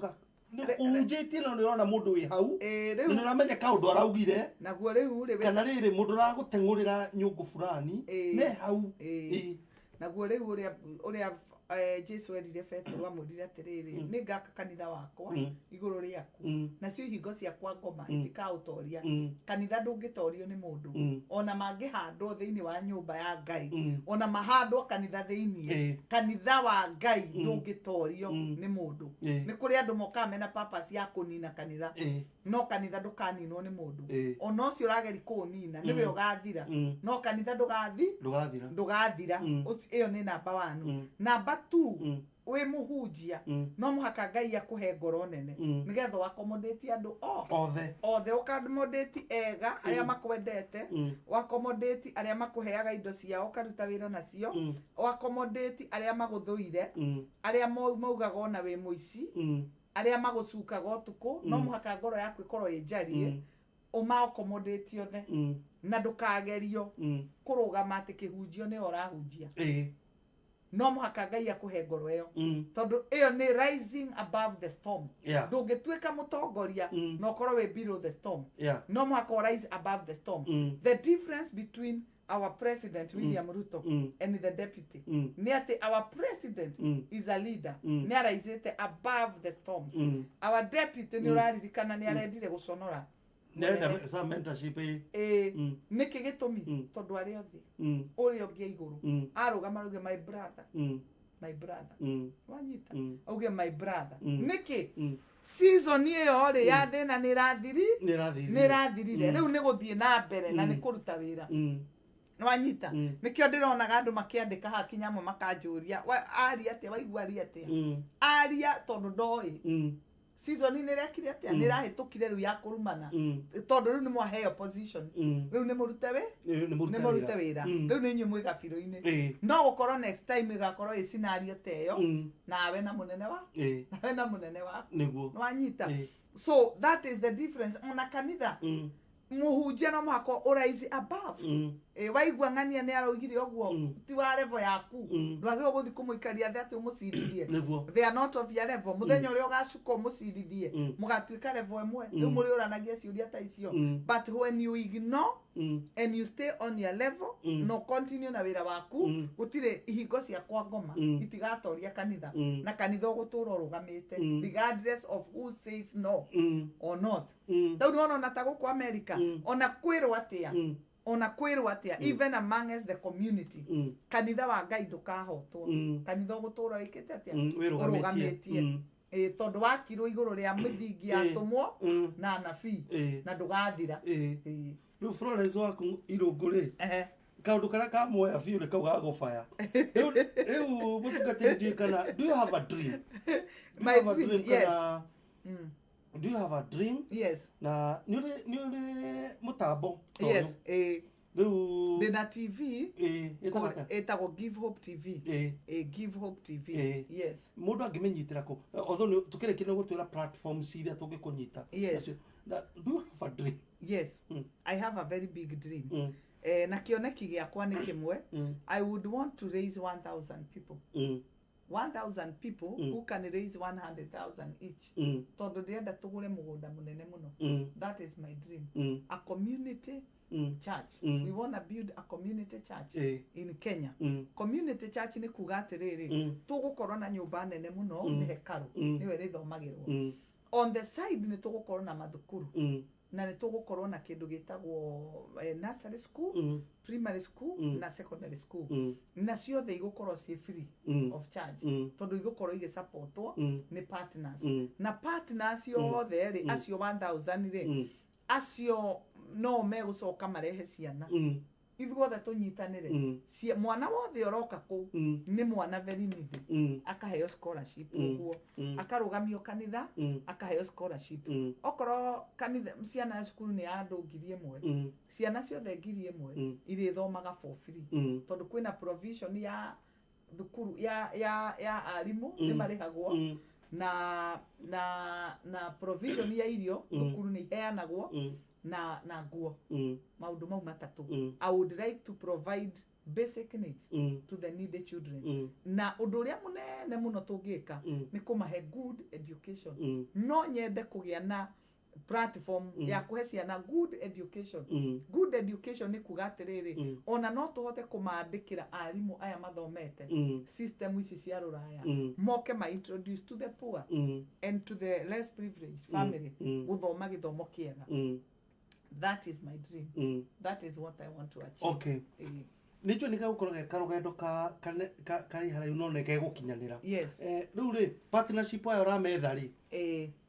ũhunjĩtie no nĩ ũrona mũndũ wĩ hau na nĩ Rĩu ũramenya kaũndũ araugire, naguo rĩu rĩ kana rĩrĩ mũndũ ũragũteng'ũrĩra nyũngũ fulani ne hau. Naguo rĩu ũrĩa Jesu erire Petero, amwĩrire atĩrĩrĩ, "Nĩ ngaka kanitha wakwa igũrũ rĩaku, nacio ihingo ciakwa ngoma itikaũtoria." Kanitha ndũngĩtorio nĩ mũndũ. Ona mangĩhandwo thĩinĩ wa nyũmba ya Ngai, ona mahandwo kanitha thĩinĩ, kanitha wa Ngai ndũngĩtorio nĩ mũndũ. Nĩ kũrĩ andũ mokaga mena purpose ya kũnina kanitha, no kanitha ndũkaninwo nĩ mũndũ. Ona ũcio ũrageri kũũnina nĩwe ũgathira, no kanitha ndũgathi Ndũgathira. Ndũgathira. Ĩyo nĩ namba one. Namba two, wĩ mũhunjia, no mũhaka Ngai akũhe ngoro nene, nĩgetha ũaccommodate andũ o othe. Othe, ũaccommodate ega arĩa makwendete, ũaccommodate arĩa makũheaga indo ciao ũkaruta wĩra nacio, ũaccommodate arĩa magũthũire, arĩa maugaga ona wĩ mũici, arĩa magũcukaga ũtukũ. No mũhaka ngoro yaku ĩkorwo ĩ njariĩ, ũma-accommodate othe, na ndũkagerio kũrũgama atĩ kĩhunjio nĩyo ũrahunjia. No mũhaka Ngai akũhe ngoro ĩyo, tondũ ĩyo nĩ rising above the storm. Ndũngĩtuĩka mũtongoria na ũkorwo wĩ below the storm. No mũhaka ũ rise above the storm. The difference between our president William Ruto and the deputy nĩ atĩ our president is a leader, nĩ araisĩte above the storms. Our deputy, nĩ ũraririkana, nĩ arendire gũconora Nĩarenda mũnene. Some mentorship, ĩ. Ĩĩ. Nĩkĩ gĩtũmi? Tondũ arĩ othe ũrĩa ũngĩ igũrũ arũgama auge, "My brother, my brother." Wanyita? Auge, "My brother." Nĩkĩ? Season ĩyo rĩ ya thĩna nĩ ĩrathiri. Nĩ ĩrathirire. Nĩ ĩrathirire. Rĩu nĩ gũthiĩ na mbere na nĩ kũruta wĩra. Nĩwanyita? Nĩkĩo ndĩronaga andũ makĩandĩka haha kinya amwe makanjũria, "Aria atĩa? Waigua aria atĩa?" Aria tondũ ndoĩ season nĩ ĩrekire atĩa, nĩ ĩrahĩtũkire rĩu ya kũrumana, tondũ rĩu nĩ mwaheo position. Rĩu nĩ mũrute wĩ Rĩu nĩ mũrute nĩ mũrute wĩra. wĩra. Rĩu nĩ inyuĩ mwĩ gabirũ-inĩ. No gũkorwo next time ĩgakorwo ĩ scenario ta ĩyo, nawe na mũnene wa nawe na mũnene waku. Nĩwanyita? So that is the difference. Ona kanitha, mũhunjia no mũhaka ũraise above. Ĩ, waigua ng'ania nĩ araugire ũguo, ti wa level yaku. Ndwagĩrĩirwo gũthiĩ kũmũikaria thĩ atĩ ũmũcirithie. They are not of your level. Mũthenya ũrĩa ũgacuka ũmũcirithie, mũgatuĩka level ĩmwe. Rĩu mũrĩũranagia ciũria ta icio. But when you ignore and you stay on your level, no continue na wĩra waku, gũtirĩ ihingo cia kwa ngoma itigatoria kanitha, na kanitha ũgũtũra ũrũgamĩte regardless of who says no or not. Rĩu nĩwona ona ta gũkũ America, ona kwĩrwo atĩa, ona kwĩrwo atĩa, even amongst the community, kanitha wa Ngai ndũkahotwo. Kanitha ũgũtũra wĩkĩte atĩa? Wĩrũgamĩtie. Ũrũgamĩtie. Ĩ, tondũ wakirwo igũrũ rĩa mĩthingi ya atũmwo na anabii, na ndũgathira. Rĩu Florence waku Irũngũ rĩ, kaũndũ karĩa kamuoya biũ nĩ kau ga gũbaya. Rĩu mũtungatĩri, ndiũĩ kana do you have a dream? Do you My have a dream, dream? Yes. Kana do you have a dream? Yes. Na nĩ ũrĩ mũtambo ta ũyũ? Yes, ĩ. Rĩu Ndĩna TV. Ĩtagwo atĩa? Ĩtagwo Give Hope TV. Ĩ, Give Hope TV. Yes. Mũndũ angĩmĩnyitĩra kũ? Although nĩ tũkĩrĩkia nĩ gũtwĩra platforms iria tũngĩkũnyita. Yes. Do you have a dream? Yes. I have a very big dream. Na kĩoneki gĩakwa nĩ kĩmwe. I would want to raise 1000 people, 1000 people who can raise 100,000 each, tondũ ndĩrenda tũgũre mũgũnda mũnene mũno. That is my dream. A community church. We want to build a community church in Kenya. Community church nĩ kuga atĩrĩrĩ, tũgũkorwo na nyũmba nene mũno, nĩ hekarũ, nĩwe ĩrĩthomagĩrwo. On the side nĩ tũgũkorwo na mathukuru, na nĩ tũgũkorwo na kĩndũ gĩtagwo nursery school, primary school na secondary school, na ciothe igũkorwo ciĩ free of charge, tondũ igũkorwo igĩsupportwo nĩ partners. Na partners othe rĩ, acio 1000 rĩ, acio no megũcoka marehe ciana, ithuothe tũnyitanĩre. Mwana wothe ũroka kũu nĩ mwana very needy, akaheo scholarship, ũguo akarũgamio kanitha, akaheo scholarship. Okorwo kanitha ciana ya cukuru nĩ ya andũ 1000, ciana ciothe 1000 irĩthomaga for free, tondũ kwĩna provision ya thukuru ya arimũ, nĩ marĩhagwo, na provision ya irio thukuru nĩ iheanagwo, na nguo. Maũndũ mau matatũ. I would like to provide basic needs to the needy children. Na ũndũ ũrĩa mũnene mũno tũngĩka nĩ kũmahe good education. No nyende kũgĩa na platform ya kũhe ciana good education. Good education nĩ kuga atĩrĩrĩ, ona no tũhote kũmandĩkĩra arimũ aya mathomete system ici cia rũraya, moke ma introduce to the poor and to the less privileged family gũthoma gĩthomo kĩega. That is my dream. That is what I want to achieve. Nĩ njũĩ nĩ gegũkorwo ge karũgendo karĩ haraihu, no nĩ gegũkinyanĩra. Rĩu rĩ, partnership aya ũrametha rĩ,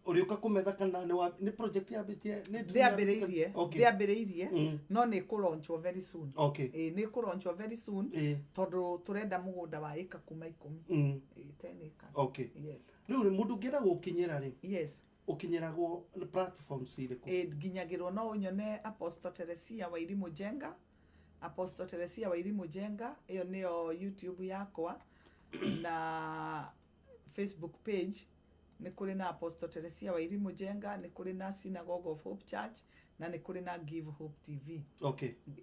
ũrĩũka kũmetha kana nĩ project yambĩtie, nĩ dream? Ndĩambĩrĩirie. Ndĩambĩrĩirie, no nĩ ĩkũlaunchwo very soon. Ĩ, nĩ ĩkũlaunchwo very soon, tondũ tũrenda mũgũnda wa ĩka kuma 10. Ĩ, 10 acres. Yes. Rĩu rĩ, mũndũ ũngĩenda gũkinyĩra rĩ, ũkinyĩragwo nĩ platforms irĩkũ? Ĩ, nginyagĩrwo, no ũnyone Apostle Teresia Wairimu Njenga. Apostle Teresia Wairimu Njenga, ĩyo nĩyo YouTube yakwa, na Facebook page nĩ kũrĩ na Apostle Teresia Wairimu Njenga, nĩ kũrĩ na Synagogue of Hope Church, na nĩ kũrĩ na Give Hope TV.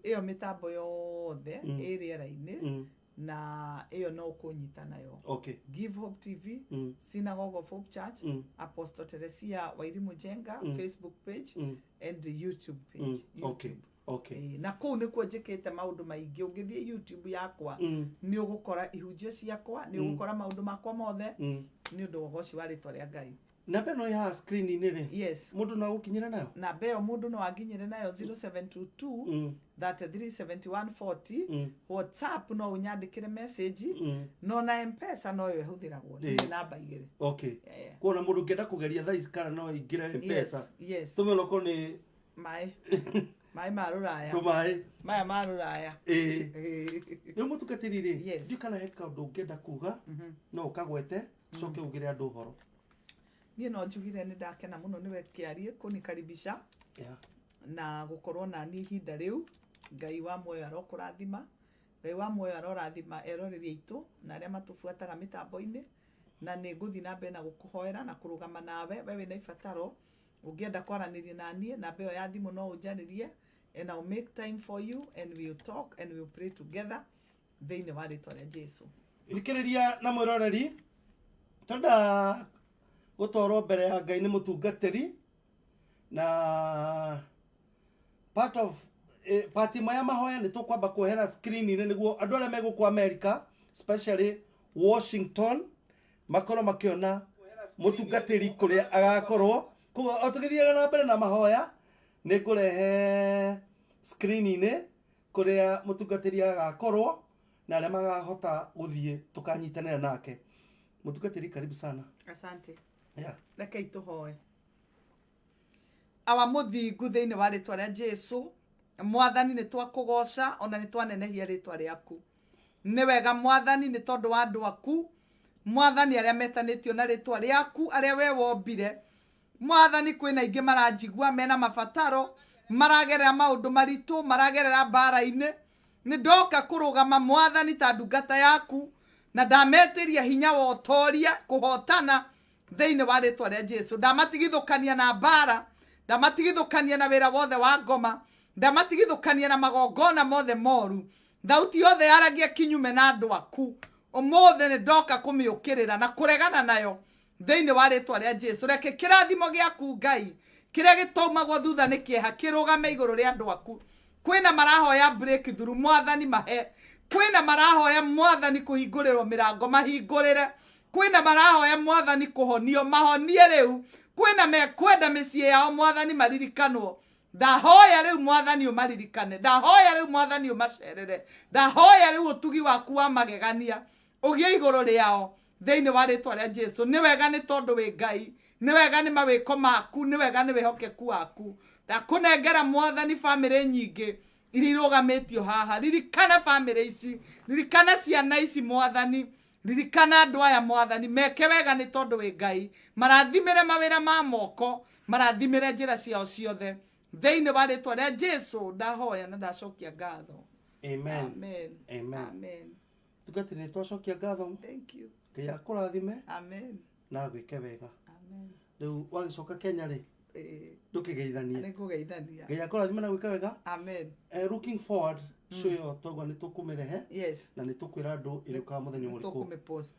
Ĩyo mĩtambo yothe ĩ rĩera-inĩ, na ĩyo no ũkũnyita nayo. Give Hope TV, Synagogue of Hope Church, Apostle Teresia Wairimu Njenga, Facebook page and YouTube page. Okay. YouTube. Okay. Ĩĩ, na kũu nĩkuo njĩkĩte maũndũ maingĩ. Ũngĩthiĩ YouTube yakwa, nĩ ũgũkora ihunjio ciakwa, nĩ ũgũkora maũndũ makwa mothe, nĩ ũndũ wa ũgoci wa rĩtwa rĩa Ngai. Namba ĩno ĩ haha screen-inĩ rĩ, Yes. mũndũ no agũkinyĩre nayo? Namba ĩyo mũndũ no anginyĩre nayo, 0722 337140. WhatsApp no ũnyandĩkĩre message, no na M-Pesa noyo ĩhũthĩragwo. Nĩ namba igĩrĩ. Okay. Yeah. Kuona mũndũ ũngĩenda kũgeria thaa ici kana no aingĩre M-Pesa? Yes. Tũme onokorwo nĩ Maĩ ma rũraya. Tũmaĩ. Maya ma rũraya. Ĩĩ. Rĩu mũtungatĩri rĩ, Yes. ndiũ kana he kaũndũ ũngĩenda kuga, no ũkagwete, ũcoke ugĩre andũ ũhoro. Niĩ no njugire nĩ ndakena mũno nĩwe Kĩarie kũnikaribisha na gũkorwo nani ihinda rĩu. Ngai wa muoyo arokũrathima, Ngai wa muoyo arorathima eroreri aitũ na arĩa matũbuataga mĩtambo-inĩ, na nĩ ngũthiĩ na mbere na gũkũhoera na kũrũgama nawe. We wĩna ibataro, ũngĩenda kwaranĩria na niĩ, namba ĩyo ya thimũ no ũnjarĩrie, and I'll make time for you and we'll talk and we'll pray together thĩinĩ wa rĩtwa rĩa Jesu. Thikĩrĩria na mwĩroreri, twenda gũtwarwo mbere ya Ngai nĩ mũtungatĩri, na part of part ĩmwe ya mahoya nĩ tũkwamba kuohera screen-inĩ nĩguo andũ arĩa me gũkũ America, especially Washington, makorwo makĩona mũtungatĩri kũrĩa agakorwo. Koguo o tũgĩthiaga na mbere na mahoya, nĩ ngũrehe screen-inĩ kũrĩa mũtungatĩri agakorwo na arĩa magahota gũthiĩ tũkanyitanĩra nake. Mũtungatĩri, karibu sana. Asante. Rekei tũhoe. Awa mũthingu, thĩinĩ wa rĩtwa rĩa Jesu, Mwathani, nĩ twakũgoca ona nĩ twanenehia rĩtwa rĩaku. Nĩ wega, Mwathani, nĩ tondũ wa andũ aku, Mwathani, arĩa metanĩtio na rĩtwa rĩaku, arĩa we wombire. Mwathani, kwĩna aingĩ maranjigua mena mabataro, maragerera maũndũ maritũ, maragerera mbara-inĩ. Nĩ ndoka kũrũgama, Mwathani, ta ndungata yaku, na ndametĩria hinya wa ũtoria kũhotana thĩinĩ wa rĩtwa rĩa Jesu. Ndamatigithũkania na mbara, ndamatigithũkania na wĩra wothe wa ngoma, ndamatigithũkania na magongona mothe moru. Thauti yothe yaragia kinyume na andũ aku ũmũthĩ, nĩ ndoka kũmĩũkĩrĩra na kũregana nayo thĩinĩ wa rĩtwa rĩa Jesu. Reke kĩrathimo gĩaku, Ngai, kĩrĩa gĩtaumagwo thutha nĩ kĩeha, kĩrũgame igũrũ rĩa andũ aku. Kwĩna marahoya breakthrough, Mwathani, mahe. Kwĩna marahoya, Mwathani, kũhingũrĩrwo mĩrango, mahingũrĩre. Kwĩna marahoya, Mwathani, kũhonio, mahonie rĩu. Kwĩna mekwenda mĩciĩ yao, Mwathani, maririkanwo. Ndahoya rĩu, Mwathani, ũmaririkane. Ndahoya rĩu, Mwathani, ũmacerere. Ndahoya rĩu ũtugi waku wa magegania ũgĩe igũrũ rĩao thĩinĩ wa rĩtwa rĩa Jesu. Nĩ wega nĩ tondũ wĩ Ngai, nĩ wega nĩ mawĩko maku, nĩ wega nĩ wĩhokeku waku. Ndakũnengera, Mwathani, bamĩrĩ nyingĩ iria irũgamĩtio haha. Ririkana bamĩrĩ ici, ririkana ciana ici, Mwathani. Ririkana andũ aya, Mwathani. Meke wega nĩ tondũ wĩ Ngai. Marathimĩre mawĩra ma moko, marathimĩre njĩra ciao ciothe. Thĩinĩ wa rĩtwa rĩa Jesu ndahoya na ndacokia ngatho. Amen. Amen. Amen. Amen. Tungatĩri, nĩ twacokia ngatho. Thank you. Ngai akũrathime Amen. na agwĩke wega. Amen. Rĩu wagĩcoka Kenya rĩ, ndũkĩgeithanie. Nĩ ngũgeithania. Ngai akũrathime na gwĩka wega. Amen. Looking forward, show ĩyo twauga nĩ tũkũmĩrehe na nĩ tũkwĩra andũ ĩrĩũkaga mũthenya ũrĩkũ. Tũkũmĩpost.